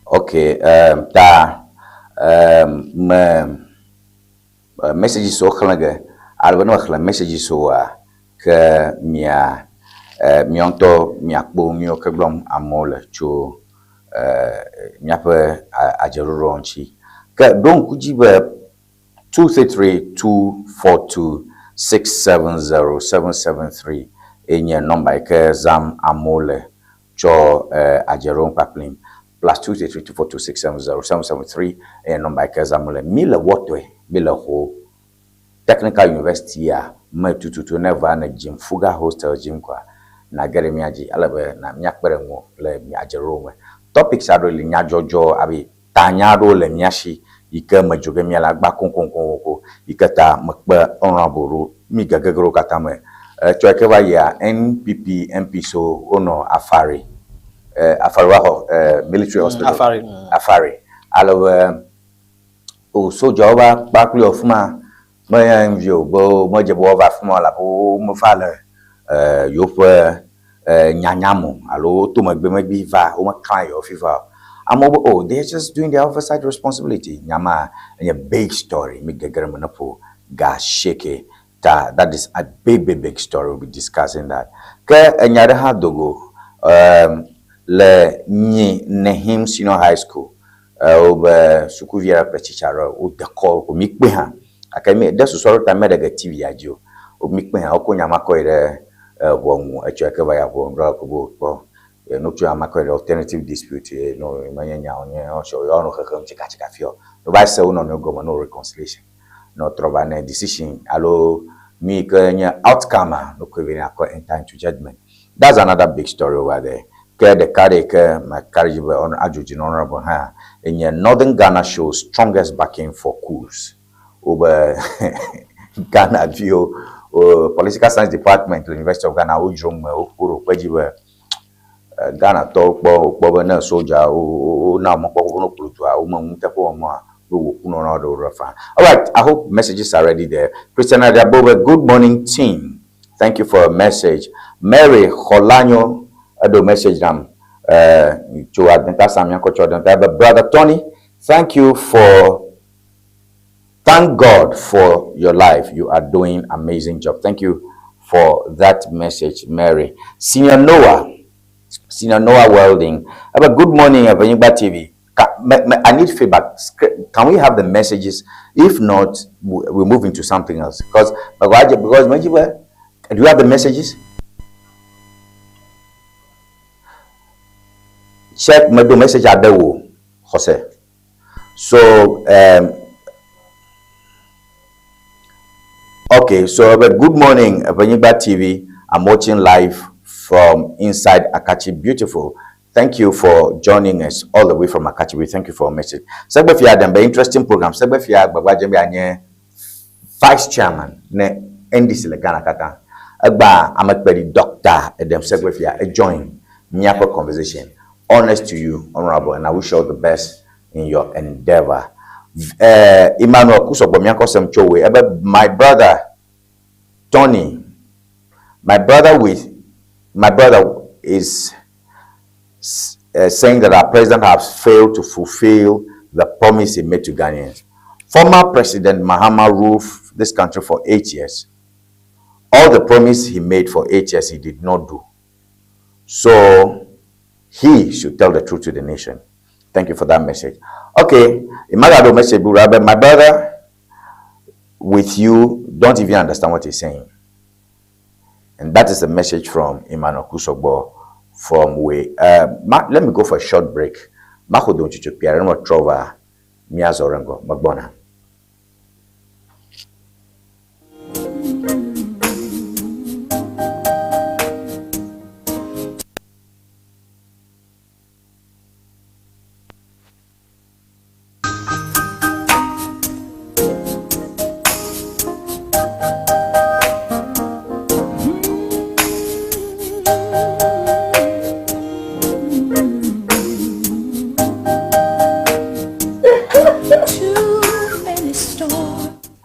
Ok, um, ta um, me eh, messages wo xlẽ ge ale be ne mexlẽ messages woa ke mia eh, mia ŋutɔ miakpɔ nuyiwo ke gblɔm amewo le tso eh, míaƒe adzeɖoɖoa ŋuti. Ke ɖo ŋku dzi be 233242670 773 ye nye nɔmba yi ke zãm amewo le tsɔ adze ɖom kpakplim. +233242670 773 ye nye nɔmba yi ke zãm wole. Mí le Wɔtɔe, mí le Ho Technical University ya me tututu ne eva ne Jim Fuga Hostel dzim kɔa, nage ɖe mía dzi ale be na míakpe ɖe ŋuwò le adzeɖoɖo me. Topics aɖewo li, nyadzɔdzɔ abe Tanya aɖewo le mía si yi ke me dzo ge míale agba koŋkoŋkoŋko yi ke ta mekpe Honourable ɖo mí gegegeɖewo katã me. Etsɔ yi ke va yia NPP MPs wo wonɔ Afari, Afari woaxɔ military hospital. Afari. Afari. Ale be o sodzawo va kpa kpli wo fima menye ŋvi o be medze be woava afima o elabe womeva le yewoƒe nyanya me o alo woto megbemegbi va womeklã yewo fifa o. Amewo be oh they are just doing their oversight responsibility. Nya ma enye big story mi gege ɖe eme ne ƒo ga asieke ta that is a big big big story we'll be discussing that. Ke enya ɖe hã do go le Nyi Nehim Senior High School wobe sukuvi aɖe kple tsitsi aɖe wode kɔ ko mi kpɔe hã gake mi ɖe susu aɖewo ta meɖe ge TV ya dzi o. Mi kpɔe hã wokɔ nya ma kɔ yi ɖe ʋɔnu etsɔ ke va yi ʋɔnudrɔ̃la ko be wòkpɔ nu tso nya ma kɔ yi ɖe alternative dispute ye no menye nya wònye wotsɔ yewoanɔ xexem tsikatsika fiɔ. Wova se wo nɔnɔewo gɔme no reconciliation ne wotrɔ va ne decision alo nu yi ke nye outcome a no koe va akɔ enter into judgement. That's another big story over there. Ke ɖeka ɖe yi ke meka ɖe edzi be adzo dzi na Honourable hã enye Northern Ghana shows strongest backing for coups. Wobe Ghana viwo, Political Science Department le University of Ghana wodzro ŋme wokpɔ ɖo kpe dzi be Ghanatɔwo kpɔ wokpɔ be ne sodza wona mɔkpɔkpɔ be ne wokplɔ dua wome nuteƒe wɔm oa, be wòku nɔnɔ ɖewo ɖe faa. Alright, I hope messages are already there. Christian Adiabobe, good morning team. Thank you for your message. Mary Xolanyo eɖo message nam eh, tso Adenta Samia kɔ tso Adenta be brother Tony, thank you for thank God for your life. You are doing amazing job. Thank you for that message, Mary. Senior Noah, Senior Noah Welding. Ebe good morning, Evenyigba TV. Ka, me, me, I need feedback. Can we have the messages? If not, we move into something else. Because because do you have the messages? Check me do message aɖewo, Jose. So okay, so but good morning, Evenyigba TV. I'm watching live from inside Akachi. Beautiful. Thank you for joining us all the way from Akachi. We thank you for your message. Segbefia Dembe, interesting program. Segbefia Gbagba anye vice chairman ne NDC le Ghana katã. Egba amekpedi Dr. Edem Segbefia e join míaƒe conversation. Honest to you, Honorable, and I wish you all the best in your endeavor. Uh, Emmanuel Kusogbo Miankosem Chowe, ebe my brother Tony, my brother with my brother is saying that our president has failed to fulfill the promise he made to Ghanaians. Former President Mahama ruled this country for 8 years. All the promise he made for 8 years, he did not do. So he should tell the truth to the nation. Thank you for that message. Okay, Imagado message, but my brother with you don't even understand what he's saying. And that is the message from Emmanuel Kusogbo from we. Let me go for a short break. Mahodon Chicho Pierre Trova Miazorengo Magbona.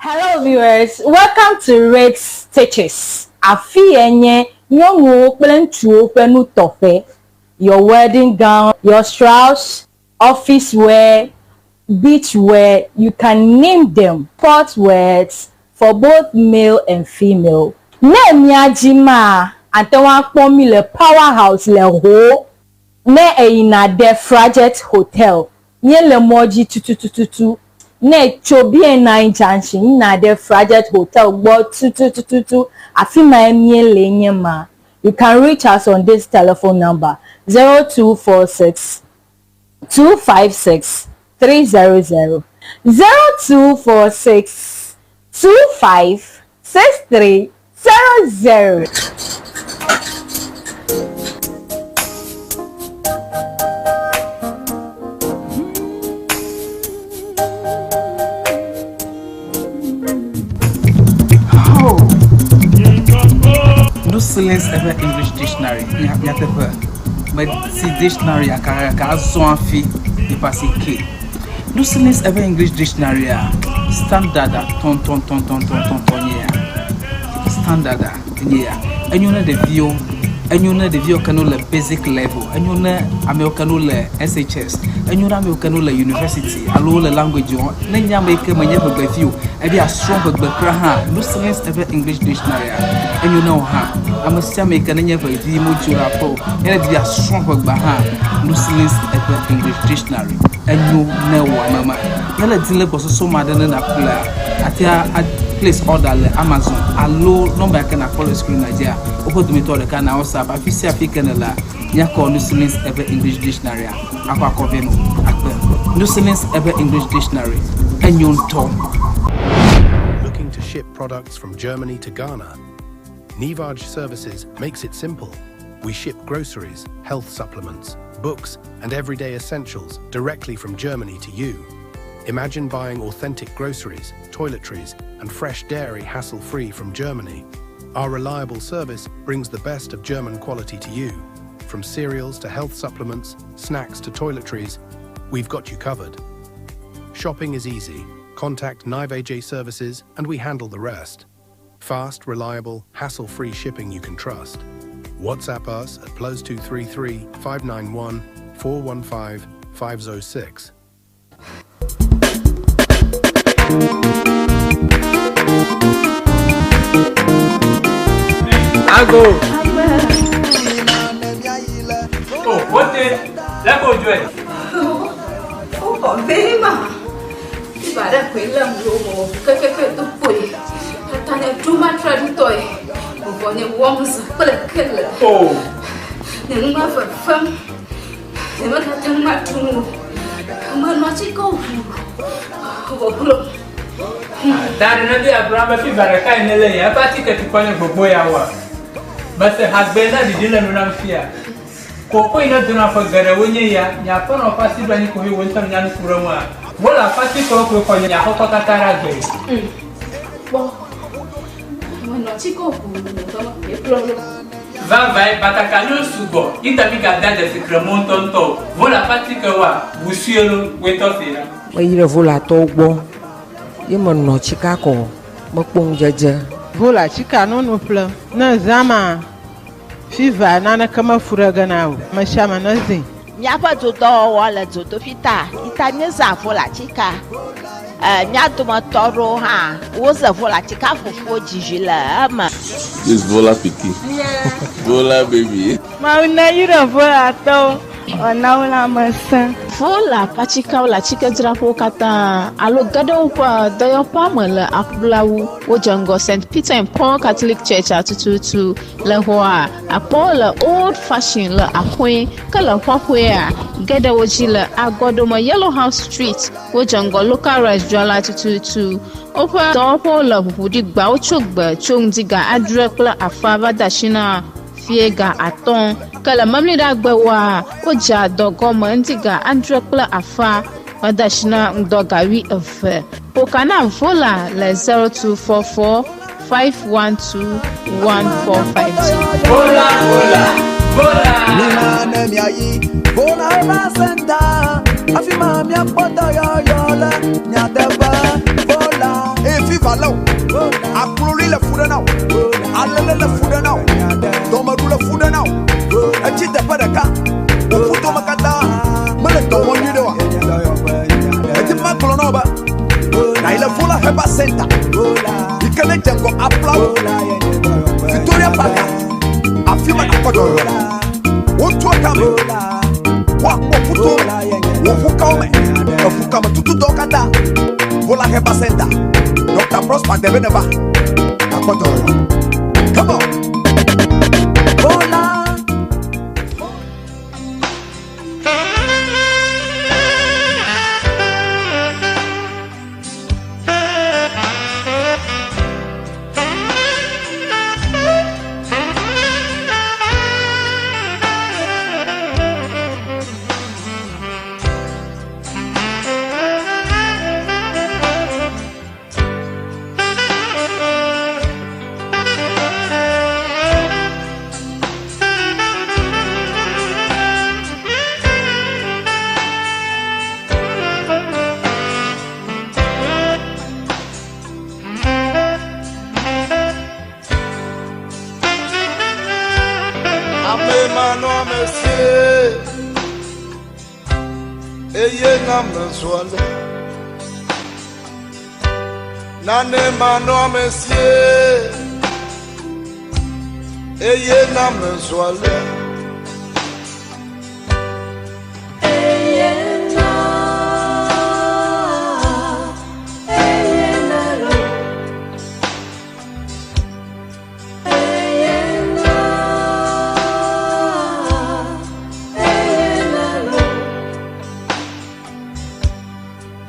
Hello viewers, welcome to Red Stitches. Afi ye nye nyɔnuwo kple ŋutsuwo ƒe nutɔƒe. Your wedding gown, your shrouds, office wear, beach wear, you can name them. Sport wears for both male and female. Ne mia dzi maa, ate ŋu akpɔ mí le Power House le Ho. Ne èyina ɖe Frajet Hotel, míele mɔ dzi tutututu. Ne ètso BNI Junction yina ɖe Frajet Hotel gbɔ tutututu, afi mae míele nye ma. You can reach us on this telephone number 0246 256 300 0246 25 6300. No silence eƒe English dictionary nyateƒe meti dictionary gake azɔ hafi yeƒe asi ke. No silence eƒe English dictionary a standard tɔntɔntɔntɔntɔntɔn nye ya. Standard nye ya. Enyo ne ɖeviwo, enyo ne ɖeviwo ke no le basic level, enyo ne amewo ke no le SHS, enyo ne amewo ke no le university alo le language wɔm. Ne nye ame yi ke menye ʋegbevi o, ebi asrɔ̃ ʋegbe kura hã, no silence eƒe English dictionary a enyo ne wò hã. Ame sia ame yi ke nenye ʋevi modzo le aƒe o, ne ɖevi asrɔ̃ ʋegbea hã, no silence eƒe English dictionary enyo ne wò ame ma. Ne le di le gbɔsɔsɔ ma ɖe ne nàƒlea, atea a place order le Amazon alo nɔmba yi ke nàkpɔ le screen dzia, woƒe dometɔ ɖeka na WhatsApp. Afi sia afi ke nèlea, míakɔ Nusilins eƒe English dictionary akɔ akɔ vɛ nɔ akpe. Nusilins eƒe English dictionary enyo ŋutɔ. Looking to ship products from Germany to Ghana? Nivaj Services makes it simple. We ship groceries, health supplements, books, and everyday essentials directly from Germany to you. Imagine buying authentic groceries, toiletries, and fresh dairy hassle-free from Germany. Our reliable service brings the best of German quality to you. From cereals to health supplements, snacks to toiletries, we've got you covered. Shopping is easy. Contact Nivaj Services and we handle the rest. Fast, reliable, hassle-free shipping you can trust. WhatsApp us at +233 591 415 506. Ago. Oh, what the? Let go, Joy. Oh, very ma. Iba ɖe koe lém ɖo mɔ kekeke do kpoe. Eta nye ɖo matre ŋutɔe. Vɔ nye wɔm zã kple kele. Oh. Nye nu ma fefem. Nye megate ŋu aɖu nu o. Menɔ atike ʋu. Vɔ glo. Ta ɖe ne bi agblɔ be fiva ɖeka yi ne le ya eƒe atike tukɔ nye gbogbo ya wa. Mese hagbe na ɖiɖi le nu nam fia. Koko yi ne dona ƒe geɖewo nye ya. Nye aƒenɔ ƒe asi ɖo anyi ko he wo ŋutɔ nya nu ku ɖe ŋua. Wole aƒe atikewo koe xɔ nye axɔxɔ katã ɖe agbe. Kpɔ. Menɔ atike ʋu le ƒe me kplɔ ɖo. Vavae, batakaliwo sugbɔ yi ta migada dzesi kremɔ ŋutɔŋutɔ o. Vola ƒe atikewoa, ʋu sue loo, wòe tɔ see ɖa. Meyi ɖe Volatɔwo gbɔ ye menɔ tsika kɔ mekpɔ ŋudzedze. Vola tsika nono ƒlem. Ne zã ma fiva naneke mefu ɖe ge na o. Mesiame nezĩ. Míaƒe dodɔwɔwɔ le dzodoƒi ta yi ta míezã volatika. E, mía dometɔ aɖewo hã woze volatika fufuwo dzi vi le eme. This Vola pikin. Vola baby. Mawu neyra Volatɔwo wòana wo lãmesẽ. Vola ƒe atikewo le atikedzraƒewo katã alo ge ɖe woƒe dɔyɔƒea me le Aƒulawu. Wodze ŋgɔ St. Peter and Paul Catholic Church tututu le xɔa akpɔ le Old Fashion le Axɔe ke le Ƒaƒoea ge ɖe wo dzi le Agɔdome Yellow House Street. Wodze ŋgɔ Local Rice dzrala tututu. Woƒe dɔwɔƒewo le ʋuʋu ɖi gbawo tso gbe tso ŋdi ga adre kple afa va de asi na fie ga atɔ̃. Ke le memleɖagbewoa, wodzea dɔ gɔme ŋdi ga adre kple afa va de asi na ŋdɔ ga wuieve. Ƒo na Vola le 0244 512 1452. Vola, vola, vola. Mina ne miayi Vola Herbal Center afi ma miakpɔ dɔyɔyɔ le nyateƒe Vola. Eye fiva lé o, akloli le fu ɖe na o, alele le fu ɖe na o, dɔmeɖu le fu ɖe na o, etsi teƒe ɖeka, wò ƒutome katã mele dɔ wɔm nyuie ɖe oa? Edi be magblɔ na wò be nàyi le Vola Herbal Center yi ke ne dze ŋgɔ Aplawo, Victoria Park, afi ma nàkpɔ dɔyɔyɔ le. Wotu kame, woakpɔ ƒuto me, wò ʋukawo me, eʋukame tutudɔwo katã. Vola Herbal Center, Dr. Prosper Debeneba, nàkpɔ dɔyɔyɔ. Come on. Vola. Ame manɔamesie eye na mezɔ ale. Nane manɔamesie eye na mezɔ ale.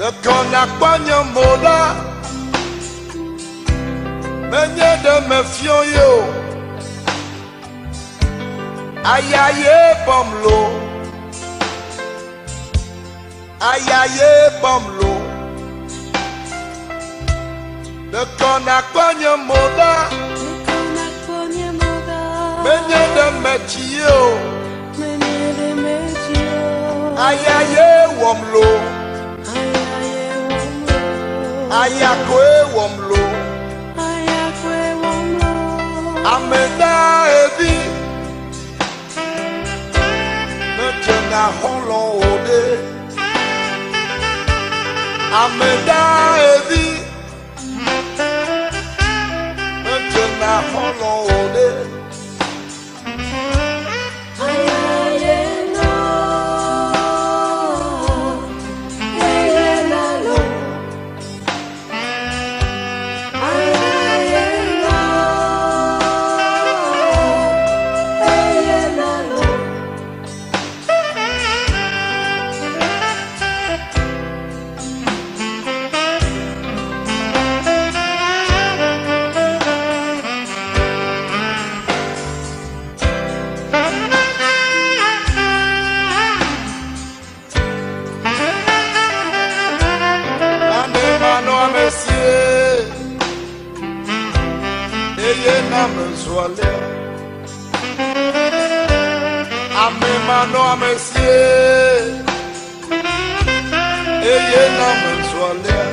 Ɖeko nakpɔ nye mo ɖa, menye ɖe mefiɔ ye o. Aya ye bɔm lo, aya ye bɔm lo. Ɖeko nakpɔ nye mo ɖa, menye ɖe metsi ye o. Aya ye wɔm lo, aya koe wɔm lo. Ame da evi, medzena xɔlɔ̃ o ɖe. Ame da evi, medzena xɔlɔ̃ o ɖe. Nane manɔamesie, eye na mezɔ alea. manɔamesie eye na mezu alea.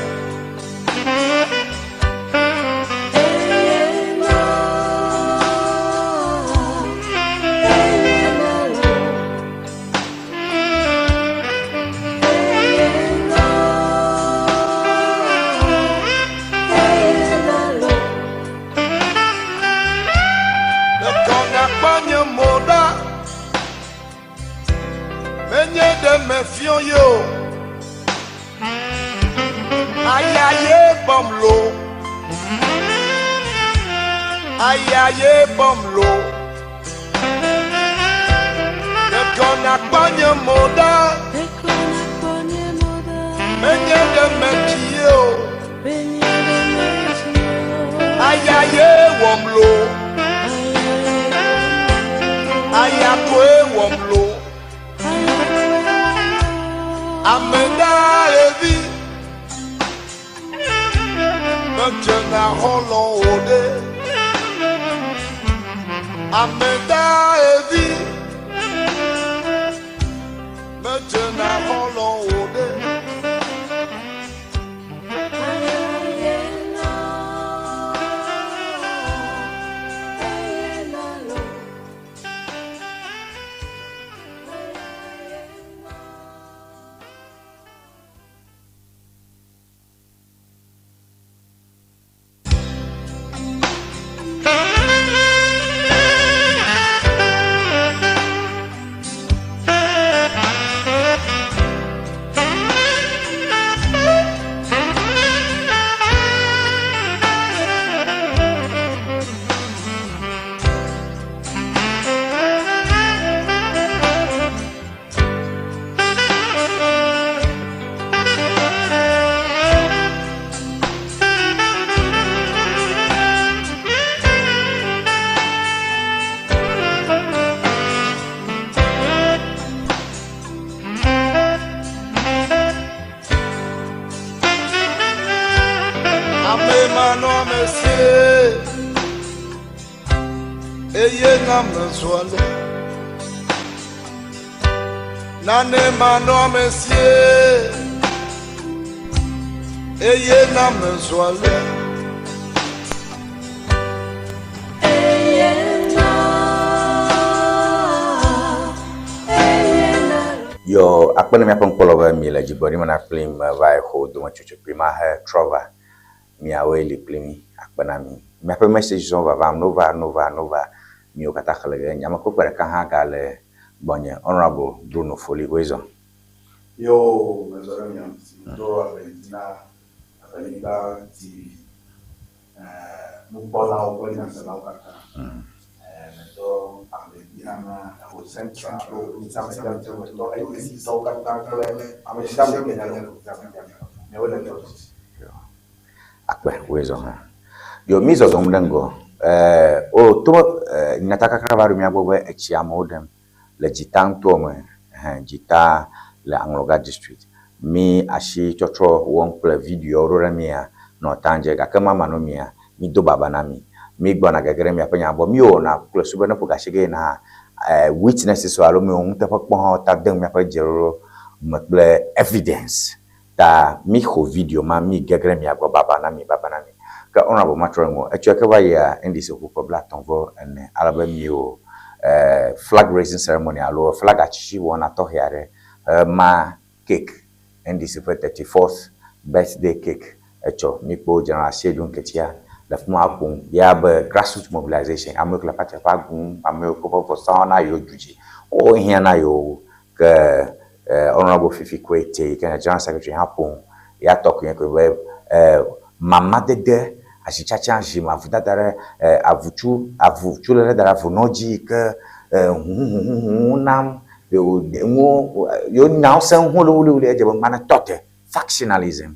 Ɖeko nakpɔ nye mo ɖa, menye ɖe mefiɔ ye o. Aya ye bɔm lo, aya ye bɔm lo. Ɖeko nakpɔ nye mo ɖa, menye ɖe metsi ye o. Aya ye wɔm lo, aya koe wɔm lo. Ame ɖaevi medzena xɔlɔ̃ o ɖe. Ame ɖaevi medzena xɔlɔ̃ o ɖe. Ame manɔamesie eye na mezu ale. Nane manɔamesie eye na mezu ale. Yɔ akpe ne míaƒe ŋkpɔlɔ be mi le dzigbɔɖi me na kpli me va xo dometsotso kpli ma he trɔ va. Miawoe li kpli mi akpe na mi. Miaƒe message zɔ vavam nova nova nova miwo katã xlẽ ge. Nyamekpekpe ɖeka hã ga le gbɔnye Honorable Bruno Foli Wezɔ. Yo mezɔ ɖe mia ŋuti do aƒe na Aƒenyigba TV nukpɔlawo kple nyaselawo katã. Medo aƒe hã na Ho Central alo Nitsamedia tɔ NDC tɔwo katã kple ame sia ame ke nya le Ho Nitsamedia miawoe le dɔ dzi. Akpe Wezɔ hã. Yo mi zɔzɔm ɖe ŋgɔ. O to nyatakaka va ɖo mía gbɔ be etsi amewo ɖem le Dzita ŋutɔ me. Hɛn Dzita le Aŋlɔga district. Mi asi tsɔtsɔ wɔm kple video ɖo ɖe mia nɔ ta dze gake mama no mia mi do baba na mi. Mi gbɔna gege ɖe miaƒe nya gbɔ. Mi wɔna kple su be ne ƒo gasi ge yina witnesses alo mi wɔ nuteƒe kpɔ hã ta dem miaƒe dzeɖoɖo me kple evidence. Ta mi xɔ video ma mi gege ɖe mia gbɔ baba na mi baba na mi. Ke honorable matrɔ ŋu etsɔ ke va yia NDC ƒu ƒe 34 ale be mi wɔ flag raising ceremony alo flag atsitsi wɔna tɔxɛ aɖe ma cake NDC ƒe 34th birthday cake etsɔ mi kpɔ General Asiedu Nketia le fi ma ƒom ya be grassroots mobilization amewo ke le party ƒe agum amewo ke ƒe vɔsawo na yewo du dzi wo hiã na yewo ke Honorable Fifi Kwete yi ke nye General Secretary hã ƒom ya tɔ koe koe be mamadede asitsatsa zime avudada ɖe avutsu avutsu lele da ɖe avunɔ dzi yi ke huhuhuhuhu nam yewo nuwo yewo nyawo sẽ ŋu wliwliwli edze be ŋma ne tɔ te factionalism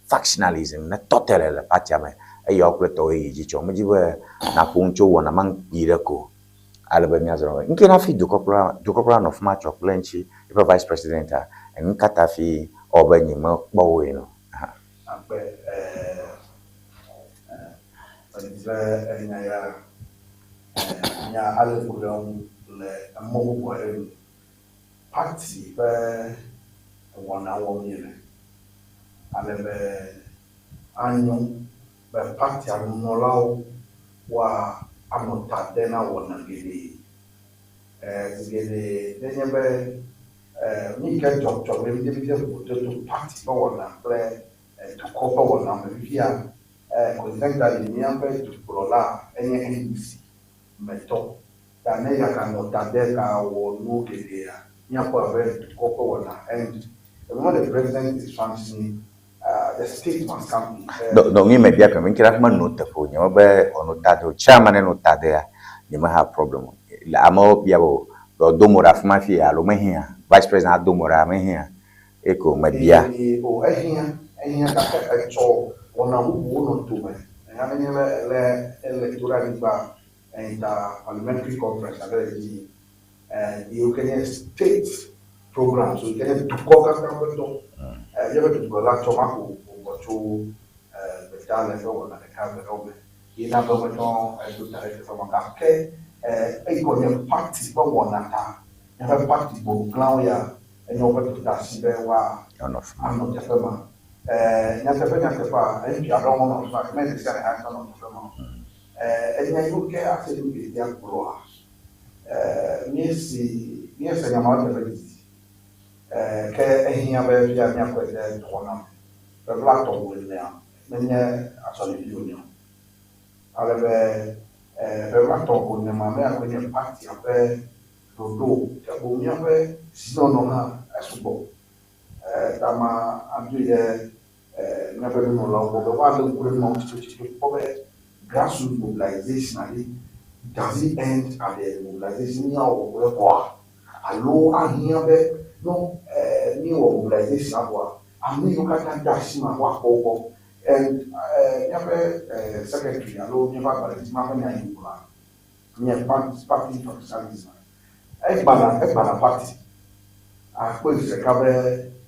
factionalism ne tɔ te le le partia me eye woawo kple tɔwo yi dzi tsɔ. Medzi be naƒo nu tso wɔna ma ŋu kpui ɖe ko ale be míazɔ me. Ŋke na fi dukɔkplɔla dukɔkplɔla nɔ fi ma tsɔ kple ŋuti eƒe vice president a enu katã fi ewɔ be nye mekpɔ woe no. Akpe ɛɛ be enya ya nya ale ŋku ɖe eŋu le emɔ bubu aɖe nu. Party ƒe wɔna wɔm míele ale be anyo be partia nunɔlawo woa anɔ ta de na wɔna geɖe. Zi geɖe nenye be nu yi ke dzɔdzɔ be míde vovototo party ƒe wɔna kple dukɔ ƒe wɔna me fifia, coincidentally míaƒe dukplɔla enye NDC me tɔ. Ta ne ya ganɔ ta de gawɔ nu geɖea, míakpɔe abe dukɔ ƒe wɔna and the moment the president is functioning, the state must come in. No, no, mi me bia kame ŋkira kuma no teƒe o. Nye me be ɔno ta de o. Chairman ne no ta dea, nye me ha problem o. Le amewo bia be o, ɖe do mo ɖe afi ma fi alo mehiã. Vice president ado mo ɖa mehiã. Eko me bia. Ee, o ehiã, ehiã gake etsɔ wɔna bubuwo nɔ dome. Enya nenye be ele ele to ɖe anyigba inter parliamentary conference aɖe le edzi yim yiwo ke nye state programs yi ke nye dukɔ katã ƒe dɔ. Míaƒe dukplɔla tsɔ ma ko wògbɔ tso gbeta le eƒe wɔna ɖeka eve ɖewo me ye na be metsɔ eɖo ta ɖe teƒe ma gake eyi ke wònye party ƒe wɔna ta míaƒe party gbɔglãwo ya enye woƒe dɔdeasi be woanɔ teƒe ma. Nyateƒe nyateƒea MP aɖewo menɔ afi ma ke menye ɖe sia ɖe hã nɔ teƒe ma o. Enya yiwo ke ase nu ɖevia gblɔa, míesi míese nya mawo teƒe didi. Ke ehiã be fia míakɔe de dɔwɔna me. Ƒe blaetɔ̃ wu enea, menye azɔlivi wònye o. Ale be ƒe blaetɔ̃ wu ene ma míakɔe nye partia ƒe ɖoɖo o, ke boŋ míaƒe zinɔnɔ hã esugbɔ. Ta ma adoe ɖe míaƒe nunɔlawo gbɔ be woalé ŋku ɖe nu ma ŋu tsitotsito kpɔ be grassroots mobilization aɖe does it end at the mobilization míawɔ kple vɔa alo ahiã be no míewɔ mobilization vɔa ame yiwo katã de asi ma woakpɔ wo gbɔ and míaƒe secretary alo míaƒe agbalẽdzima ƒe nya yi wògblɔa nye party functionalism egbana egbana party akpɔe zi ɖeka be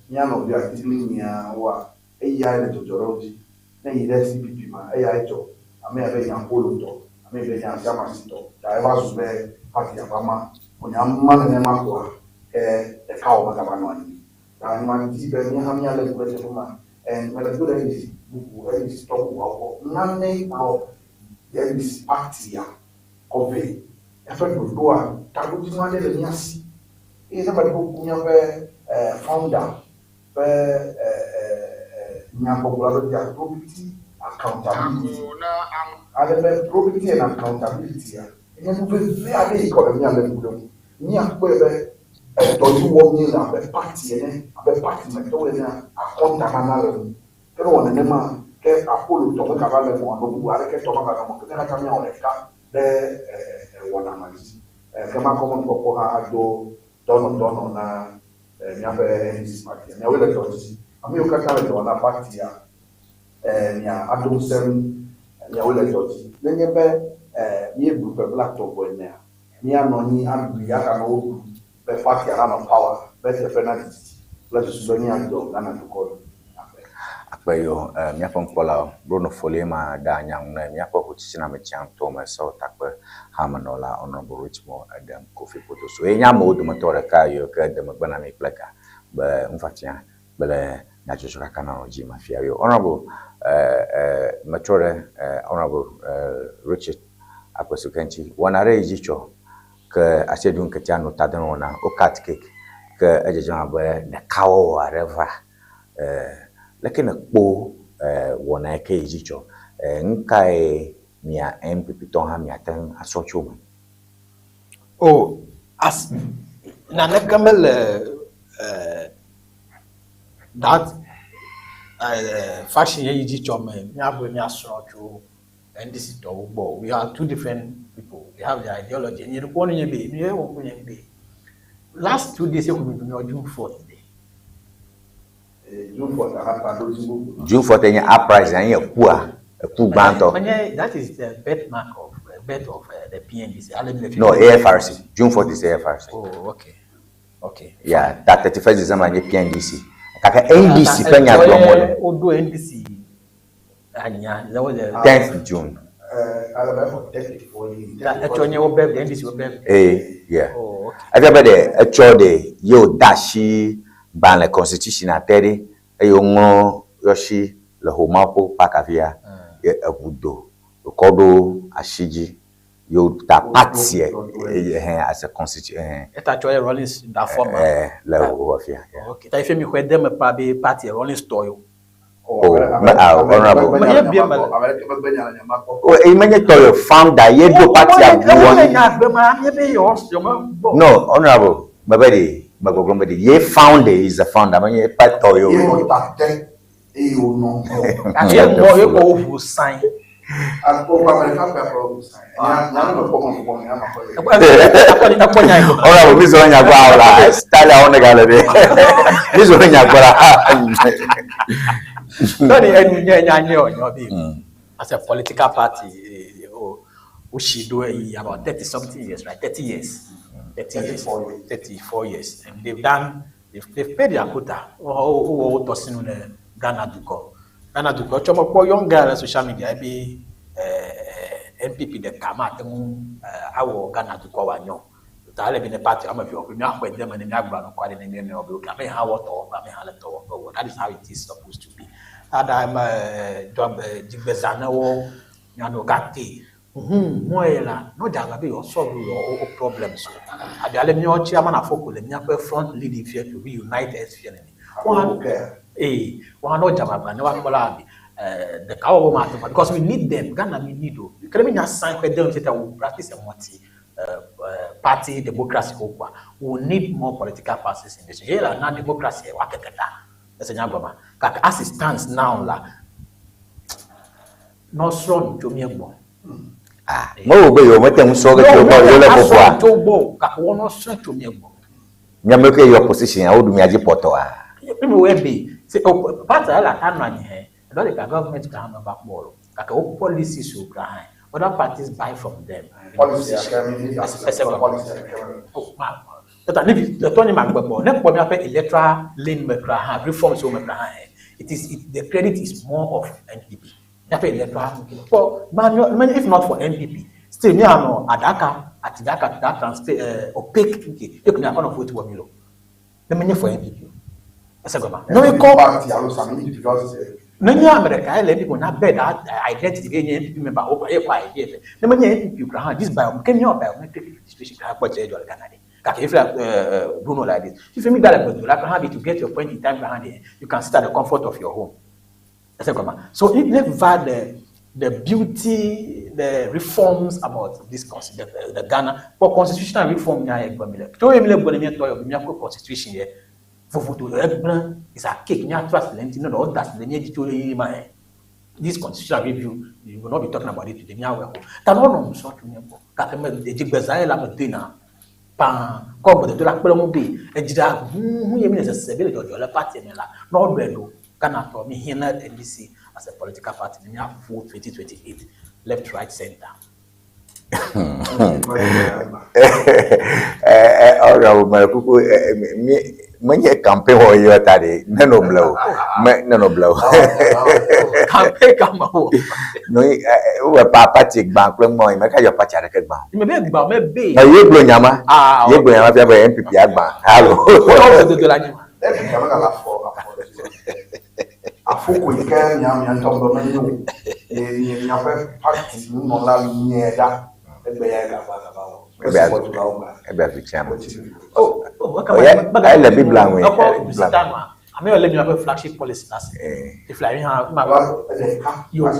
mía nɔvi atiglinyiawoa eyae le dzɔdzɔ ɖe wo dzi. Ne eyi ɖe CPP ma, eyae dzɔ. Ame ya be nya Polo tɔ, ame ya be nya Asiamasi tɔ. Ta eva zu be party ava ma. Vɔ nya ma nenema koa, ke ɖekawɔwɔ megava nɔ anyi. Ta madi be mía hã míalé ŋku ɖe teƒe ma. And mele to ɖe NDC bubu, NDC tɔ bubuawo gbɔ. Nanee kplɔ NDC party-a kɔ vɛ. Eƒe ɖoɖoa, taɖodzinu aɖe le mía si. Eye ne meɖo ŋku míaƒe founder ƒe nyagbɔgblɔ aɖe dzia, probity, accountability. Ale be probity and accountability-a, enye nu vevi aɖe yi ke wòle be míalé ŋku ɖe eŋu. Míakpɔe be edɔ yi wɔm míele abe party ene, abe party me tɔwo enea, akɔntanana le eŋu. Ke ne wowɔ nenema, ke Apollo tɔ megava le eme o, ame bubu aɖeke tɔ megava le eme o, ke mía katã míawɔ ɖeka ɖe wɔna ma dzi. Ke makɔ mɔnukpɔkpɔ hã ado dɔnɔdɔnɔ na míaƒe NDC partia. Miawoe le dɔ dzi. Ame yiwo katã le dɔ wɔm na partia, mia ado ŋusẽ miawoe le dɔ dzi. Nenye be míeɖu ƒe blaetɔ̃ vɔ enea, míanɔ anyi aɖui aganɔ wo ɖum be partia nanɔ power, be eteƒe nadidi kple susu be míadɔ Ghana dukɔ ɖo. Akpe yɔ míaƒe nukpɔlawo, Bruno Foley ma ɖea nya ŋu ne míaƒe hotsitsiname ŋutɔ me Seoul takpe hamenɔla Honourable Richmond Edem Kofi Kpotoso. Ye nye amewo dometɔ ɖeka yiwo ke de megbe na mí kple ga be nufiafia kple nyadzɔdzɔkaka nanɔ dzi mafia yɔ. Honourable metrɔ ɖe Honourable Richard Akpesuke ŋuti. Wɔna ɖe yi dzi tsɔ ke aseɖu ŋketea nɔ ta dem wɔna wo cut cake ke edzedzem abe ɖekawɔwɔ aɖe va. Leke nèkpɔ wɔna yi ke yi dzi tsɔ? Nu kae mia NPP tɔwo hã miate ŋu asrɔ̃ tso eme? O, as naneke mele that faction ye yi dzi tsɔ me míabe míasrɔ̃ tso NDC tɔwo gbɔ o. We are two different people. We have the ideology. Nye ɖekɔ ne nye be, nye wɔ nye be. Last 2 days ye ko mi ɖu June 4th day. June 4th aha ta ɖo dzi bubu. June 4th nye uprising, enye ekua, eku gbãtɔ. Menye that is the birthmark of birth of the PNDC. Ale mi le No, AFRC. June 4th is AFRC. Oh, okay. Okay. Yeah, ta 31st December nye PNDC. Gake NDC ƒe nya gblɔm wole. Woɖo NDC anya, that was the 10th June. Etsɔ nye wo birthday, NDC wo birthday. Ee, yeah. Oh, okay. Efia be ɖe etsɔ ɖe ye wòde asi gbalẽ constitution te ɖe eye woŋlɔ yɔsi le Homaƒo park afia ye eʋu do wòkɔ ɖo asi dzi ye wòta party ɛhɛn as a constitution ɛhɛn. Eta tsɔ ye Rawlings da fɔ ma. Ɛɛ le wò afia. Yeah. Okay. Ta ife mi xɔe de me pa be party Rawlings tɔ yo. Oh, me ah honorable. Me ye bia me le. Oh, eyi menye tɔ yo founder ye ɖo party Ewo le abu. nya gbe ma mi be yɔ yɔ me gbɔ. No, honorable, me be ɖe me gbɔgblɔ be ɖe ye founder is the founder menye eƒe tɔ yo. Ye wò ta te eye wònɔ ŋgɔ. Ye ŋgɔ ye kɔ wo ʋu sign. Akpɔ ame ɖeka ƒe akplɔ ʋu sign. Nya nya me kpɔ me kpɔ nya me kpɔ. Ekpɔ nya yi. Honorable, mi zɔ nya gbɔ awo la style awo ne ga le ɖe. Mi zɔ nya gbɔ la. Tɔni enu nye nya nye o nyɔ bi. As a political party, o o si do eyi about 30 something years, right? 30 years. 30 years. 34 years. And they've done, they've paid their quota. O o o tɔ sinu le Ghana dukɔ. Ghana dukɔ tsɔ me kpɔ young girl le social media ebe NPP ɖeka ma te ŋu awɔ Ghana dukɔ wòanyɔ. Ta ele be ne party ame eve wɔ míaxɔe de me ne míagblɔ anukware ne míenɔewo be okay, ame hã wɔ tɔwɔƒe, ame hã le tɔwɔƒe wɔ. That is how it is supposed to be. Ta ɖa eme dɔ dzigbeza ne wo mianɔ gake hu hu ye la no dza be yewoa solve your wo problems o. Abe ale míawo tsi ama na fɔ ko le míaƒe front leading fia to reunite us fia nene. Wɔn ee wɔn no dza gbagba ne woakpɔ la abi ɖeka wɔwɔ ma ate because we need them. Ghana mi need o. Kele mi nya sign kpe dem say we practice a multi party democracy ko kwa. We need more political parties in this. Here la na democracy wa keketa. Ɛsɛ nya gɔma. Kake as it stands now la n'ɔsrɔ̃ nu tso mía gbɔ. Mewɔ be yewo mete ŋu srɔ̃ ge tso gbɔ yewo le ƒoƒoa. Tso gbɔ o gake wɔn n'ɔsrɔ̃ tso mía gbɔ. Miame ke yɔ opposition a woɖu mia dzi pɔtɔa. Mímu wɔ ebe se o party la ta nɔ anyi hɛ ɛdɔ ɖeka government kura hã meva kpɔ o gake wo policies wo kura hã other parties buy from them. Policy ake mi Ɛsɛ gɔme. policy ake mi. Oh, ma tata ne bi tɔtɔ ni ma gbɛgbɔ ne kpɔ míaƒe electoral lane me kura hã reforms wo me kura hã hɛ it is it, the credit is more of NPP. Míaƒe electoral kpɔ ma if not for NPP still míanɔ aɖaka atidaka that transfer opaque nke ye ko míakɔ nɔ vote wɔ mi lo ne menye for NPP o ɛsɛ gɔma. Ne NPP party alo some individuals. Ne nye ame ɖeka ye le NPP na bɛ that identity be nye NPP member wo ye kɔ idea fɛ ne menye NPP kura hã this bio ke míawɔ biometric registration kura kpɔ dze dzɔ le Ghana de gake if like Bruno like this if mi da le gbedo la kura hã be to get your point in time kura hã de you can sit at the comfort of your home ɛsɛ gɔma so it never the beauty the reforms about this the Ghana for constitutional reform nya ye gbɔ mi le to ye mi le gbɔ ne mi tɔ yɔ mi akɔ constitution yɛ vovoto egblẽ is a cake mia trust le ŋuti ne ɖewo da asi le mía dzi tso ɣeyiɣi ma yɛ this constitutional review you will not be talking about it today mía wɔ ko ta ne wonɔ nu srɔ̃ tso mía gbɔ gake me dzigbeza ye la me doe na paa kɔ gbedodo la kpe ɖe ŋu be edzra huhu ye mi le sese be le dzɔdzɔ le party me la ne woɖɔe ɖo Ghana tɔ mi hiã na NDC as a political party ne míaƒo 2028 left right center. Honorable mele kuku mi menye campaign wɔ yɔ ta ɖe nenɔ ble o me nenɔ ble o. Campaign kama wɔ. No wowɔ pa party gbã kple ŋmɔ yi meka yɔ party aɖeke gbã. Me be gbã me be. Na ye gblɔ nyama Ah, ye gblɔ nyama fia be NPP agbã halo. Wọ́n dodo la nyi ma. NPP ame gala afɔ afɔ afɔko yi ke mia mia ŋutɔ gblɔ menyo o ye nye miaƒe party nunɔla nye ɖa egbe ya gava gava wɔ. Ebe Esubɔdulawo gba. ebe afi tia me. Oh, oh, Oya ele Biblia ŋue. Ɛkɔ ele Biblia bisita nua. Ame yɔ le miaƒe flagship policy na se. Ifla yi hã ma. Yo.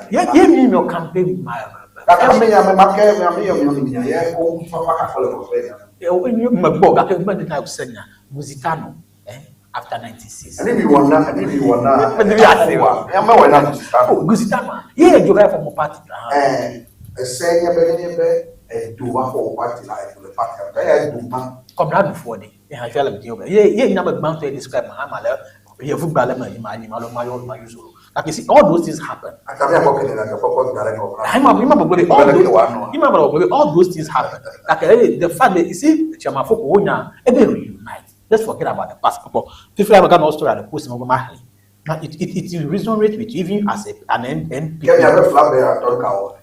Ye ye mi mi campaign ma. Gake ame ya ame ma ke ame yɔ mi mi ye ko fafa kakɔ le kɔfɛ ya. Me gbɔ gake me na se nya Muzitano eh after 96. Ɛni mi wɔ na ɛni mi wɔ na. Me mi ase wa. Ya me wɔ na Muzitano. Oh, Muzitano. Ye ye joga for mo party. Ɛɛ ɛsɛ nye be nye be edo va fɔ wo party la edo le party la eya edo ma. Kɔmla nufoɔ de. Ye hã fia le mi Ye ye nya me gbãtɔ ye describe Mahama le yevu gba le me ma ma ma ma ma use o. Like you see all those things happen. Atami akɔ kele la kɔkɔ da le kɔkɔ. Ima ima gbogbo all those ima gbogbo all those things happen. Like the fact that you see Chairman Foko wonya ebe reunite. Let's forget about the past. Fifty African story at the post Now it resonates with you even as a an NPP. Kẹ́mi abẹ́ fila bẹ́ẹ̀ àtọ́ ka wọ.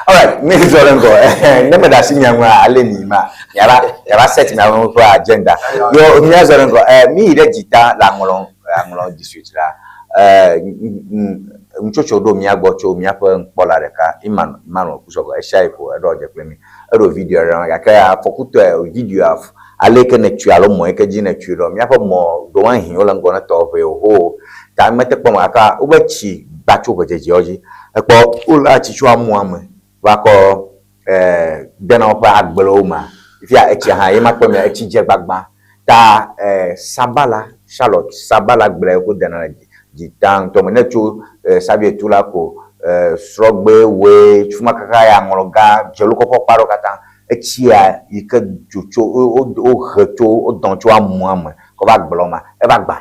Alright, mi zɔ ɖe ŋgɔ. Ne meɖe asi mia ŋua, ale mi ma miava miava set miawo ƒe agenda. Yo mia zɔ ɖe ŋgɔ. Eh, mi yi ɖe dzita le aŋlɔ aŋlɔ district la. Eh, ŋutsotso ɖo mía gbɔ tso míaƒe ŋkpɔla ɖeka Emmanuel Emmanuel Kusɔgɔ esia yi ko eɖɔ dze kple mi. Eɖo video ɖe gake afɔkutɔe videoa ale ke nètui alo mɔ yi ke dzi nètui ɖo míaƒe mɔ ɖewohĩ wole ŋgɔ ne tɔwo ʋee o ta mete kpɔ me gake wobe tsi gba tso ʋedzedzeawo dzi. Ekpɔ wolea tsi tso amua me va kɔ dena woƒe agblewo mea, fifia etsia hã ye ma kpɔ mea etsi dze gbagba ta sabala Charlotte sabala gble yi wodena le dzita ŋutɔ me ne etso Xavier tu la ko srɔ̃gbe woe fima kaka ya ŋlɔ gã dzelukɔƒe kpa ɖewo katã etsia yi ke dzo tso wohe tso wodɔ̃ tso amua me kɔ va gblɔ ma eva gbã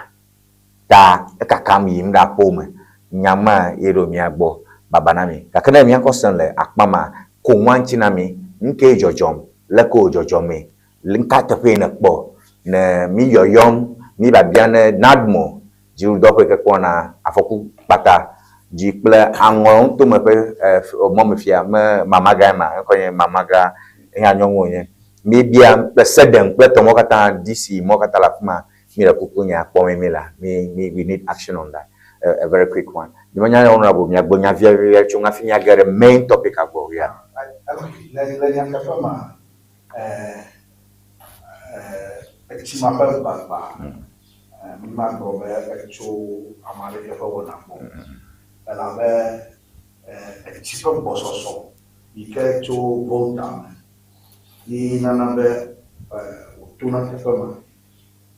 ta ekakam yim ɖe aƒewo me. Nya ma ye ɖo mía gbɔ baba na mi. Gake ne míakɔ sẽ le akpa ma ko ŋua ŋuti na mi, nu kee dzɔdzɔm, leke wò dzɔdzɔmee, nuka teƒee nèkpɔ ne mí yɔyɔm, mí biabia ne NADMO, dziɖuɖudɔwɔƒe yi ke kpɔna afɔku kpata dzi kple aŋɔ ŋutome ƒe mɔmefia me mamagãe ma, eŋkɔe nye mamagã, eya nyɔnu wònye. Míebia kple SEDEM kple tɔ mɔwo katã, DC mɔwo katã le afi ma, míele kuku nya kpɔm mí la, mí, mí, we need action on that. A, a very quick one. Nyemenya ne honorable miagblɔ nya via tso ŋu hafi míage ɖe main topic a gbɔ. Yeah. Okay, le, le nyateƒe ma, eh, eh, etsi ma ƒe gbagba, eh, mi magblɔ be etso ame aɖeke ƒe wɔna gbɔ. Elabe eh, etsi ƒe gbɔsɔsɔ yi ke tso Volta me ye nana be eh, wòtona teƒe ma.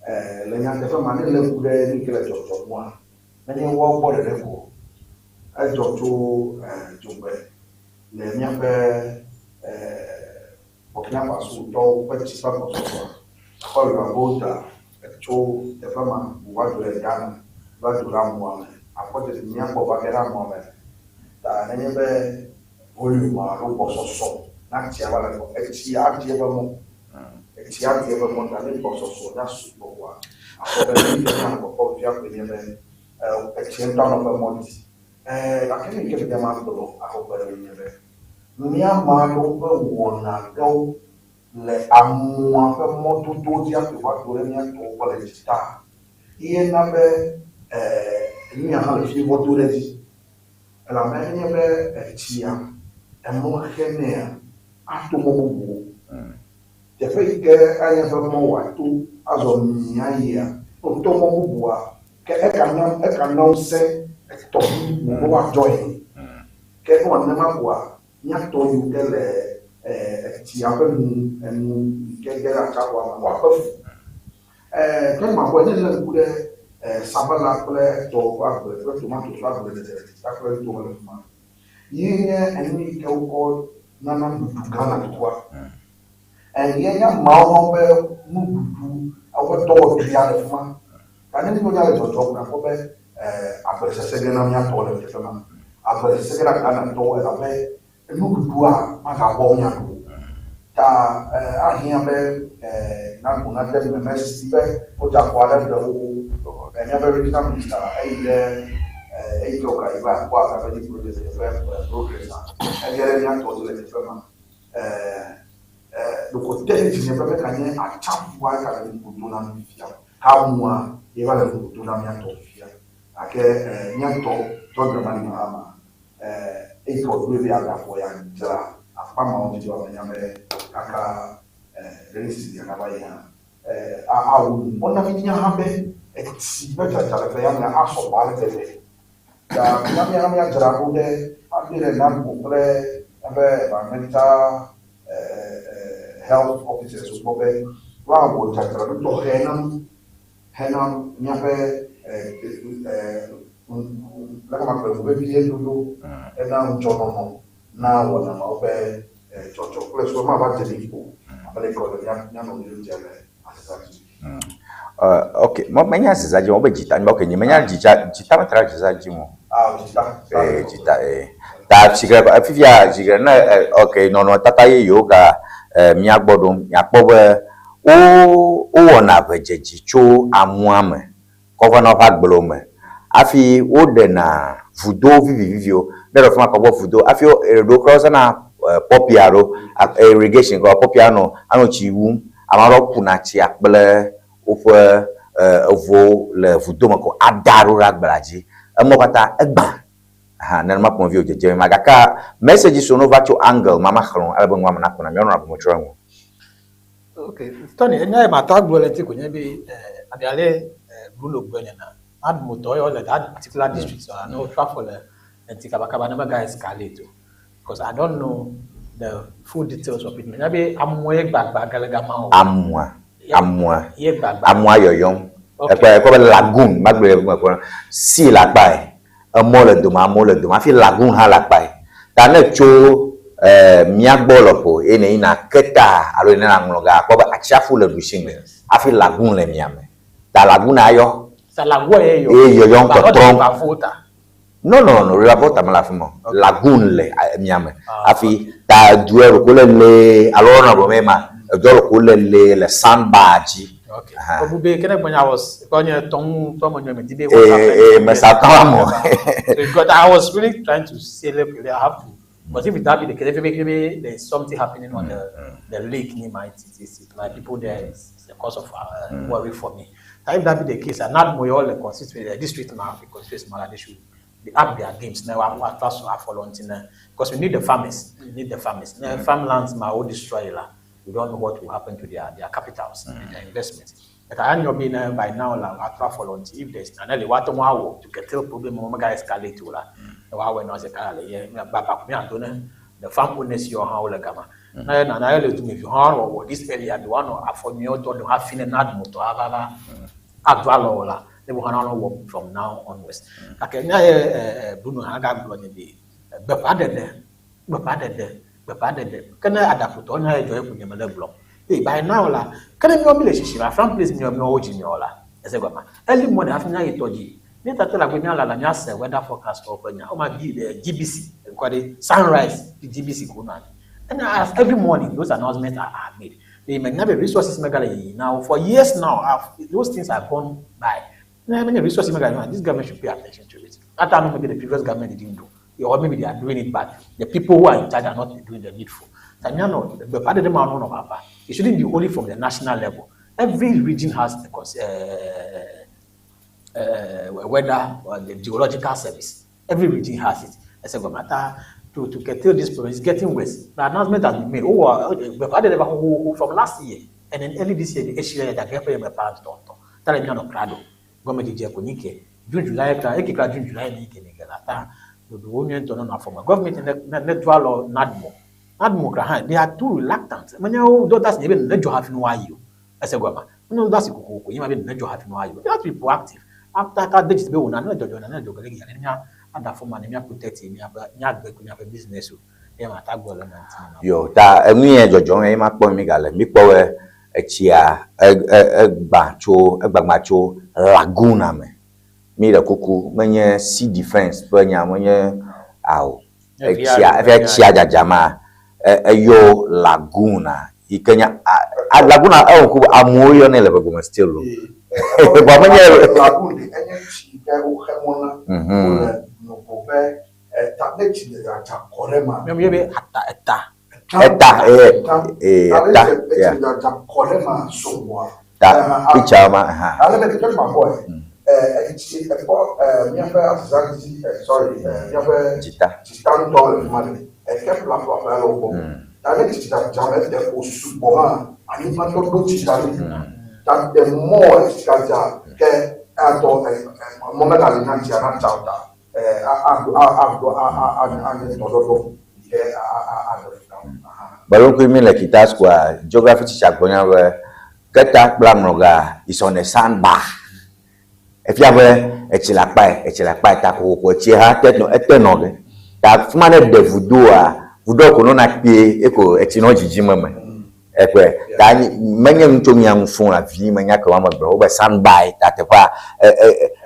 Eh, le nyateƒe ma, ne lé ŋku ɖe nu yi ke le dzɔdzɔm ŋua, menye woawo gbɔ ɖeɖe ko o. Edzɔ tso eh, dzogbe le míaƒe eh, Burkina Faso tɔwo ƒe tsi ƒe gbɔsɔsɔa. Akpɔ be Volta etso teƒe ma wòva do ɖe Ghana, va do ɖe amua me. Akpɔ dzesi míakpɔ va ge ɖe amua me. Ta nenye be volume alo gbɔsɔsɔ na tsia va le gbɔ, etsi adi eƒe mɔ. Etsi adi eƒe mɔ ta ne gbɔsɔsɔ nya sugbɔ koa, akpɔ be nu yi ke míanɔ kpɔkpɔm fifia koe nye be etsia ŋutɔ anɔ eƒe mɔ dzi. Gake nu yi ke mía magblɔ akɔ kpe ɖe eŋu nye be, mía ame aɖewo ƒe wɔna ɖewo le amua ƒe mɔdodo dzi hafi wòva do ɖe mía tɔwo gbɔ le dzi ta ye na be nu ya hã le fie vɔ do ɖe edzi. Elabe nenye be etsia emɔ xenɛa, ato mɔ bubuwo. Teƒe yi ke anye eƒe mɔ wòato azɔ mia yia, ne wòto mɔ bubua, ke ekana ekana ŋusẽ etɔʋu bubu be woadzɔe. Ke ne wòle nenema koa, míatɔ yiwo ke le etsia ƒe nu enu yi ke ge ɖe atsiaƒua me woakpe fu. Ke mavɔe ne lé ŋku ɖe sabala kple etɔwo ƒe agble kple tomato ƒe agble dede kpakple nutowo le fi ma. Ye nye enu yi ke wokɔ nana nuɖuɖu Ghana dukɔa. Ye nye ameawo hã be nuɖuɖu woƒe dɔwɔɖuia le fi ma. Ta ne nu nya le dzɔdzɔm ko nakpɔ be agble sese ge na mía tɔwo le teƒe ma. Agble sese ge na Ghana tɔwo elabe nuɖuɖua magabɔ míaɖu o. Ta ahiã be nago nade eme mesi be wodze afɔ aɖe ɖe xoxo. Míaƒe regional minister eyi ɖe eyi ke wògayi va kpɔ Agavedi project ƒe progress a, ege ɖe mía tɔ dzi le teƒe ma. Ɖeko te ɖe dzinye be meganye atsiaƒua gale nugo dom na mí fifia. Hamua ye va le nugo dom na mía tɔ fifia. Gake mía tɔ John Dramani Mahama eyi ke wòɖoe be yeaɖe afɔ yeadzra akpa mawo dzi ɖoa, menya be kaka rainy season ya nava yi hã awu nu. Wona míenya hã be etsi ƒe dzadza le ƒe ya mea asɔ gbɔ ale gbegbe. Ta mina mía hã míadzra ɖo ɖe ade ɖe NAMCO kple eƒe environmental health officers gbɔ be woawɔ dzadzraɖo tɔxɛ na mí hena míaƒe leke magblɔe nu vevie ɖoɖo hena ŋudzɔnɔnɔ na wɔna mawo ƒe dzɔdzɔ kple susu mava dze mí o abe leke wòle mía mía nɔviwo dze le azã dzi. Ok, menya azã dzi, wobe dzita, ok, nyemenya dzita, dzita metra dzita dzi o. Ah, dzita. Eh, dzita, eh. Ta tsigre, fifia tsigre ne, ok, nɔnɔmetata yeyewo ga mía gbɔ ɖom, miakpɔ be Wo wowɔna ʋedzedzi tso amua me kɔ vana woƒe agblewo me hafi woɖena Vudo viviviviwo. Ne ɖe fi ma kpɔ gbɔ vudo hafi ɖewo kura wozãna pɔpi alo irrigation kɔ pɔpi anɔ anɔ tsi wum. Ame aɖewo kuna tsia kple woƒe evuwo le vudo me ko ada ɖo ɖe agblea dzi. Emɔwo katã egbã. Aha, nenema ƒomevi wòdzedze ma. Gake message siwo ne wova tso angle ma maxlẽ ale be nua me nakɔ na mi. Míanɔ abe metrɔ eŋu. Ok, Tony, enya yi mate agblɔ le ŋuti ko nye be abe ale Bruno gblɔe nena, Admotɔ yawo le that particular district wa ne wotrɔ afɔ le ŋuti kabakaba ne mega escalate o. Because I don't know the full details of it. Menya be amua ye gbagba ge le gama o. Amua, amua, Ye gbagba. amua yɔyɔm. Okay. Ekpɔ ekpɔ be lagoon, magblɔe le eme sea le akpa yi, emɔ le dome, amewo le dome hafi lagoon hã le akpa yi. Ta ne tso mía gbɔ lɔƒo eye nèyina Keta alo ne nàŋlɔ ga akpɔ be atsiaƒu le ɖusi me hafi lagoon le mia me. Ta lagoon ayɔ. Ta lagoon ye yɔ. Eye yɔyɔm But not tɔtrɔm. River Volta. No, no, no, River Volta mele afi ma o. Lagoon le mia me hafi ta edua ɖeko le lee alo wɔna gɔme ye ma edua ɖeko le lee le sandbar dzi. Okay. Obu be kene gbɔnya was gbɔnya tɔŋu tɔmɔ nyɔ me di be. Ee ee mesa tɔ amo. So because I was really trying to say look I have to but if that be the case if maybe there is something happening on the lake near my my people there is the cause of worry for me. That if that be the case and not more all the constituency the district now the constituency they should be up their games now I trust I follow until because we need the farmers we need the farmers now farmlands ma all destroy la. We don't know what will happen to their capitals, their investments. But I know be by now la atra follow until if there's another what to curtail problem mo mega escalate to la. Wa we no se kala le ye ba ba mi antone the farm owners your how le gama. Na na na le to me ha wo this area do one afọ mi o to do ha fine na mo to ava va adwa lo la. Ne bo ha na wo from now onwards. Ake nya ye Bruno ha ga gbo ni bi gbefa dede gbefa dede gbefa dede kene adaƒutɔ nya ye dzɔ ye kunye me le gblɔm. Hey, by now la kene miɔ mi le sisi la from place miɔ miɔ wo dzi miɔ la ese gɔma early morning hafi mia yi tɔ dzi mi tata la gbe mia lala mia se weather forecast wɔ ƒe nya wo ma bi GBC ŋkɔ ɖe sunrise GBC ko nɔ anyi and as every morning those announcements are made. They may have resources mega le yiyi now for years now those things are gone by. Na many resources mega this government should pay attention to it. That time maybe the previous government didn't do. Or maybe they are doing it, but the people who are in charge are not doing the needful. It shouldn't be only from the national level. Every region has a weather or the geological service. Every region has it. I said, to curtail this problem, it's getting worse. The announcement has been made. Oh, from last year and then early this year, the HCA that parents don't talk. Government June, July, June, July, government NADMO. NADMO, they are too reluctant. When you daughters even let you have no you. I said, no, that's you might be have no you. You have to be proactive. After that, they just be one another business. Yo, ta emi jojo e ma kpɔ mi gale mi kpɔ we etsia egba tso egbagba tso laguna me. Mi le kuku menye sea defense ƒe nya menye ao etsia efia etsia dzadzama eyo laguna yi ke nya laguna ewɔ ku amewo yɔnɛ le ʋegome still o. Bɔn menye lagoon de enye tsi ke woxe mɔ na wole nugo be eta ne tsi le dzadza kɔ ɖe ma. Mi ye be ata eta. Eta eta yeah. Etsi dzadza kɔ ɖe ma sɔgbɔa. Ta picture ma ha. Ale be teƒe ma kpɔe. Etsi ekpɔ míaƒe azãdzi sorry míaƒe dzita dzita ŋutɔ le fi ma ɖe eke ƒlaƒlaƒla le wo gbɔ. Ta ne tsi dzadza me de o sugbɔ hã anyigba tɔ ɖo tsi da ɖi. Ta the more etsi dzadza ke atɔ mɔ megali na tsia na tsa o ta aɖo anye tɔɖɔɖɔ yi ke aɖe fi na wo. Gbalẽkui mi le Kita Square geography teacher gblɔ nya be Keta kple Aŋlɔga is on a sandbar. Efia be etsi le akpa yi, etsi le akpa yi ta kokoko etsi hã te nɔ ete nɔ ge. Ta fi ma ne ɖe vudoa, vudoa ko nɔna kpuie eko etsi nɔ dzidzim eme. Ekpɔe ta menye nu tso mia ŋu fũu le afi menya ke woame gblɔ wobe sandbar yi ta teƒea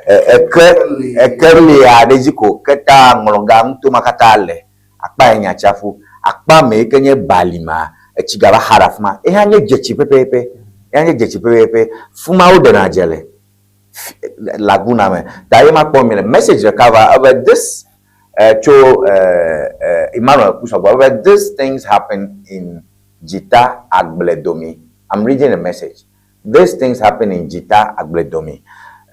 eke eke lia ɖe dzi ko Keta Aŋlɔga nutoma katã le akpa yi nye atsiaƒu. Akpa me yi ke nye balima etsi gava xa ɖe afi ma. Eya nye dzetsi pɛpɛpɛ. Eya nye dzetsi pɛpɛpɛ. Fi ma woɖena dze le laguna me. Ta ye ma kpɔ mi le message ɖeka va ebe this Tso Emmanuel Kusɔgbɔ be these things happen in Dzita Agbledomi. I'm reading a message. These things happen in Dzita Agbledomi.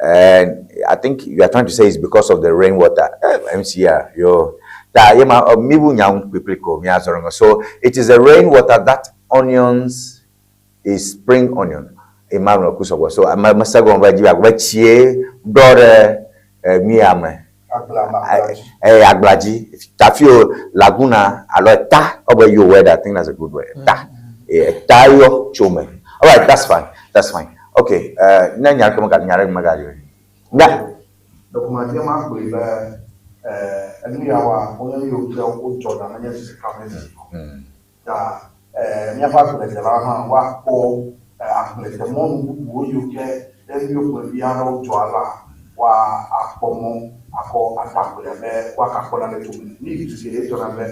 And I think you are trying to say it's because of the rainwater. MCR, yo. Ta yema mibu nyaun quickly ko mi azorongo. So it is the rainwater that onions is spring onion. Emmanuel Kusɔgbɔ. So masago ba ji agba chie dore mi ame. Agbladzi. Tafi o laguna alo eta ɔbɛ yo word. I think that's a good word. Eta. Eta yɔ tso me. All right, that's fine. That's fine. Okay. Ne nya ke mega nya ɖe mega yi. Nya. Ɖeko ma gblɔe be enu ya wa wonye nu yiwo ke wodzɔna menye zi ɖeka menye zi eve o. Ta míaƒe agbledelawo hã woakpɔ agbledemɔnu bubuwo yiwo ke ne nu yiwo ƒomevi aɖewo dzɔ alea woa akpɔ mɔ akɔ ade agblea be woagakpɔ nane tso eme. Nu yi zi geɖe dzɔna be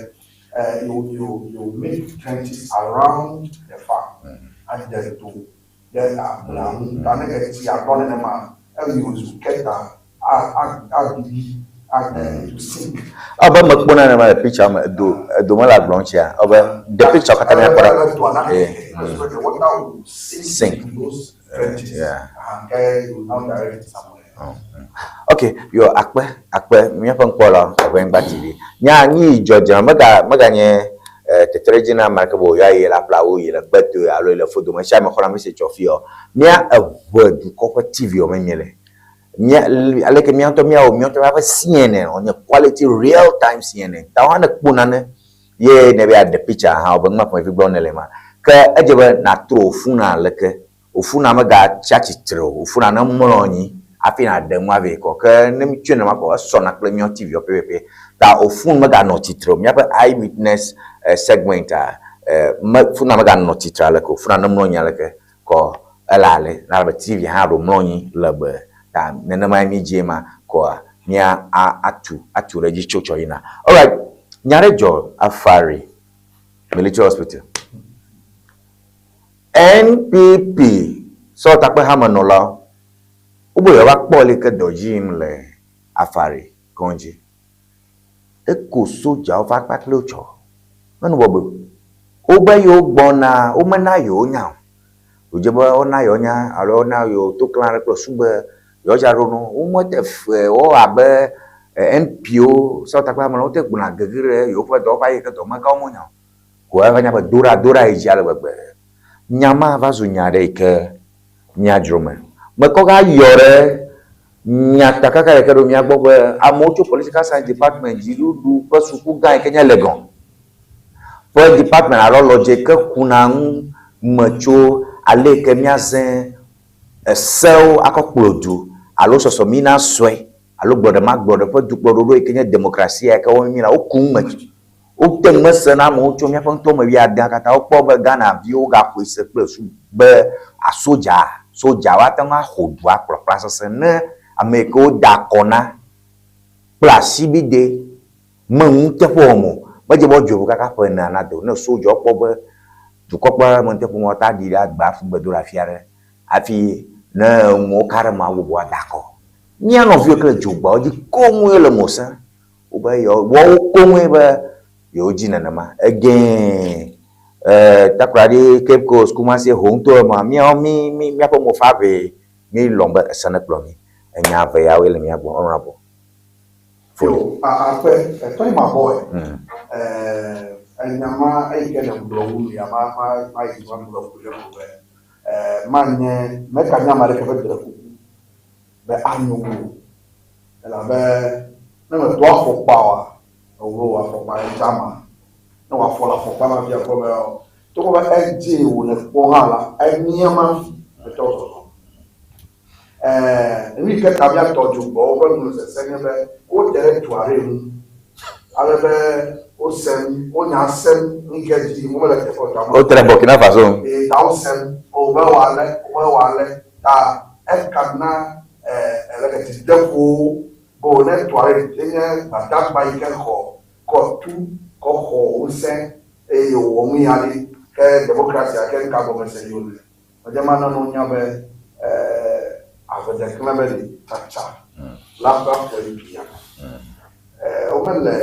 you make trenches around the farm and then to ɖe agblea ŋu. Ta ne etsia ɖɔ nenema eye wòzu keta aɖiɖi to sink. Ɔbɛ mekpɔna nenema le picture me edo edo me le agblɔ ŋutia. Ɔbɛ the picture katã míakpɔ ɖa. Doa na so the water will sink Sink. into those trenches. And then you now direct it somewhere. Ok, yo akpe akpe míaƒe ŋkpɔla Eʋenyigba TV. Nya nyi dzɔdzɔ mega meganye tetre dzi na ame aɖeke be wòyɔ ayi le aƒlawo yi le kpetoe alo yi le fodome sia ame xɔna mi se tsɔ fi yɔ. Mía eʋe dukɔ ƒe TV wɔm míele. Mía aleke mía ŋutɔ míawɔ mía ŋutɔ míaƒe CNN wònye quality real time CNN. Ta wohã ne kpɔ nane ye ne be yeaɖe picture hã wobe numa ƒomevi gblɔm nele ma. Ke edze be nàtrɔ wò aleke. Wò fona megatsi atsitre o. Wò fona ne mlɔ anyi hafi nàɖe nua vɛ kɔ. Ke ne mítsɔe nenema kɔ esɔna kple míawo TV wo pɛpɛpɛ. Ta wò phone meganɔ tsitre o. Míaƒe eyewitness segment a me fona meganɔ tsitre aleke o. Fona ne mlɔ anyi aleke kɔ ele ale. Na be TV hã ɖo mlɔ anyi legbe. Ta nenemae mídzie ma kɔa mía atu atu ɖe edzi tso tsɔ yina. Alright, nya ɖe dzɔ Afari Military Hospital. NPP sɔtakpehamenɔlawo wobe yewoava kpɔ le ke dɔ dzi yim le Afari kɔdzi. Eko sodzawo va kpakple wo tsɔ. Menu bɔbɔe o. Wobe yewo gbɔna womena yewo nya o. Wòdze be wona yewo nya alo wona yewo to klã ɖe kple su be yewo dza ɖo no. Womete fe wɔ abe MP-wo sɔtakpehamenɔlawo wote gblɔna gege ɖe yewoƒe dɔwɔƒe yi ke dɔmegãwo menya o. Ko eva nya be do ɖa do ɖa yi dzi ale gbegbe. Nya ma va zu nya ɖe yi ke míadzro me. Mekɔ ga yɔ ɖe nyatakaka yi ke ɖo mía gbɔ be amewo tso political science department dziɖuɖu ƒe suku gã yi ke nye Legon ƒe department alo lɔdze ke kuna ŋu me tso ale yi ke míaze esewo akɔ kplɔ du alo sɔsɔmi na sɔe alo gblɔɖemagblɔɖe ƒe dukplɔɖoɖo yi ke nye demokrasia yi ke wɔm míele woku ŋu me wote ŋu mese na amewo tso míaƒe ŋutɔ me wuiadea katã wokpɔ be Ghana viwo gaxɔe se kple su be asodza sodzawo ate ŋu axo du akplɔkpla sesẽ ne ame yi ke woda akɔ na kple asibide me nuteƒe wɔm o. Medze be woadzoe ʋu kaka ƒe enea nado ne sodzawo kpɔ be dukɔkplɔla me nuteƒe wɔm woate aɖi ɖe agbe aƒu gbe do ɖe afi aɖe hafi ne enuwo ka ɖe eme wobubu ada akɔ. Mía nɔviwo ke le dzogbeawo dzi koŋue le mo sẽ. Wobe yewo woawo koŋue be yewo dzi nenema. Egee Takoradi, Cape Coast, Kumasi, Ho ŋutɔ ema míawo mí mí míaƒe mo fa ʋee mí lɔ̃ be ese ne kplɔ mí. Enya eve yawoe le mía gbɔ honorable. Yo, akpe, etɔ yi ma bɔe. Enya ma eyi ke ne gblɔ wu nu ya ma ma ma yi ma gblɔ ku ɖe ko be manye meka nye ame aɖeke ƒe dre kuku be anyo wu o. Elabe ne medo afɔkpa oa, ewlo wò afɔkpa edzama. Ne wò afɔ le afɔkpa ma fia kpɔ be togbɔ be edze wò le kpɔ hã la, emia ma fi etɔ zɔzɔ. Nu yi ke ta míatɔ dzogbɔwo ƒe nu sese nye be wote ɖe du aɖe ŋu ale be wosem, wonya sem nu yi ke dzi yim womele teƒe o ta Wote ɖe Burkina Faso ŋu. Ee, ta wosem, wobe wòale, wobe wòale ta eka na leke dzideƒo be wòne du aɖe enye gbadagba yi ke xɔ kɔ tu kɔ xɔ ŋusẽ eye wòwɔ nu ya ɖi ke demokrasia ke ŋka gɔmese yi wòle. Medze ma nɔ nya be avedeklẽ be li tsatsa la ƒe afɔ yi bia. mele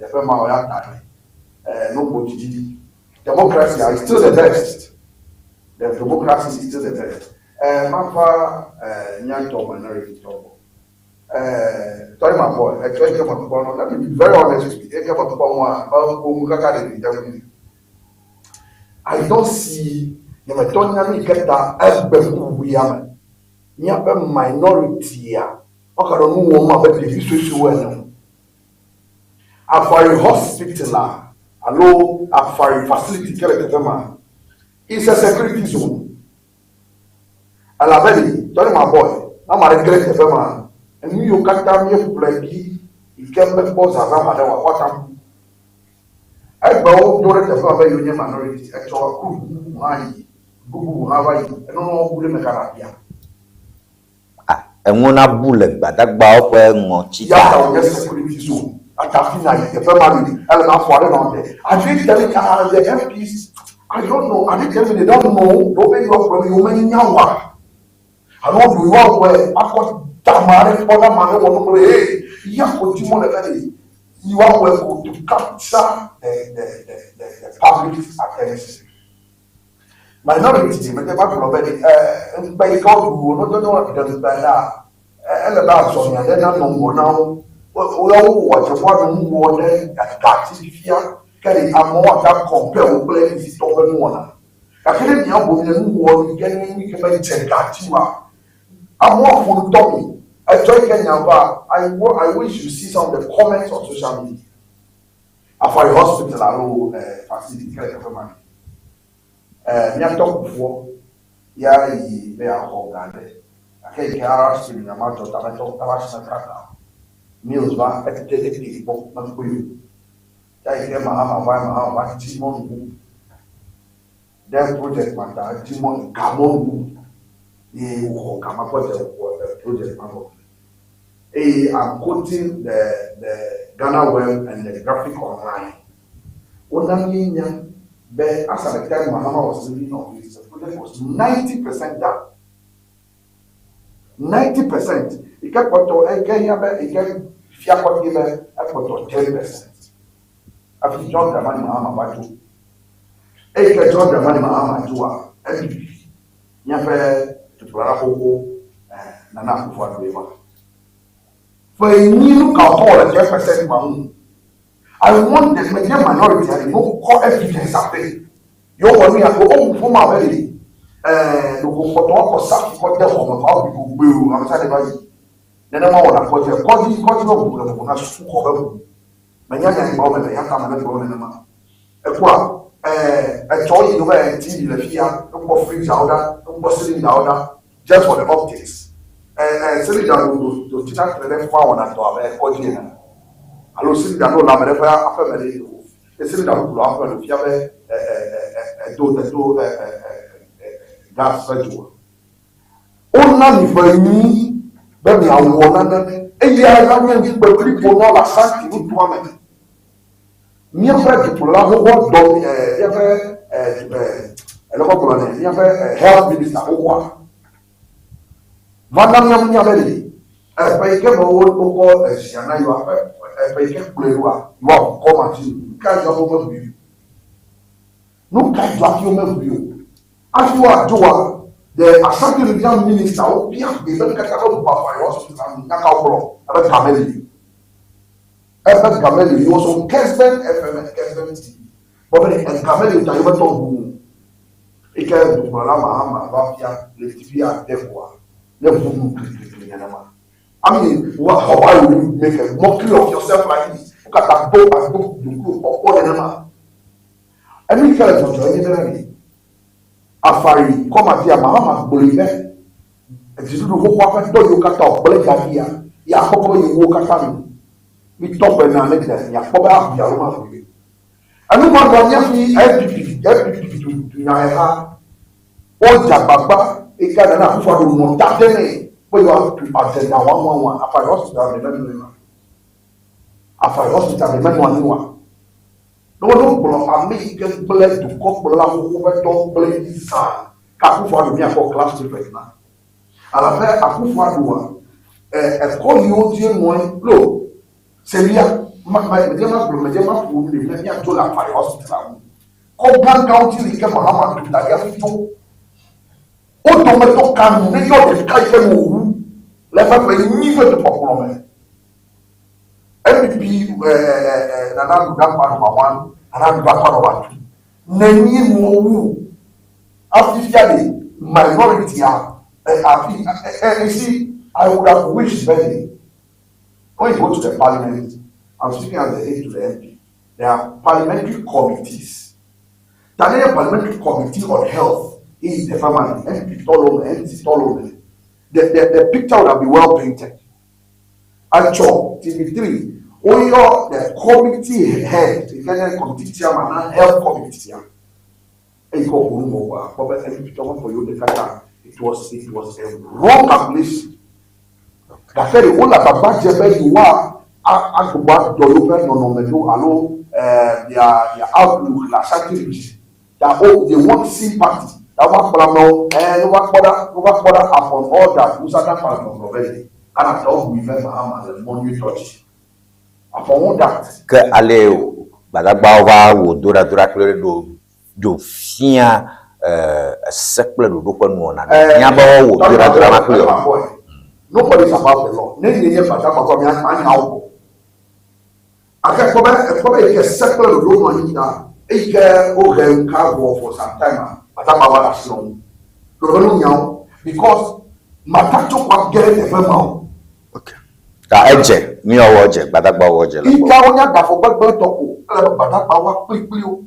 teƒe ma o ya ta no go dzidzi. Democracy is still the best. The democracy is still the best. Mava mía ŋutɔ minority tɔ gbɔ. Tɔyi ma bɔ etsɔ yi ke me kpɔ no, let me be very honest with you, eke me kpɔ ŋua, me ƒo nu kaka ɖeɖi te ŋu. I don't see nye me tɔ nya nu yi ke ta egbe ŋkuʋuʋu ya me. Míaƒe minority-a, woaka ɖe nu wɔm abe ɖevi suesuewo ene o. Afari hospital a alo Afari facility ke le teƒe ma is a security zone. Elabe ɖi, tɔnye ma boy, ne ame aɖe ge ɖe teƒe ma, enu yiwo katã míeƒle ɖi yi ke mekpɔ zazã haɖe oa, woate ŋu aku. Egbe wodo ɖe teƒe ma be yewo nye minority, etsɔ group bubu hã yi, group bubu hã va yi, enɔnɔ bu ɖe eme kana bia. Enuwo nabu le gbadagbawo ƒe ŋɔti Ya ta. ta wònye security zone. Ata fi na yi teƒe ma ɖi. Ele be afɔ aɖe nɔ te. Are they telling me ah the MPs I don't know. Are they telling me they don't know? Ɖewo be yewoagblɔ be yewomenya oa? Alo ɖo yewoawɔe akɔ da ame aɖe kpɔ ne ame aɖe wɔ nu kple hey ya ko dim wole be ɖe yewoawɔe ko to capture the the the the, the public attention. Minority dzi mete va gblɔ be ɖe ŋukpe yi ke woɖu wo no dodo ɖe ŋukpe la ele be azɔli aɖe nanɔ ŋgɔ na wo. Woawo wɔ dze woanɔ nu wɔ ɖe gati fifia ke ɖe amewo ate compare wo kple NDC tɔwo ƒe nuwɔna. Gake ne miawo boŋ mia nu wɔ yi ke nye nu yi ke medze gati oa, amewo aƒo nu tɔ mi. Edzɔ yi ke nya va, I, I wish you see some of the comments on social media. Afari hospital alo facility ke le teƒe ma. Míatɔ kufuɔ ya yi be yeaxɔ ga ɖe. Gake yi ke Arab Spring nya ma dzɔ ta metɔ ava si me kaka. News va ete ete kpɔ mekpɔe o. Ta yi ke Mahama va Mahama va di mɔnu bubu. Ɖe project ma ta edi mɔnu ga mɔnu bubu ye wòxɔ ga ma kɔ dze project ma gɔme. Eye I'm quoting the Ghana Web and the Graphic Online. Wona míenya be as at the time Mahama was leaving office, the project was 90% done. 90%. Ike kpɔtɔ eke hiã be ike fia kɔte be ekpɔtɔ 10%. Hafi John Dramani Mahama va tso. Eyi ke John Dramani Mahama tsoa, NPP míaƒe dukplɔla xoxo Nana Akufo-Addo ye va. Ƒe enyi nu ka wòkɔ wɔ le 10% ma ŋu? I want the media minority and no kɔ evidence abe yewo wɔ nu ya ko wobu ƒo ma abe ɖe ɖeko kpɔtɔ wakɔ safi kɔ de xɔ me kɔ awu ko gbe o ame sia ɖe va yi nenema wɔna kɔdzi kɔdzi kɔdzi be ʋu le vovo na sukuxɔ be ʋu menya nya yi gblɔ mele ya ta mele gblɔ nenema ekpɔa etsɔ yi no be TV le fi ya ekpɔ freezer wo ɖa ekpɔ cylinder wo ɖa just for the optics cylinder do do do tina tre ɖe fua wɔna dɔ abe kɔdzi ene alo cylinder no le ame ɖe ƒe aƒe me ɖe o cylinder bubu le aƒe me fia be edo edo gas ƒe dzoa wona mi ƒe nyi be miawɔ nane eye ava nye ŋukpe blibo na le Asante nutoa me. Míaƒe dukplɔla xoxoa dɔ míaƒe eleke wogblɔ nɛ míaƒe health minister xoxoa va na míaƒe nya be ɖe eƒe yi ke me wokɔ ezia na yewoa ƒe eƒe yi ke kplɔe ɖoa yewoaʋu kɔ ma dzi nu ka dzɔ hafi womeʋui o? Nu ka dzɔ hafi womeʋui o? Hafi woadzoa the Asante regional minister wobia gbe be nu ka ta meʋu Afari hospital nu nya ka wogblɔ ebe ga meli o. Eƒe ga meli o. He was on Kesben FM and Kesben TV. Gbɔ be ega meli o ta yewometɔ ʋu o. Eyi ke dukplɔla Mahama va fia ɣletivi ade koa, ne ʋu nu kliklikli nenema. I mean, how why will you make a mockery of yourself like this? Wo katã do ado ɖokuiwò kpɔkpɔ nenema. Enu yi ke le dzɔdzɔ enye bena ɖe Afari kɔmatia Mahama gblɔe be dziɖuɖu xoxoa ƒe dɔ yiwo katã wògblẽ da ɖia, ye akpɔ be yewu wo katã nu. Mitɔ gbe na ne de miakpɔ be aʋui alo maʋui o. Enu ma nɔ míaƒe NPP, NPP dunyaheha wodze agbagba eyi ke Nana Akufo-Addo nɔ ta dem nɛ be yewoatu agenda wɔaŋuaŋua Afari hospital ɖe menɔe ma. Afari hospital ɖe menɔ anyi oa. Ne woɖo gblɔ ame yi ke gblẽ dukɔkplɔla xoxo ƒe dɔ gblẽ ɖi zã ke Akufo-Addo míakpɔ class prefect na. Elabe Akufo-Addoa, ekɔ yiwo dzi enɔ anyi lo, Seria. Ma ma medze ma gblɔ medze ma ƒo nu ɖevi ne míadzo le Afari hospital ŋu. Kɔ gãgãwo dzi li ke Mahama du da ɖi hafi tso. Wo dometɔ ka nu ne yɔ ɖeka yi ke nu wòwu le eƒe ƒe nyi ƒe dukpɔkplɔ me. NPP eh, eh, eh, Nana Addo Dankwa number one, Nana Addo Dankwa number two. Nenyi nu wowu hafi fia ɖe minority a eh, afi eh, eh, you see, I would have wished be when you go to the parliament, I'm speaking as the aide to the MP, there are parliamentary committees. Tanea Parliamentary Committee on Health is the family, MP Tolome, NC Tolome. The picture would have been well painted. Acho, TV3, Oyo, the committee head, the Kenyan committee chairman, health committee. Eyi kɔ ƒo nu mɔ wa, kpɔ be NPP tɔwo ƒe yewo ɖeka ta, it was a wrong calculation. Gake ɖe wole agbagba dze be yewoa agbugbɔ adɔ yewoƒe nɔnɔme ɖo alo their outlook le Ashanti region. Ta oh, they want sympathy. Ta wova kplɔ amewo, ne wova kpɔ ɖa, ne wova kpɔ ɖa upon all that, Musa Dankwa le gbɔgblɔ be ye Ghana tɔwo bui be Mahama le mɔ nyuitɔ dzi. Upon all that. Ke ale gbadagbawo va wɔ doɖadoɖa kple ɖo ɖo fia ese kple ɖoɖo ƒe nuwɔna ɖe. Nya be woawɔ doɖadoɖa ma kple yewo. Nobody is above the law. Ne nye nye gbadagba kɔ mia anya wo kɔ. Ake kpɔ be ekpɔ be yi ke se kple ɖoɖo nɔ anyi ta eyi ke wohe ŋka wɔ for some time a gbadagba wa le asi nɔ ŋu. Ɖo be no nyawo because mata tso kɔ ge ɖe teƒe ma o. Ta edze, nuyɔwɔ dze, gbadagbawo dze le gbɔ. Ika wonya dafɔ gbegblẽ tɔ ko ele be gbadagba wa kplikpli wo.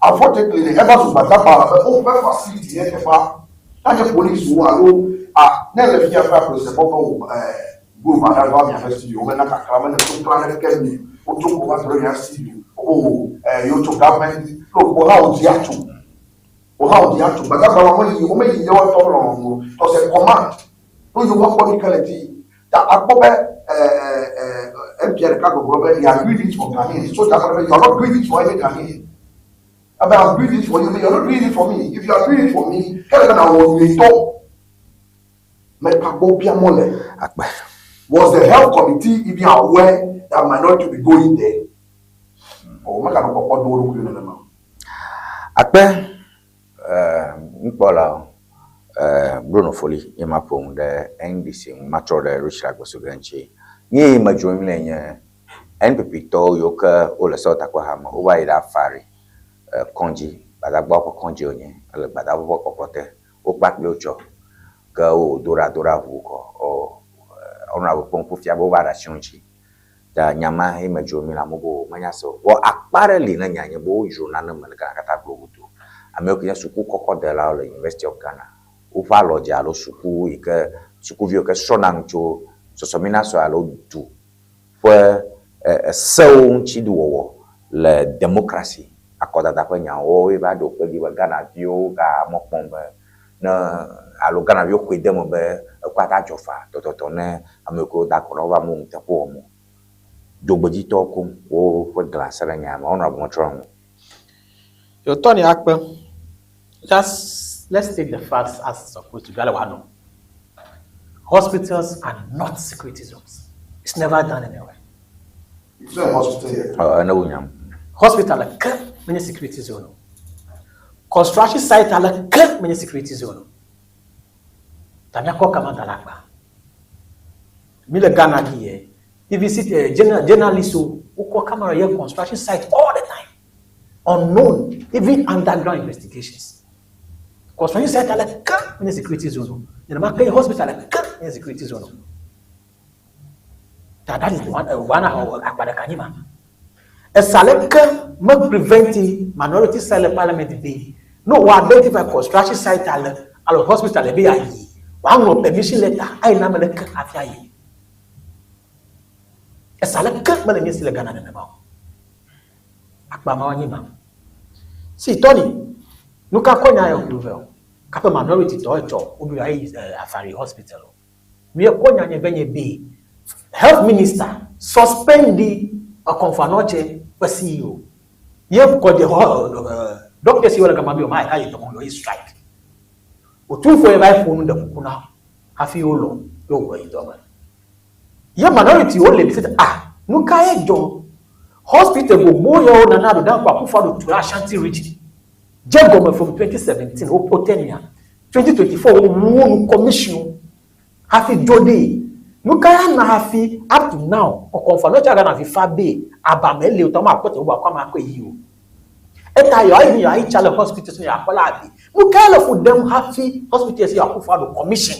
Unfortunately, le eva zu gbadagba la be woƒe facility nye teƒea. Anye police wo alo a ne le fia ƒe aƒe bɔ be wo go va ɖa va miaƒe studio wo mena kakla mene to kla ɖeke mi wotso ko va trɔ mia studio wo yewo tso government no wo hã wo dzi atso wo hã wo dzi atso gbadagba wa meyi wo meyi ye woatɔ lɔlɔnu tɔ se command no yewo akpɔ ni ke le dzi ta akpɔ be MPA ɖeka gbɔgblɔ be they are doing it for Ghanaians so that you are not doing it for any Ghanaian. Abe I'm doing this for you, you are not doing it for me. If you are doing it for me, kele be na wɔ nyuitɔ. Meka gbɔ bia mɔ le. Akpe. Was the health committee even aware that minority will be going there? Oh, meka nɔ kpɔkpɔ do wo ɖokui nenema. Akpe nukpɔlawo Bruno Foli ye ma ƒo nu ɖe NDC ŋu matrɔ ɖe Richard Agbosoge ŋuti. Nu yi me dzrom le nye NPP tɔwo yiwo ke wole sewɔtakpeha me wova yi ɖe Afari kɔdzi, gbadagbawo ƒe kɔdzi wonye ele gbadagbawo ƒe kpɔkplɔ te. Wokpa kple wotsɔ ke wo do ɖa do ɖa ʋu kɔ honorable kpɔ ŋku fia be wova ɖe asi ŋuti. Ta nya ma ye me dzro mi le amewo be o menya se o. Vɔ akpa ɖe li ne nya nye be wodzro nane me le Ghana katã glo godoo. Amewo ke nye suku kɔkɔ delawo le University of Ghana woƒe alɔdze alo suku yi ke sukuviwo ke srɔ̃na nu tso sɔsɔminasɔe alo du ƒe sewo ŋuti wɔwɔ le demokrasi akɔdada ƒe nyawo woawoe va ɖo kpe dzi be Ghanaviwo ga mɔ kpɔm be ne alo Ghanaviwo xɔe de eme be ekua ta dzɔ fa tɔtɔtɔ ne ame yiwo ke woda akɔ na wo va mo nuteƒe wɔm o. Dzogbedzitɔwo koŋ woƒe glã se ɖe nya me honorable metrɔ ŋu. Yo Tony Akpe, just let's take the facts as it's supposed to be. Ale Hospitals are not security zones. It's never done anywhere. It's not a hospital here. Ɛne wo nyam. Hospital ke menye security zone o. Construction site ale ke menye security zone o. Ta míakɔ kama da le agba. Mi le Ghana ki yɛ. If you see journalists o, wokɔ camera yɛ construction site all the time. Unknown, even underground investigations. Construction site ale ke menye security zone o. Nenema ke hospital ale ke menye security zone o. Ta that is one akpa ɖeka nyi ma. Esa le ke me prevent minority side le parliament be no wo identify construction site ale alo hospital le be yeayi woaŋlɔ permission letter ayi na ame ɖeke hafi ayi. Esa le ke mele mía si le Ghana nenema o. Akpa ma nyi ma. Si Tony, nuka kɔ nya yɔ klo vɛ o? Kaƒe minority tɔ etsɔ wobi ayi Afari hospital o. Míekpɔ nya nye be nye be health minister suspend Okomfo Anokye ƒe CEO. Ye kɔ de hɔ doctors yiwo le gama be ma ayi dɔmɔ yɔ yi strike. Otumfoɔ ye va yi ƒo nu ɖe kuku na hafi wolɔ ye wògblɔ yi dɔme. Ye minority wo le bi se ah nu ka ye dzɔ? Hospital gbogbo yawo Nana Addo Dankwa Akufo-Addo tu ɖe Ashanti region dze gɔme from 2017 wo wo tenure 2024 wo wu wo nu commission wo hafi dzo ɖee. Nuka ya na hafi up to now kɔkɔnfa nɔ tsa Ghana fifa be aba me li o ta ma kpɔ teƒe akɔ ame akɔe yi o. Eta yɔ ayi yɔ ayi tsa le hospitals ne akpɔ la abi. Nuka ya le fu ɖem hafi hospitals yɔ Akufo-Addo commission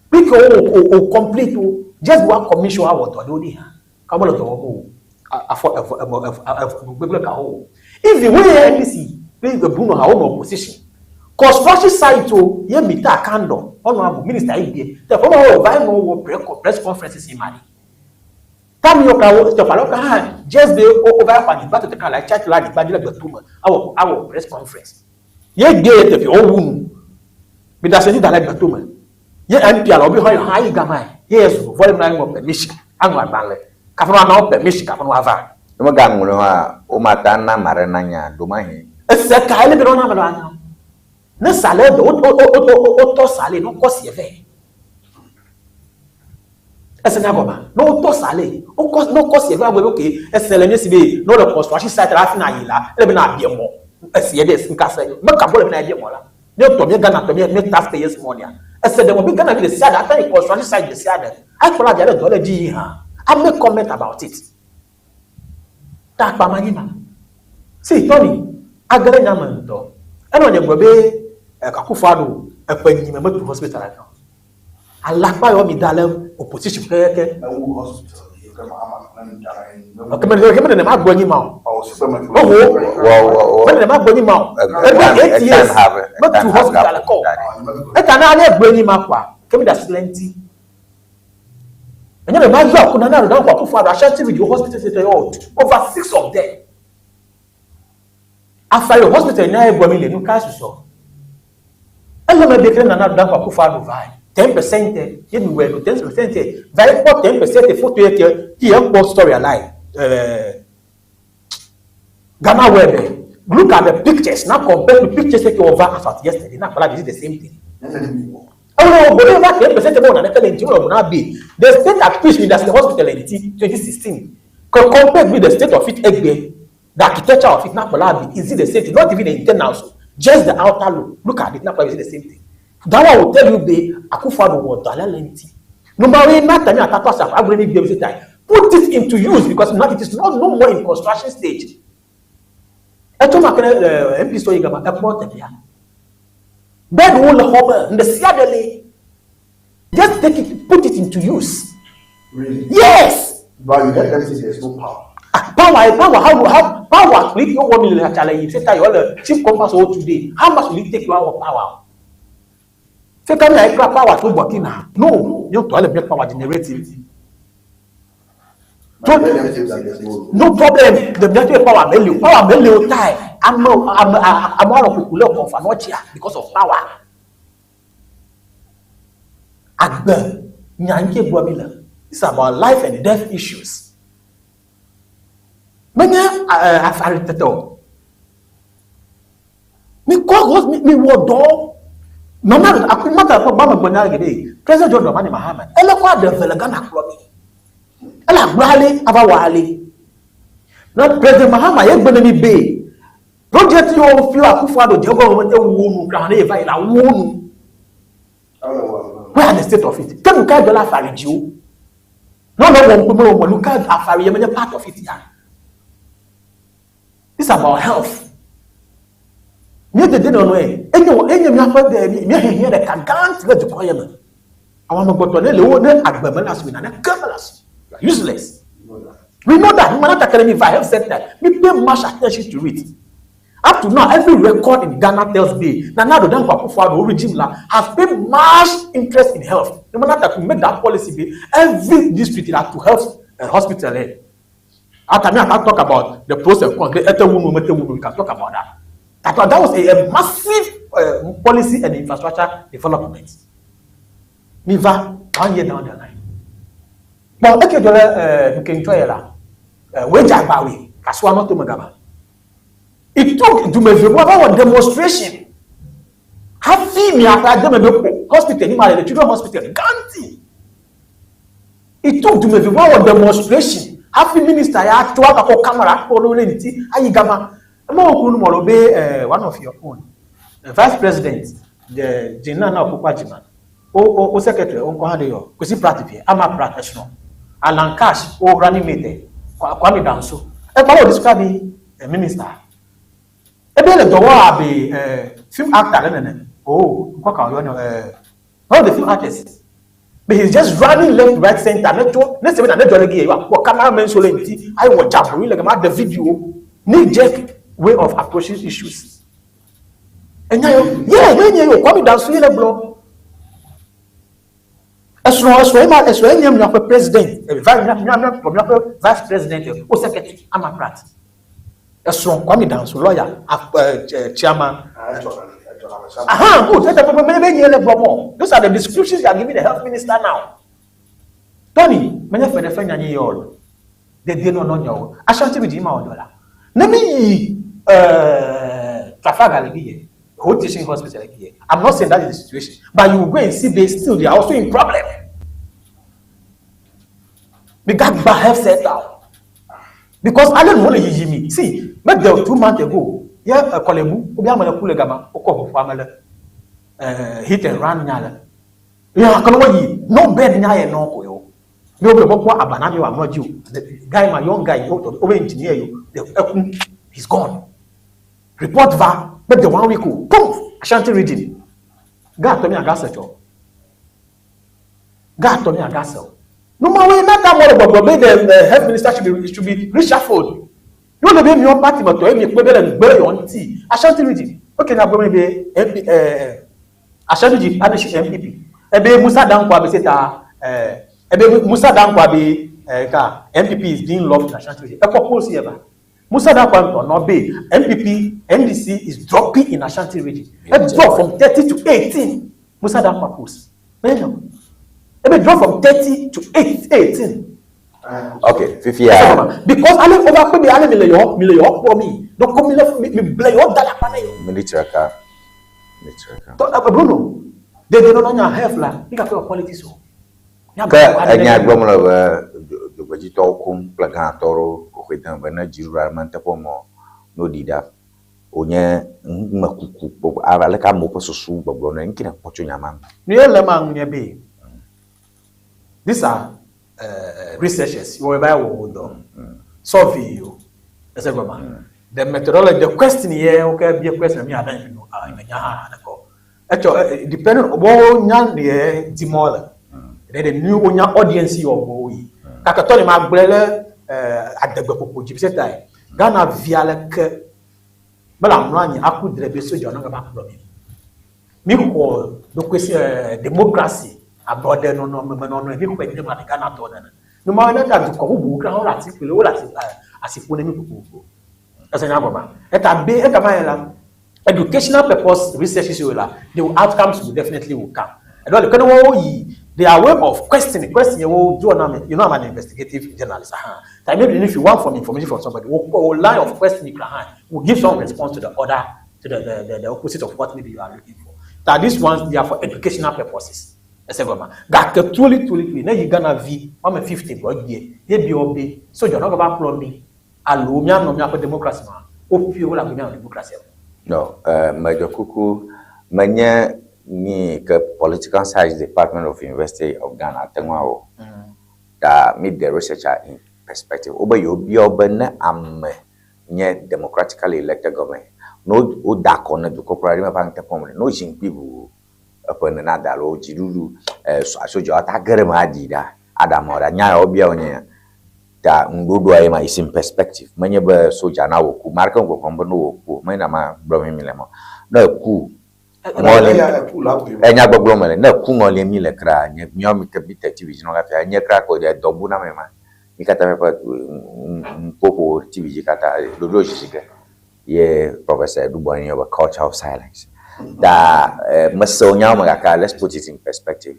kpli ke wo o o complete wo just be wa commission awɔ dɔ ɖe wo ɖi hã. Ka mele dɔ wɔm o. Afɔ eve eve eve eve enu gbegblẽ ka wo. Even wo ye NDC kple Bruno ha wonɔ opposition. Construction site o ye mi ta kandɔ honorable minister yi bie. Teƒe ma wo va nɔ wɔ press conferences yi ma ɖi. Ta mi ka wo teƒe alo ka hã just be wo va xɔ anyigba tete ka la chat la anyigba dzi le gbeto me awɔ awɔ press conference. Ye gbie ye teƒe wo wu nu. Mi da se dzi da le gbeto me. Ye MP alo bi hɔ hã yi gama ye ye zu volume na ŋlɔ permission aŋlɔ agbalẽ kafi no ana wo permission kafi no ava. Ne megaŋlɔe oa, womate ana ame aɖe nanya ɖomahi. Ese kae le be ne woana ame ɖe anya? Ne sale dɔ wotɔ sale ne wokɔ sie vɛ. Ese nya gɔma. Ne wotɔ sale wokɔ ne wokɔ sie vɛ agbe be okay ese le nye si be ne wole construction site la hafi na yi la ele be na abia mɔ. Esie ɖe ŋka se meka gbɔ le be na abia mɔ la. Ne tɔ mía Ghana tɔ mía mía taxpayers money a, ese ɖe mɔ be Ghana vi ɖe sia ɖe ate yi construction site ɖe sia ɖe. Akplɔ avia ɖe dɔ le dzi yi hã. I make comment about it. Ta akpa ma nyi ma. See Tony, age ɖe nya me ŋutɔ. Enɔ nye gblɔ be Akufo Addo eƒe nyi me metu hospital aɖe o. Alakpa yɔ mi da le opposition keke. Ok, me ke me nenema gblɔ nyi ma o. Oho, me nenema gblɔ nyi ma o. Ebe 8 years me tu hospital kɔ. Eta na ne gblɔ nyi ma kwa, ke mi da si le ŋuti. Enye be ma yɔ aku Nana Addo Dankwa Akufo-Addo Ashanti Region Hospital Center yɔ over six of them. Afayo hospital nya ye gbɔ mi le nu ka susɔ. Ele me be ke Nana Addo Dankwa Akufo-Addo va 10% ye mi wɛ do 10% va ye kpɔ 10% foto ye ke ki ye kpɔ story alai. Ghana web look at the pictures now compare to pictures ke over as at yesterday now is the same thing. Ewɔ wo gbɔdɔ va 10% bɔ na ne kele ŋuti wɔ na be the state at which we the hospital in 2016 co compare with the state of it egbe. The architecture of it, Nakpolabi, is it the same thing? Not even the internal, so just the outer look. Look at it, Nakpolabi, is it the same thing? That one will tell you the Akufo-Addo was Dalalenti. Number one, not time Put it into use because now it is not no more in construction stage. Eto makene MP so yigama ekpo tepia. Bed wo le home in the siadele. Just take it, put it into use. Really? Yes. But you let them say there's no power. Power, power, how, power, will it 1 million challenge? You say that you're the chief compass all today. How much will it take you out of power? Say, can I grab power to Burkina? No, you don't have power generative. But you let them say that there's no No problem. The military power, melu, power, melu, tie. I'm no, I'm, I'm out of Kukule because of power. Agbe, nyanke gwamila. It's about life and death issues. Menye afari tete o. Mi kɔ mi mi wɔ dɔ. Nana akumata kɔ ba ma gbɔ nya geɖe. President John Dramani Mahama. Ele kɔ aɖe ve le Ghana kplɔ mi. Ele agblɔ ale ava wɔ ale. Na President Mahama ye gbe ne mi be project yiwo fi Akufo-Addo dze gɔme mete wu nu kra ne ye va yi la wu nu. Where are the state of it? Ke nu ka dzɔ le afari dziwo? No, no, no, no, no, no, afari ye menye part of it ya. It's about health. Mi dede nɔnɔ ye, enye enye miaƒe de mia hehe ɖeka gã ti le dukɔ ye me. Àwọn amegbetɔ ne le wo ne agbe me le asi na ne ke me le asi. You are useless. We know that. Human Academy va health center. We pay much attention to it. Up to now, every record in Ghana tells me Nana Addo Dankwa Akufo-Addo regime la has paid much interest in health. No matter to make that policy be every district that to health hospital. Eh. After me, I can talk about the pros and cons. We can talk about that. That was a massive policy and infrastructure development. Miva, 1 year down the line. But okay, you can enjoy it. Wejagbawe, Kaswa not to Magaba. It took Dumevie demonstration. Hafi mi after Dumevie hospital, the children hospital, Ganti. It took Dumevie demonstration. Hafi minister ya tso agakɔ camera akpɔ ɖo ɖe ŋuti ayi gama. Ema wo kunu mɔ lo be eh, one of your own eh, vice president de Jane Nana Opoku Agyemang wo wo wo secretary wo ŋkɔ hã ɖe yɔ Kwesi Pratt viɛ Ama Pratt esrɔ̃ Alan Cash wo running mate eh, Kwame Danso. Ekpa wo describe eh, minister. Ebe le dɔ wɔ abe eh, film actor ɖe nene. Oh, ŋkɔ ka woyɔ ne eh, one of the film actors. But he's just running left, right, center. Ne tso, ne se be na ne dzɔ le ge ye akpɔ cameraman so le ŋuti ayi wɔ dza boyi le gama ɖe video. Knee jerk way of approaching issues. Enya yo, yeah, me nye yo, Kwame Danso ye le gblɔ. Esrɔ̃, esrɔ̃ ye ma, esrɔ̃ ye nye miaƒe president, eh, vice, mia, mia, mia, miaƒe vice president, eh, wo secretary, Ama Pratt. Esrɔ̃ Kwame Danso, lawyer, eh, chairman. Aha, good. Let the me me le gbɔ Those are the descriptions you are giving the health minister now. Tony, menye fe ɖe fe nyanyi yɔ o. Dede nɔ nɔ nyawo. Ashanti region ma wɔ dɔ la. Ne mi yi eh, Trafalgar le bi yɛ, Ho Teaching Hospital le bi yɛ. I'm not saying that is the situation, but you will go and see they still they are also in problem. Mi gagba health center because ale nu wole yiyi mi. See, make there 2 months ago, ye Korle Bu, obi ame le ku le gama, wokɔ ʋuƒo ame le eh, hit and run nya le. Ya kɔnɔ wo yi, no bed nya yɛ nɔ ko yo. Mi wo gbe kpɔ aba na mi wa mlɔ dzi o. The guy ma young guy yo, obe engineer yo, the eku, he's gone. Report va, make the one week o, boom, Ashanti region. Guy tɔ mi aga se tsɔ. Guy tɔ mi aga se o. No ma we na ta mo le gbɔgblɔ be the health minister should be reshuffled. Yo le be miɔ party me tɔ ye mi kpe be le ŋgbe le yɔ ŋuti. Ashanti region. Okay na gblɔ mi be MP eh, Ashanti region partnership NPP. Ebe Musa Dankwa be se ta eh, ebe Musa Dankwa be eh, ka NPP is being loved in Ashanti region. Ekɔ polls ye ba. Musa Dankwa ŋutɔ nɔ be NPP NDC is dropping in Ashanti region. E drop from 30 to 18. Musa Dankwa post. Ebe drop from 30 to 8, 18. Okay, fifia. Because ale over kpe be ale mi le yɔ mi le yɔ kplɔ mi. Donc mi le mi ble yɔ da la kpa ne yɔ. Military ka. Military ka. To Bruno, dede nɔ nya health la, mi ka kpe politics o. Ke enya gblɔm le be dzogbedzitɔwo koŋ kple gãtɔwo kokoe dem be ne dziɖuɖu aɖe me teƒe mɔ no ɖi ɖa wònye numekuku gbogbo aleke amewo ƒe susu gbɔgblɔ ne ŋke ne kpɔ tso nya ma ŋu. Nu ye le ma ŋu nye be these are researchers wɔ va wɔ wo dɔ survey o ɛsɛ gɔma the methodology, the question ye wo ke bia question mi aɖe nu a nya hã aɖe kɔ etsɔ depending on wo nya ye di mɔ le ɖe ɖe nu wo nya audience yɔ wo yi kake tɔ ne ma gblẽ le adegbe ƒoƒo dzi se ta ye Ghana via le ke mele amlɔ anyi aku dre be sodza ne va kplɔ mi mi xɔ ɖokuisi democracy ablɔɖe nɔnɔ menɔnɔ mi xɔe de ma le Ghana tɔ nene numa ne ta dukɔ bubu kura wole asi kple wole asi asi ƒo ne mi kokoko ɛsɛ nya gɔma eta be eka ma yɛ la educational purpose research issue la, the outcomes will definitely will come. And all the kind of their way of questioning question you draw now. You know I'm an investigative journalist. That maybe if you want from information from somebody, we'll line of questioning will give some response to the other, to the opposite of what maybe you are looking for. That these ones, they are for educational purposes. Ɛsɛ gɔma gake truly, truly, truly ne yi Ghana vi wɔme 50 gbɔ yie ye bi wɔ be sodza na va kplɔ mi alo mianɔ miaƒe democracy ma wofie wo le agbe mianɔ democracy me. No, medzɔ kuku menye mi ke Political Science Department of University of Ghana ate ŋu awɔ. Ta mi de researcher in perspective. Wobe yewo bia be ne ame nye democratically elected government, ne woda akɔ ne dukɔkplɔla ɖe meƒe aŋte kpɔm ne wo zikpui ʋuʋu eƒe nena da alo dziɖuɖu sodzawo ata ge ɖe eme aɖi ɖa aɖe amewo ɖa. Nya ya wobia wo nye ya. Ta ŋuɖoɖoa ye ma is in perspective. Menye be sodza na wò ku. Ame aɖeke megbɔgblɔm be ne wò ku o. Menye nama gblɔm mi le ma. Ne eku ŋɔli enya gbɔgblɔ me le ne eku ŋɔli mi le kra nye míawo mi te mi te TV dzi nɔ gafia nye kra ko ɖe dɔ bu na me ma. Mi katã míaƒe ŋkpoƒo TV dzi katã ɖoɖo zizi ge ye Professor Edubɔ yɔ be culture of silence. Ta mese wo nyawo me gake let's put it in perspective.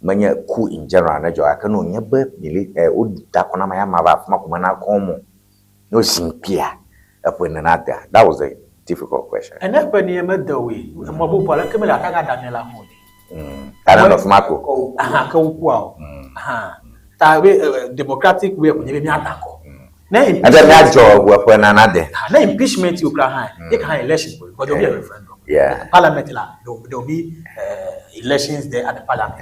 Menye ku in general ne dzɔ gake ne wònye be mili woda akɔ na ame ya ma va afi ma ko mena kɔm o. Ne wo zikpuia eƒe nena dea. That was a difficult question. Ene ƒe nie mede woe emɔ bubu aleke mele aka ga ɖanɛ la hã o. Ta ne nɔ fi ma ko. Aha ke wokua o. Aha. Ta be democratic way ko nye be mia da kɔ. Ne Ebe míadzɔ eŋua ƒe nana de. Ne impeachment yi kura hã, ye ka hã election ko because there will be a referendum. Parliament la, there will be elections there at the parliament.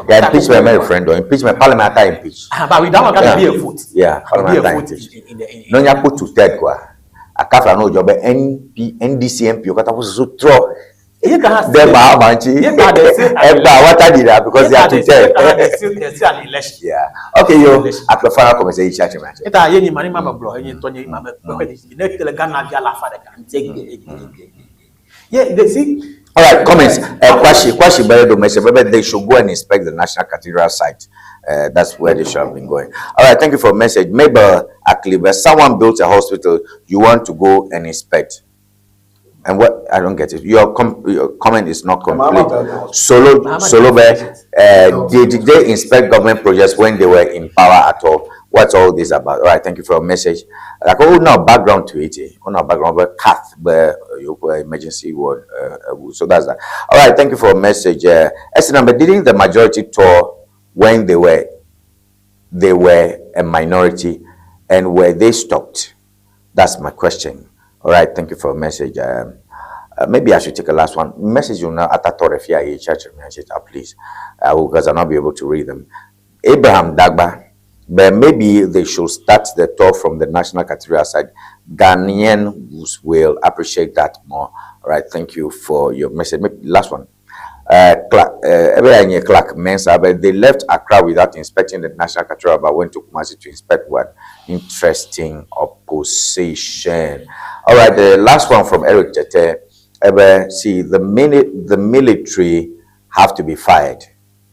Yeah, impeachment me referendum. Impeachment parliament ata impeach. Ah, but with that one can be a vote. Yeah, Can be parliament a ata vote impeach. in the Ne wonya kpɔ two third koa, akafla ne wodzɔ be NP, NDC MP wo katã ƒe susu trɔ Ye ka hã ɖe Mahama ŋuti. Ye ka de still an Egbea woata ɖi ɖa because they Ye are ka two de third. ye ka hã de still there's still an election. Yeah. Okay, yo, akpe final comment eyi tsi atse me atse. Eta ye nyi mani ma me gblɔ enye ŋutɔ nye ma me me xɔe ne te le Ghana via alafa ɖeka ŋuti egbe egbe egbe egbe. Ye they see All right, comments. Kwashi Beredo mentioned, maybe they should go and inspect the National Cathedral site. That's where they should have been going. All right, thank you for a message. Mabel Aklibe, someone built a hospital you want to go and inspect. And what I don't get it. Your comment is not Mahama complete. built the hospital. Solo Mahama Solobe, didn't finish it. did they inspect government projects when they were in power at all? What's all this about? All right, thank you for your message. Like, oh no, background to it. Eh. Oh no, background, but cath, but emergency ward. So that's that. All right, thank you for your message. S number, didn't the majority tour when they were a minority, and were they stopped? That's my question. All right, thank you for your message. Maybe I should take a last one. Message you now at church, please, because I'll not be able to read them. Abraham Dagba, but maybe they should start the tour from the National Cathedral side. Ghanaians will appreciate that more. All right, thank you for your message. Maybe last one. Clark, Abraham Clark Mensah, but they left Accra without inspecting the National Cathedral, but went to Kumasi to inspect what? Interesting opposition. All right, the last one from Eric Tete. Ebe, see, the military have to be fired.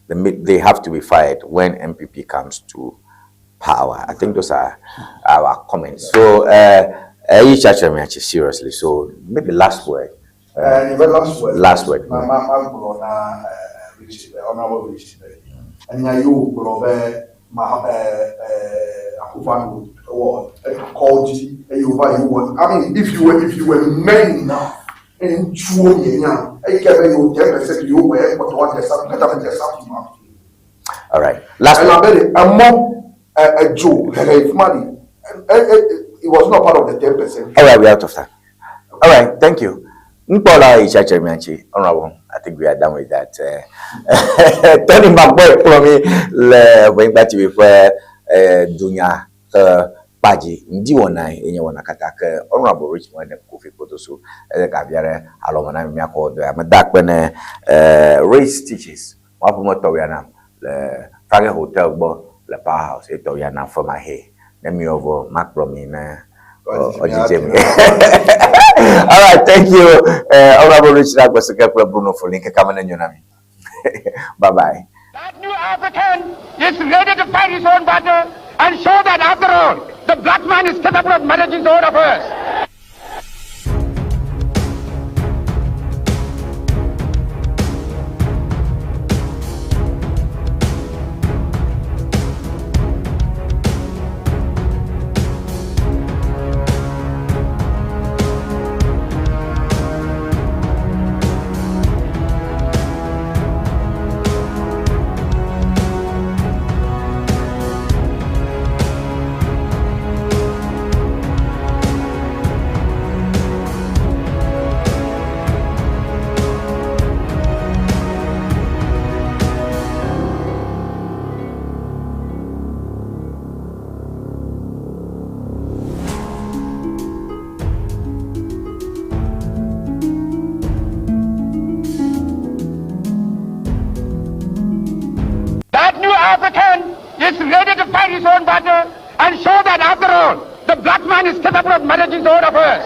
They have to be fired when MPP comes to power. I think those are our comments. So, each other, seriously. So, maybe last word. The last word. Last word. Ma gblɔ na Rich, Honorable Rich. Enya yi wo gblɔ be ma Akufo-Addo wɔ kɔdzi eye wova yi wɔ. I mean, if you were men enough, eye ŋutsuwo mienya, eyi ke be yewo 10% yewo wɔ ekpɔtɔ wa desa, kata me desa fi ma. All right. Last word. Elabe de emɔ edzo hehe fi ma ɖi. It was not part of the 10%. All right, we're out of time. All right, thank you. Nkpola Ichachermianchi, Honorable, I think we are done with that. Tony Makboy Plomi, le Wengba TV for Dunya Paji, Ndi Wona, Enye Wona Kata, ke Honorable Richmond Kofi Kotosu, Gabiare, Alomana Miako, the Amadakbene, Race Teachers, Wapumo Toyanam, le Frage Hotel, Bo, le Powerhouse, Etoyana for my hair. Let me over Mark Plomi, Ojijemi. All right, thank you, Honorable Richard Agbasoke Bruno for linking coming in your name. Bye bye. That new African is ready to fight his own battle and show that after all, the black man is capable of managing his own affairs. Is ready to fight his own battle and show that after all, the black man is capable of managing his own affairs.